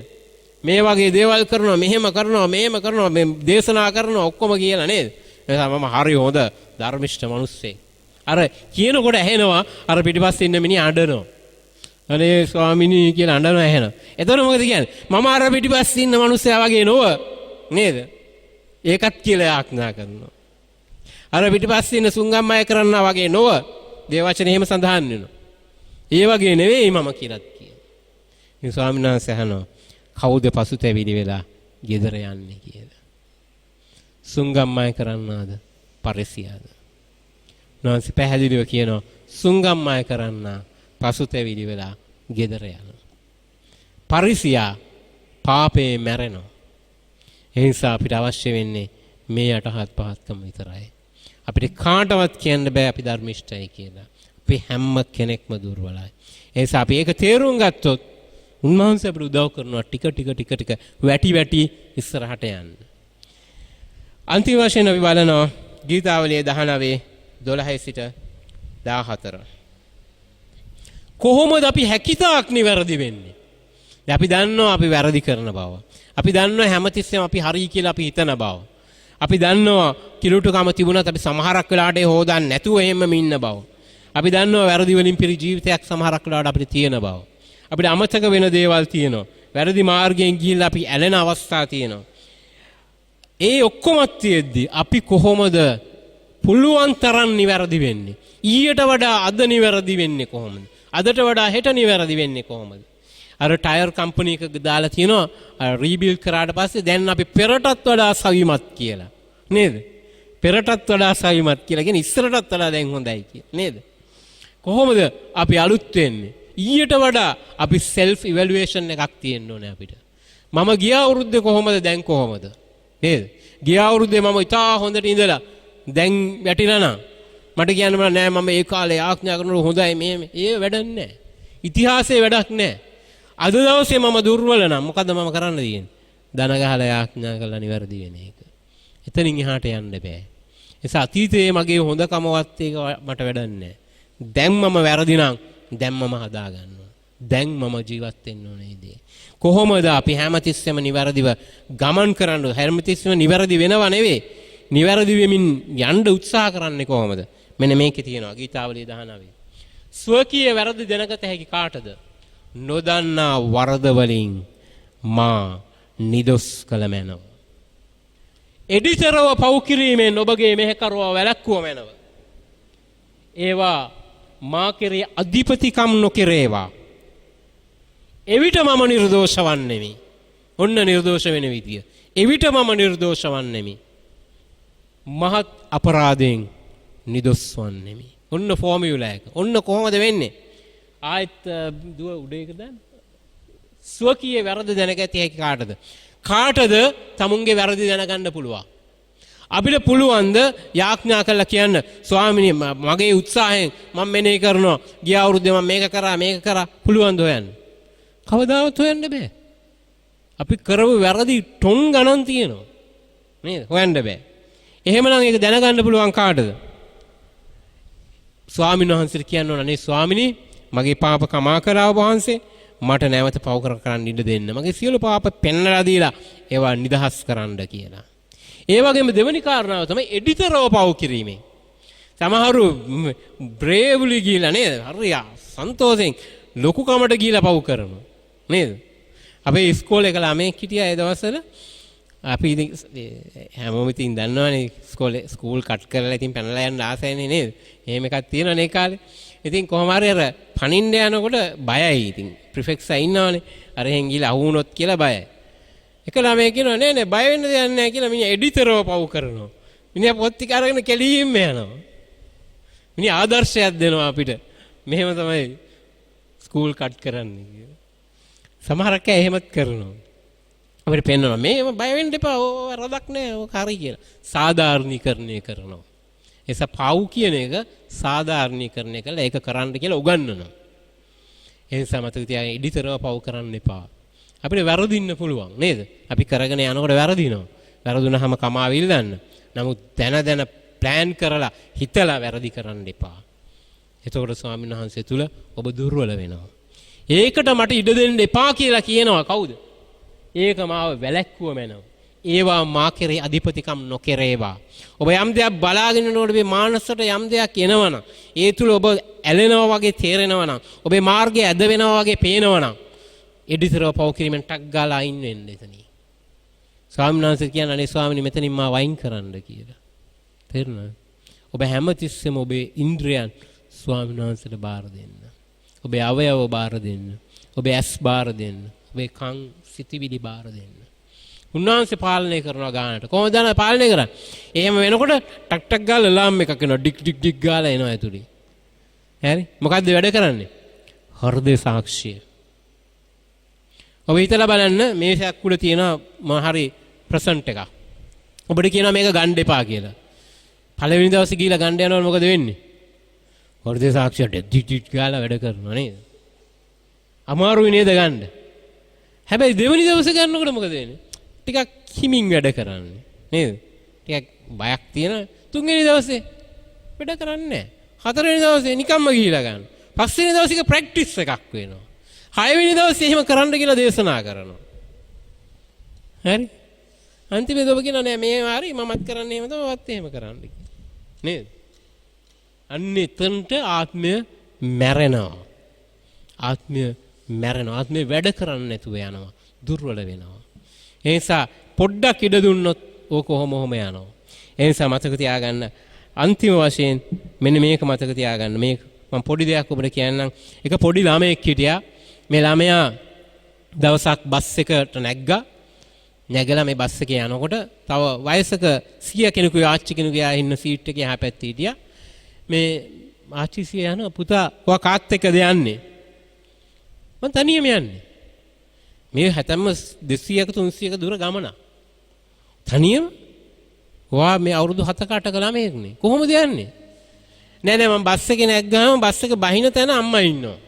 මේ වගේ දේවල් කරනවා, මෙහෙම කරනවා, මෙහෙම කරනවා, මේ දේශනා කරනවා, ඔක්කොම කියලා නේද? එනිසා මම හරි හොඳ ධර්මිෂ්ඨ මිනිස්සෙක්. අර කියනකොට ඇහෙනවා අර පිටිපස්සේ ඉන්න මිනිහා අඬනවා. අනේ ස්වාමිනී කියලා අඬනවා ඇහෙනවා. එතකොට මොකද කියන්නේ? මම අර පිටිපස්සේ ඉන්න මිනිස්සයා වගේ නොව නේද? ඒකත් කියලා යාඥා කරනවා. අර පිටිපස්සේ ඉන්න සුංගම් අය කරන්නා වගේ නොව, දේව වචනේ එහෙම සඳහන් වෙනවා. ඒ වගේ නෙවෙයි මම කියලාත් කියනවා. ඉතින් ස්වාමීන් වහන්සේ අහනවා, කවුද පසුතැවිලි වෙලා ගෙදර යන්නේ කියලා. සුංගම් අය කරන්නාද පරිසියාද? උන්වහන්සේ පැහැදිලිව කියනවා, සුංගම් අය කරන්නා පසුතැවිලි වෙලා ගෙදර යනවා. පරිසියා පාපේ මැරෙනවා. ඒ නිසා අපිට අවශ්‍ය වෙන්නේ මේ යටහත් පහත්කම විතරයි. අපිට කාටවත් කියන්න බෑ අපි ධර්මිෂ්ඨයි කියලා. අපි හැම කෙනෙක්ම දුර්වලයි. ඒ නිසා අපි ඒක තේරුම් ගත්තොත් උන්වහන්සේ අපිට උදව් කරනවා ටික ටික ටික ටික වැටි වැටි ඉස්සරහට යන්න. අන්තිම වශයෙන් අපි බලනවා ගීතාවලියේ 19 12 සිට 14. කොහොමද අපි හැකිතාක් නිවැරදි වෙන්නේ? දැන් අපි දන්නවා අපි වැරදි කරන බව. අපි දන්නවා හැමතිස්සෙම අපි හරි කියලා අපි හිතන බව. අපි දන්නවා කිලුටුකම තිබුණත් අපි සමහරක් වෙලාවට ඒ හොදන්න නැතුව එහෙමම ඉන්න බව. අපි දන්නවා වැරදි වලින් පිරි ජීවිතයක් සමහරක් වෙලාවට අපිට තියෙන බව. අපිට අමතක වෙන දේවල් තියෙනවා. වැරදි මාර්ගයෙන් ගිහිල්ලා අපි ඇලෙන අවස්ථා තියෙනවා. ඒ ඔක්කොමත් තියෙද්දි අපි කොහොමද පුළුවන් තරම් නිවැරදි වෙන්නේ? ඊට වඩා අද නිවැරදි වෙන්නේ කොහොමද? අදට වඩා හෙට නිවැරදි වෙන්නේ කොහොමද? අර ටයර් කම්පනි එකක දාලා තියෙනවා අර රීබිල්ඩ් කරාට පස්සේ දැන් අපි පෙරටත් වඩා සවිමත් කියලා. නේද? පෙරටත් වඩා සවිමත් කියලා කියන්නේ ඉස්සරටත් වඩා දැන් හොඳයි කියලා. නේද? කොහොමද අපි අලුත් වෙන්නේ? ඊට වඩා අපි සෙල්ෆ් ඉවැලුවේෂන් එකක් තියෙන්න ඕනේ අපිට. මම ගිය අවුරුද්දේ කොහොමද, දැන් කොහොමද? නේද? ගිය අවුරුද්දේ මම ඉතා හොඳට ඉඳලා දැන් වැටිලා නම් මට කියන්න බෑ නෑ මම ඒ කාලේ යාඥා කරනකොට හොඳයි මෙහෙම. ඒ වැඩක් නෑ. ඉතිහාසයේ වැඩක් නෑ. අද දවසේ මම දුර්වල නම් මොකද මම කරන්න තියෙන්නේ? දන ගහලා යාඥා කරලා නිවැරදි වෙන එක. එතනින් එහාට යන්න බෑ. නිසා අතීතයේ මගේ හොඳකමවත් ඒක මට වැඩක් නෑ. දැන් මම වැරදි නම් දැන් මම හදා ගන්නවා. දැන් මම ජීවත් වෙන්න ඕනේ දේ. කොහොමද අපි හැමතිස්සෙම නිවැරදිව ගමන් කරන්න, හැමතිස්සෙම නිවැරදි වෙනව නෙවෙයි, නිවැරදි වෙමින් යන්න උත්සාහ කරන්නේ කොහොමද? මෙන්න මේකේ තියෙනවා ගීතාවලිය 19. ස්වකීය වැරදි දැනගත හැකි කාටද? නොදන්නා වරද වලින් මා නිදොස් කළ මැනව. එඩිතරව පව් කිරීමෙන් ඔබගේ මෙහෙකරුවා වැළැක්වුව මැනව. ඒවා මා කෙරේ අධිපතිකම් නොකෙරේවා. එවිට මම නිර්දෝෂ වන්නෙමි. ඔන්න නිර්දෝෂ වෙන විදිය. එවිට මම නිර්දෝෂ වන්නෙමි. මහත් අපරාධයෙන් නිදොස් වන්නෙමි. ඔන්න ෆෝමියුලා එක. ඔන්න කොහොමද වෙන්නේ? ආයෙත් දුව උඩ එක දාන්න. ස්වකීය වැරදි දැනගත හැකි කාටද? කාටද තමුන්ගේ වැරදි දැනගන්න පුළුවන්? අපිට පුළුවන් ද යාඥා කරලා කියන්න, ස්වාමිනේ මගේ උත්සාහයෙන් මම මෙනෙහි කරනවා, ගිය අවුරුද්දේ මම මේක කරා මේක කරා, පුළුවන් ද හොයන්න? කවදාවත් හොයන්න බෑ. අපි කරපු වැරදි ටොං ගණන් තියෙනවා නේද? හොයන්න බෑ. එහෙමනම් ඒක දැනගන්න පුළුවන් කාටද? ස්වාමීන් වහන්සේට කියන්න ඕන, අනේ ස්වාමිනී මගේ පාප කමා කරා ඔබ වහන්සේ, මට නැවත පව් කරන්න ඉඩ දෙන්න, මගේ සියලු පාප පෙන්වලා දීලා ඒවා නිදහස් කරන්න කියලා. ඒ වගේම දෙවෙනි කාරණාව තමයි එඩිතරව පව් කිරීමෙන්. සමහරු බ්‍රේව්ලි ගිහිලා නේද? හරි සන්තෝෂෙන් ලොකු කමට ගිහිලා පව් කරනවා නේද? අපේ ඉස්කෝලේ එක ළමයෙක් හිටියා ඒ දවස්වල. අපි ඉතින් හැමෝම ඉතින් දන්නවනේ ඉස්කෝලේ ස්කූල් කට් කරලා ඉතින් පැනලා යන්න ආසයිනේ නේද? එහෙම එකක් තියෙනවනේ ඒ කාලේ. ඉතින් කොහොම හරි අර පනින්න යනකොට බයයි ඉතින්. ප්‍රිෆෙක්ට්ස් ඉන්නවනේ. අර එහෙන් ගිහලා අහු වුණොත් කියලා බයයි. එක ළමයෙක් කියනවා නෑ නෑ බය වෙන්න දෙයක් නෑ කියලා මිනිහා එඩිතරව පව් කරනවා. මිනිහා පොත් ටික අරගෙන කෙලින්ම යනවා. මිනිහා ආදර්ශයක් දෙනවා අපිට. මෙහෙම තමයි ස්කූල් කට් කරන්නේ කියලා. සමහරක් අය එහෙමත් කරනවා. අපිට පෙන්වනවා මේව බය වෙන්න එපා, ඕව වරදක් නෑ, ඕක හරි කියලා. සාධාරණීකරණය කරනවා. එසා පව් කියන එක සාධාරණීකරණය කරලා ඒක කරන්න කියලා උගන්වනවා. ඒ නිසා මතක තියාගන්න, එඩිතරව පව් කරන්න එපා. අපිට වැරදින්න පුළුවන් නේද? අපි කරගෙන යනකොට වැරදිනවා. වැරදුනහම කමාව ඉල්ලන්න. නමුත් දැන දැන ප්ලෑන් කරලා හිතලා වැරදි කරන්න එපා. එතකොට ස්වාමීන් වහන්සේ තුල ඔබ දුර්වල වෙනවා. ඒකට මට ඉඩ දෙන්න එපා කියලා කියනවා කවුද? ඒක මාව වැළැක්වුව මැනව. ඒවා මා කෙරෙහි අධිපතිකම් නොකෙරේවා. ඔබ යම් දෙයක් බලාගෙන ඉනකොට ඔබේ මානසට යම් දෙයක් එනවනම්, ඒ තුල ඔබ ඇලෙනවා වගේ තේරෙනවා නම්, ඔබේ මාර්ගය ඇද වෙනවා වගේ පේනවා නම්, එඩිතරව පව් කිරීමෙන් ටක් ගාලා අයින් වෙන්න එතනින්. ස්වාමීන් වහන්සේ කියන්නේ අනේ ස්වාමීනි මෙතනින් මාව අයින් කරන්න කියලා. තේරුණාද? ඔබ හැම තිස්සෙම ඔබේ ඉන්ද්‍රයන් ස්වාමීන් වහන්සේට බාර දෙන්න. ඔබේ අවයව බාර දෙන්න. ඔබේ ඇස් බාර දෙන්න. ඔබේ කන් සිතිවිලි බාර දෙන්න. උන්වහන්සේ පාලනය කරනවා ගානට. කොහොමද දන්නවද පාලනය කරන්නේ? එහෙම වෙනකොට ටක් ටක් ගාලා අලාම් එකක් එනවා. ඩික් ඩික් ඩික් ගාලා එනවා ඇතුලේ. හරි? මොකද්ද වැඩ කරන්නේ? හෘදය සාක්ෂිය. ඔබ හිතලා බලන්න, මේසයක් උඩ තියෙන මොන හරි ප්‍රසන්ට් එකක්. ඔබට කියනවා මේක ගන්න එපා කියලා. පළවෙනි දවසේ ගිහලා ගන්න යනකොට මොකද වෙන්නේ? හෘදය සාක්ෂිය ඩික් ඩික් ඩික් ගාලා වැඩ කරනවා නේද? අමාරුයි නේද ගන්න? හැබැයි දෙවෙනි දවසේ ගන්නකොට මොකද වෙන්නේ? ටිකක් හිමින් වැඩ කරන්නේ නේද? ටිකක් බයක් තියෙන. තුන්වෙනි දවසේ වැඩ කරන්නේ නැහැ. හතරවෙනි දවසේ නිකම්ම ගිහිලා ගන්න. පස්වෙනි දවසේ ඒක ප්‍රැක්ටිස් එකක් වෙනවා. හයවෙනි දවසේ එහෙම කරන්න කියලා දේශනා කරනවා. හරි? අන්තිමේදී ඔබ කියනවා නෑ මේ හරි මමත් කරන්නේ එහෙම තමයි, ඔයත් එහෙම කරන්න කියලා. නේද? අන්න එතනට ආත්මය මැරෙනවා. ආත්මය මැරෙනවා. ආත්මය වැඩ කරන්නේ නැතුව යනවා. දුර්වල වෙනවා. ඒ නිසා පොඩ්ඩක් ඉඩ දුන්නොත් ඕක කොහොම ඔහොම යනවා. ඒ නිසා මතක තියාගන්න, අන්තිම වශයෙන් මෙන්න මේක මතක තියාගන්න. මේක මම පොඩි දෙයක් ඔබට කියන්නම්. එක පොඩි ළමයෙක් හිටියා. මේ ළමයා දවසක් බස් එකට නැග්ගා. නැගලා මේ බස් එකේ යනකොට තව වයසක සීයා කෙනෙකුයි ආච්චි කෙනෙකුයි ආ ඉන්න සීට් එකේ එහා පැත්තේ හිටියා. මේ ආච්චි සීයා යනවා, පුතා ඔයා කාත් එක්කද යන්නේ? මං තනියම යන්නේ. මේ හැතැම්ම 200ක 300ක දුර ගමන. තනියම? ඔයා මේ අවුරුදු 7ක 8ක ළමයෙක්නේ. කොහොමද යන්නේ? නෑ නෑ මං බස් එකේ නැග්ගාම බස් එක බහින තැන අම්මා ඉන්නවා.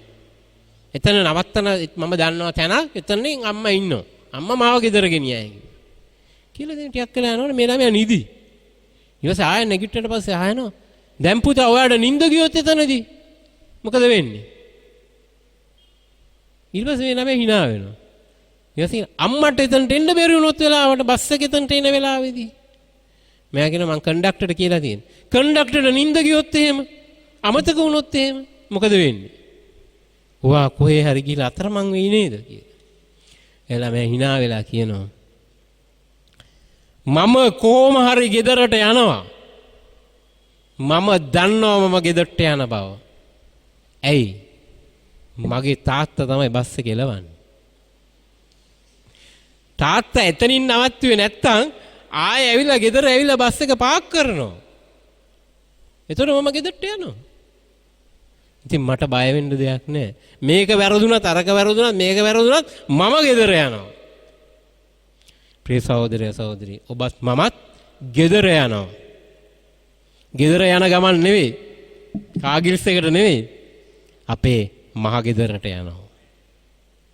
එතන නවත්තන මම දන්නවා තැනක්, එතනින් අම්මා ඉන්නවා. අම්මා මාව ගෙදර ගෙනියයි කියලා. දැන් ටිකක් වෙලා යනකොට මේ ළමයා නිදි. ඊට පස්සේ ආයෙ නැගිට්ටට පස්සේ ආයනවා. දැන් පුතා ඔයාට නින්ද ගියොත් එතනදී මොකද වෙන්නේ? ඊට පස්සේ මේ ළමයා හිනා වෙනවා. ඊට පස්සේ අම්මට එතනට එන්න බැරි වුණොත් වෙලාවට බස් එක එතනට එන වෙලාවේදී මෙයා කියනවා මං කන්ඩක්ටර්ට කියලා තියෙන. කන්ඩක්ටර්ට නින්ද ගියොත් එහෙම අමතක වුණොත් එහෙම මොකද වෙන්නේ? ඔයා කොහේ හරි ගිහලා අතරමං වෙයි නේද කියලා. එලා මම හිනා වෙලා කියනවා මම කොහොම හරි ගෙදරට යනවා. මම දන්නවා මම ගෙදරට යන බව. ඇයි? මගේ තාත්තා තමයි බස් එක එලවන්නේ. තාත්තා එතනින් නවත්තුවේ නැත්තම් ආයෙ ඇවිල්ලා ගෙදර ඇවිල්ලා බස් එක පාක් කරනවා. එතකොට මම ගෙදරට යනවා. ඉතින් මට බය වෙන්න දෙයක් නෑ. මේක වැරදුනත් අරක වැරදුනත් මේක වැරදුනත් මම ගෙදර යනවා. ප්‍රිය සහෝදරය සහෝදරී, ඔබත් මමත් ගෙදර යනවා. ගෙදර යන ගමන් නෙවෙයි. කාගිල්ස් එකට නෙවෙයි. අපේ මහ ගෙදරට යනවා.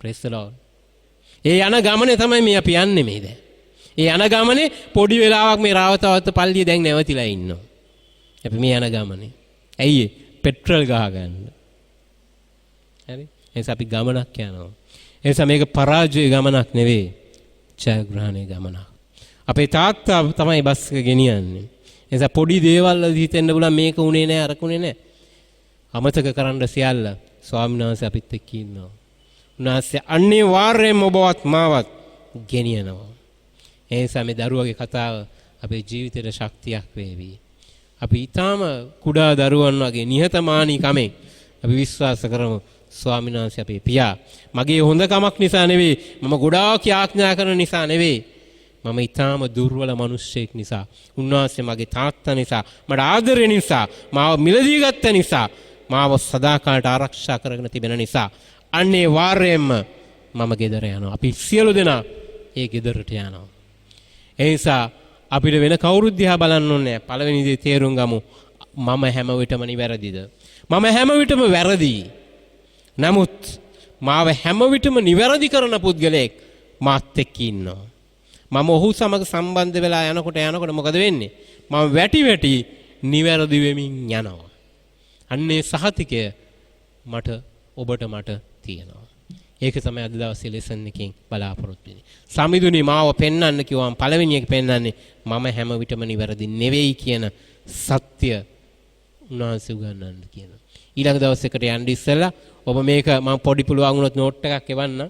Praise the Lord. ඒ යන ගමනේ තමයි මේ අපි යන්නේ මේ දැන්. ඒ යන ගමනේ පොඩි වෙලාවක් මේ රාවතවත්ත පල්ලිය දැන් නැවතිලා ඉන්නවා. අපි මේ යන ගමනේ. ඇයි ඒ? පෙට්‍රල් ගහ ගන්න. හරි? ඒ නිසා අපි ගමනක් යනවා. ඒ නිසා මේක පරාජය ගමනක් නෙවෙයි. ජයග්‍රහණයේ ගමනක්. අපේ තාත්තා තමයි බස් එක ගෙනියන්නේ. ඒ නිසා පොඩි දේවල් වලදී හිතෙන්න පුළුවන් මේක උනේ නෑ, අරක උනේ නෑ. අමතක කරන්න සියල්ල ස්වාමීන් වහන්සේ අපිත් එක්ක ඉන්නවා. උන්වහන්සේ අනිවාර්යයෙන්ම ඔබවත් මාවත් ගෙනියනවා. ඒ නිසා මේ දරුවගේ කතාව අපේ ජීවිතේට ශක්තියක් වේවි. අපි ඊටාම කුඩා දරුවන් වගේ නිහතමානී කමෙන් අපි විශ්වාස කරමු ස්වාමීන් වහන්සේ අපේ පියා. මගේ හොඳකමක් නිසා නෙවෙයි, මම ගොඩාක් යාඥා කරන නිසා නෙවෙයි, මම ඊටාම දුර්වල මිනිස්සෙක් නිසා, උන්වහන්සේ මගේ තාත්තා නිසා, මට ආදරය නිසා, මාව මිලදී ගත්ත නිසා, මාව සදාකාලට ආරක්ෂා කරගෙන තිබෙන නිසා අනිවාර්යයෙන්ම මම ගෙදර යනවා. අපි සියලු දෙනා ඒ ගෙදරට යනවා. ඒ නිසා අපිට වෙන කවුරුත් දිහා බලන්න ඕනේ නැහැ. පළවෙනි දේ තේරුම් ගමු. මම හැම විටම නිවැරදිද? මම හැම විටම වැරදි. නමුත් මාව හැම විටම නිවැරදි කරන පුද්ගලයෙක් මාත් එක්ක ඉන්නවා. මම ඔහු සමග සම්බන්ධ වෙලා යනකොට යනකොට මොකද වෙන්නේ? මම වැටි වැටි නිවැරදි වෙමින් යනවා. අන්නේ සහතිකය මට ඔබට මට තියෙනවා. ඒක තමයි අද දවසේ ලෙසන් එකෙන් බලාපොරොත්තු වෙන්නේ. සමිඳුනි මාව පෙන්වන්න කිව්වම පළවෙනි එක පෙන්වන්නේ මම හැම විටම නිවැරදි නෙවෙයි කියන සත්‍ය උන්වහන්සේ උගන්වන්න කියන. ඊළඟ දවස් එකට යන්න ඉස්සෙල්ලා ඔබ මේක මම පොඩි පුළුවන් වුණොත් නෝට් එකක් එවන්න.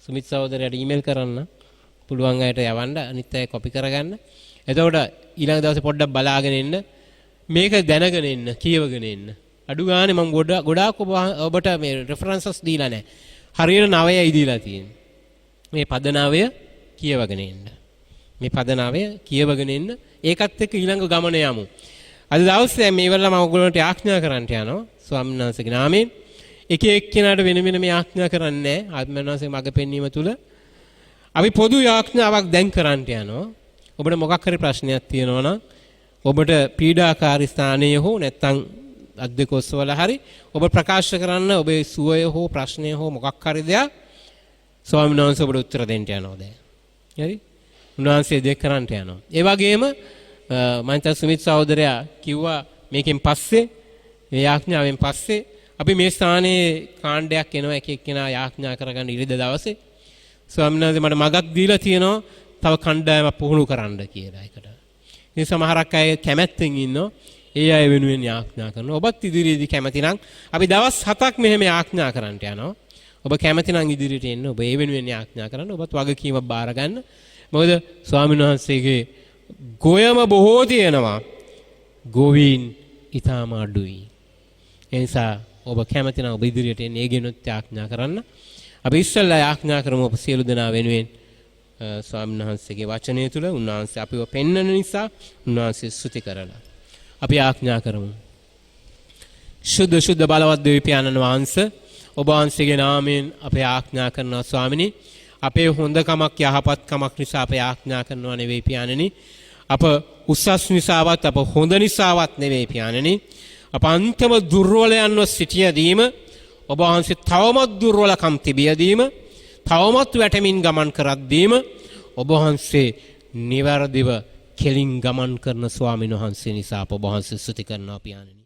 සුමිත් සහෝදරයාට ඊමේල් කරන්න. පුළුවන් අයට යවන්න, අනිත් අය කොපි කරගන්න. එතකොට ඊළඟ දවසේ පොඩ්ඩක් බලාගෙන එන්න. මේක දැනගෙන එන්න, කියවගෙන එන්න. අඩු ගානේ මම ගොඩාක් ඔබට මේ රෙෆරන්සස් දීලා නැහැ. හරියට 9යි දීලා තියෙන්නේ. මේ පද 9 කියවගෙන එන්න. මේ පද 9 කියවගෙන එන්න. ඒකත් එක්ක ඊළඟ ගමන යමු. අද දවසේ මේ වෙලාව මම ඔයගොල්ලන්ට යාඥා කරන්නට යනවා ස්වාමීන් වහන්සේගේ නාමයෙන්. එක එක්කෙනාට වෙන වෙනම යාඥා කරන්නේ නැහැ. ආත්මයන් වහන්සේ මඟ පෙන්වීම තුල අපි පොදු යාඥාවක් දැන් කරන්නට යනවා. ඔබට මොකක් හරි ප්‍රශ්නයක් තියෙනවා නම්, ඔබට පීඩාකාරී ස්ථානයේ හෝ නැත්නම් අත් දෙක ඔසවලා හරි ඔබ ප්‍රකාශ කරන්න ඔබේ සුවය හෝ ප්‍රශ්නය හෝ මොකක් හරි දෙයක්, ස්වාමීන් වහන්සේ ඔබට උත්තර දෙන්න යනවා දැන්. හරි? උන්වහන්සේ දෙයක් කරන්නට යනවා. ඒ වගේම මම හිතා සුමිත් සහෝදරයා කිව්වා මේකෙන් පස්සේ, මේ යාඥාවෙන් පස්සේ අපි මේ ස්ථානයේ කාණ්ඩයක් එනවා එක එක්කෙනා යාඥා කරගන්න ඉරිදා දවසේ. ස්වාමීන් වහන්සේ මට මගක් දීලා තියෙනවා තව කණ්ඩායමක් පුහුණු කරන්න කියලා එකට. ඉතින් සමහරක් අය කැමැත්තෙන් ඉන්නවා. ඒ අය වෙනුවෙන් යාඥා කරනවා. ඔබත් ඉදිරියේදී කැමති නම් අපි දවස් 7ක් මෙහෙම යාඥා කරන්නට යනවා. ඔබ කැමති නම් ඉදිරියට එන්න, ඔබ ඒ වෙනුවෙන් යාඥා කරන්න, ඔබත් වගකීමක් බාර ගන්න. මොකද ස්වාමීන් වහන්සේගේ ගොයම බොහෝ තියෙනවා. ගොවීන් ඉතාම අඩුයි. ඒ නිසා ඔබ කැමති නම් ඔබ ඉදිරියට එන්න, ඒ ගැනත් යාඥා කරන්න. අපි ඉස්සෙල්ලා යාඥා කරමු ඔබ සියලු දෙනා වෙනුවෙන් ස්වාමීන් වහන්සේගේ වචනය තුල උන්වහන්සේ අපිව පෙන්වන නිසා උන්වහන්සේ ස්තුති කරලා අපි යාඥා කරමු. ශුද්ධ ශුද්ධ බලවත් දෙවි පියාණන් වහන්සේ, ඔබ වහන්සේගේ නාමයෙන් අපේ යාඥා කරනවා ස්වාමිනී. අපේ හොඳකමක් යහපත්කමක් නිසා අප යාඥා කරනවා නෙවෙයි පියාණනි. අප උසස් නිසාවත් අප හොඳ නිසාවත් නෙවෙයි පියාණනි. අප අන්තිම දුර්වලයන්ව සිටියදීම, ඔබ වහන්සේ තවමත් දුර්වලකම් තිබියදීම, තවමත් වැටෙමින් ගමන් කරද්දීම, ඔබ වහන්සේ නිවැරදිව කෙලින් ගමන් කරන ස්වාමීන් වහන්සේ නිසා අප ඔබ වහන්සේ ස්තුති කරනවා පියාණනි.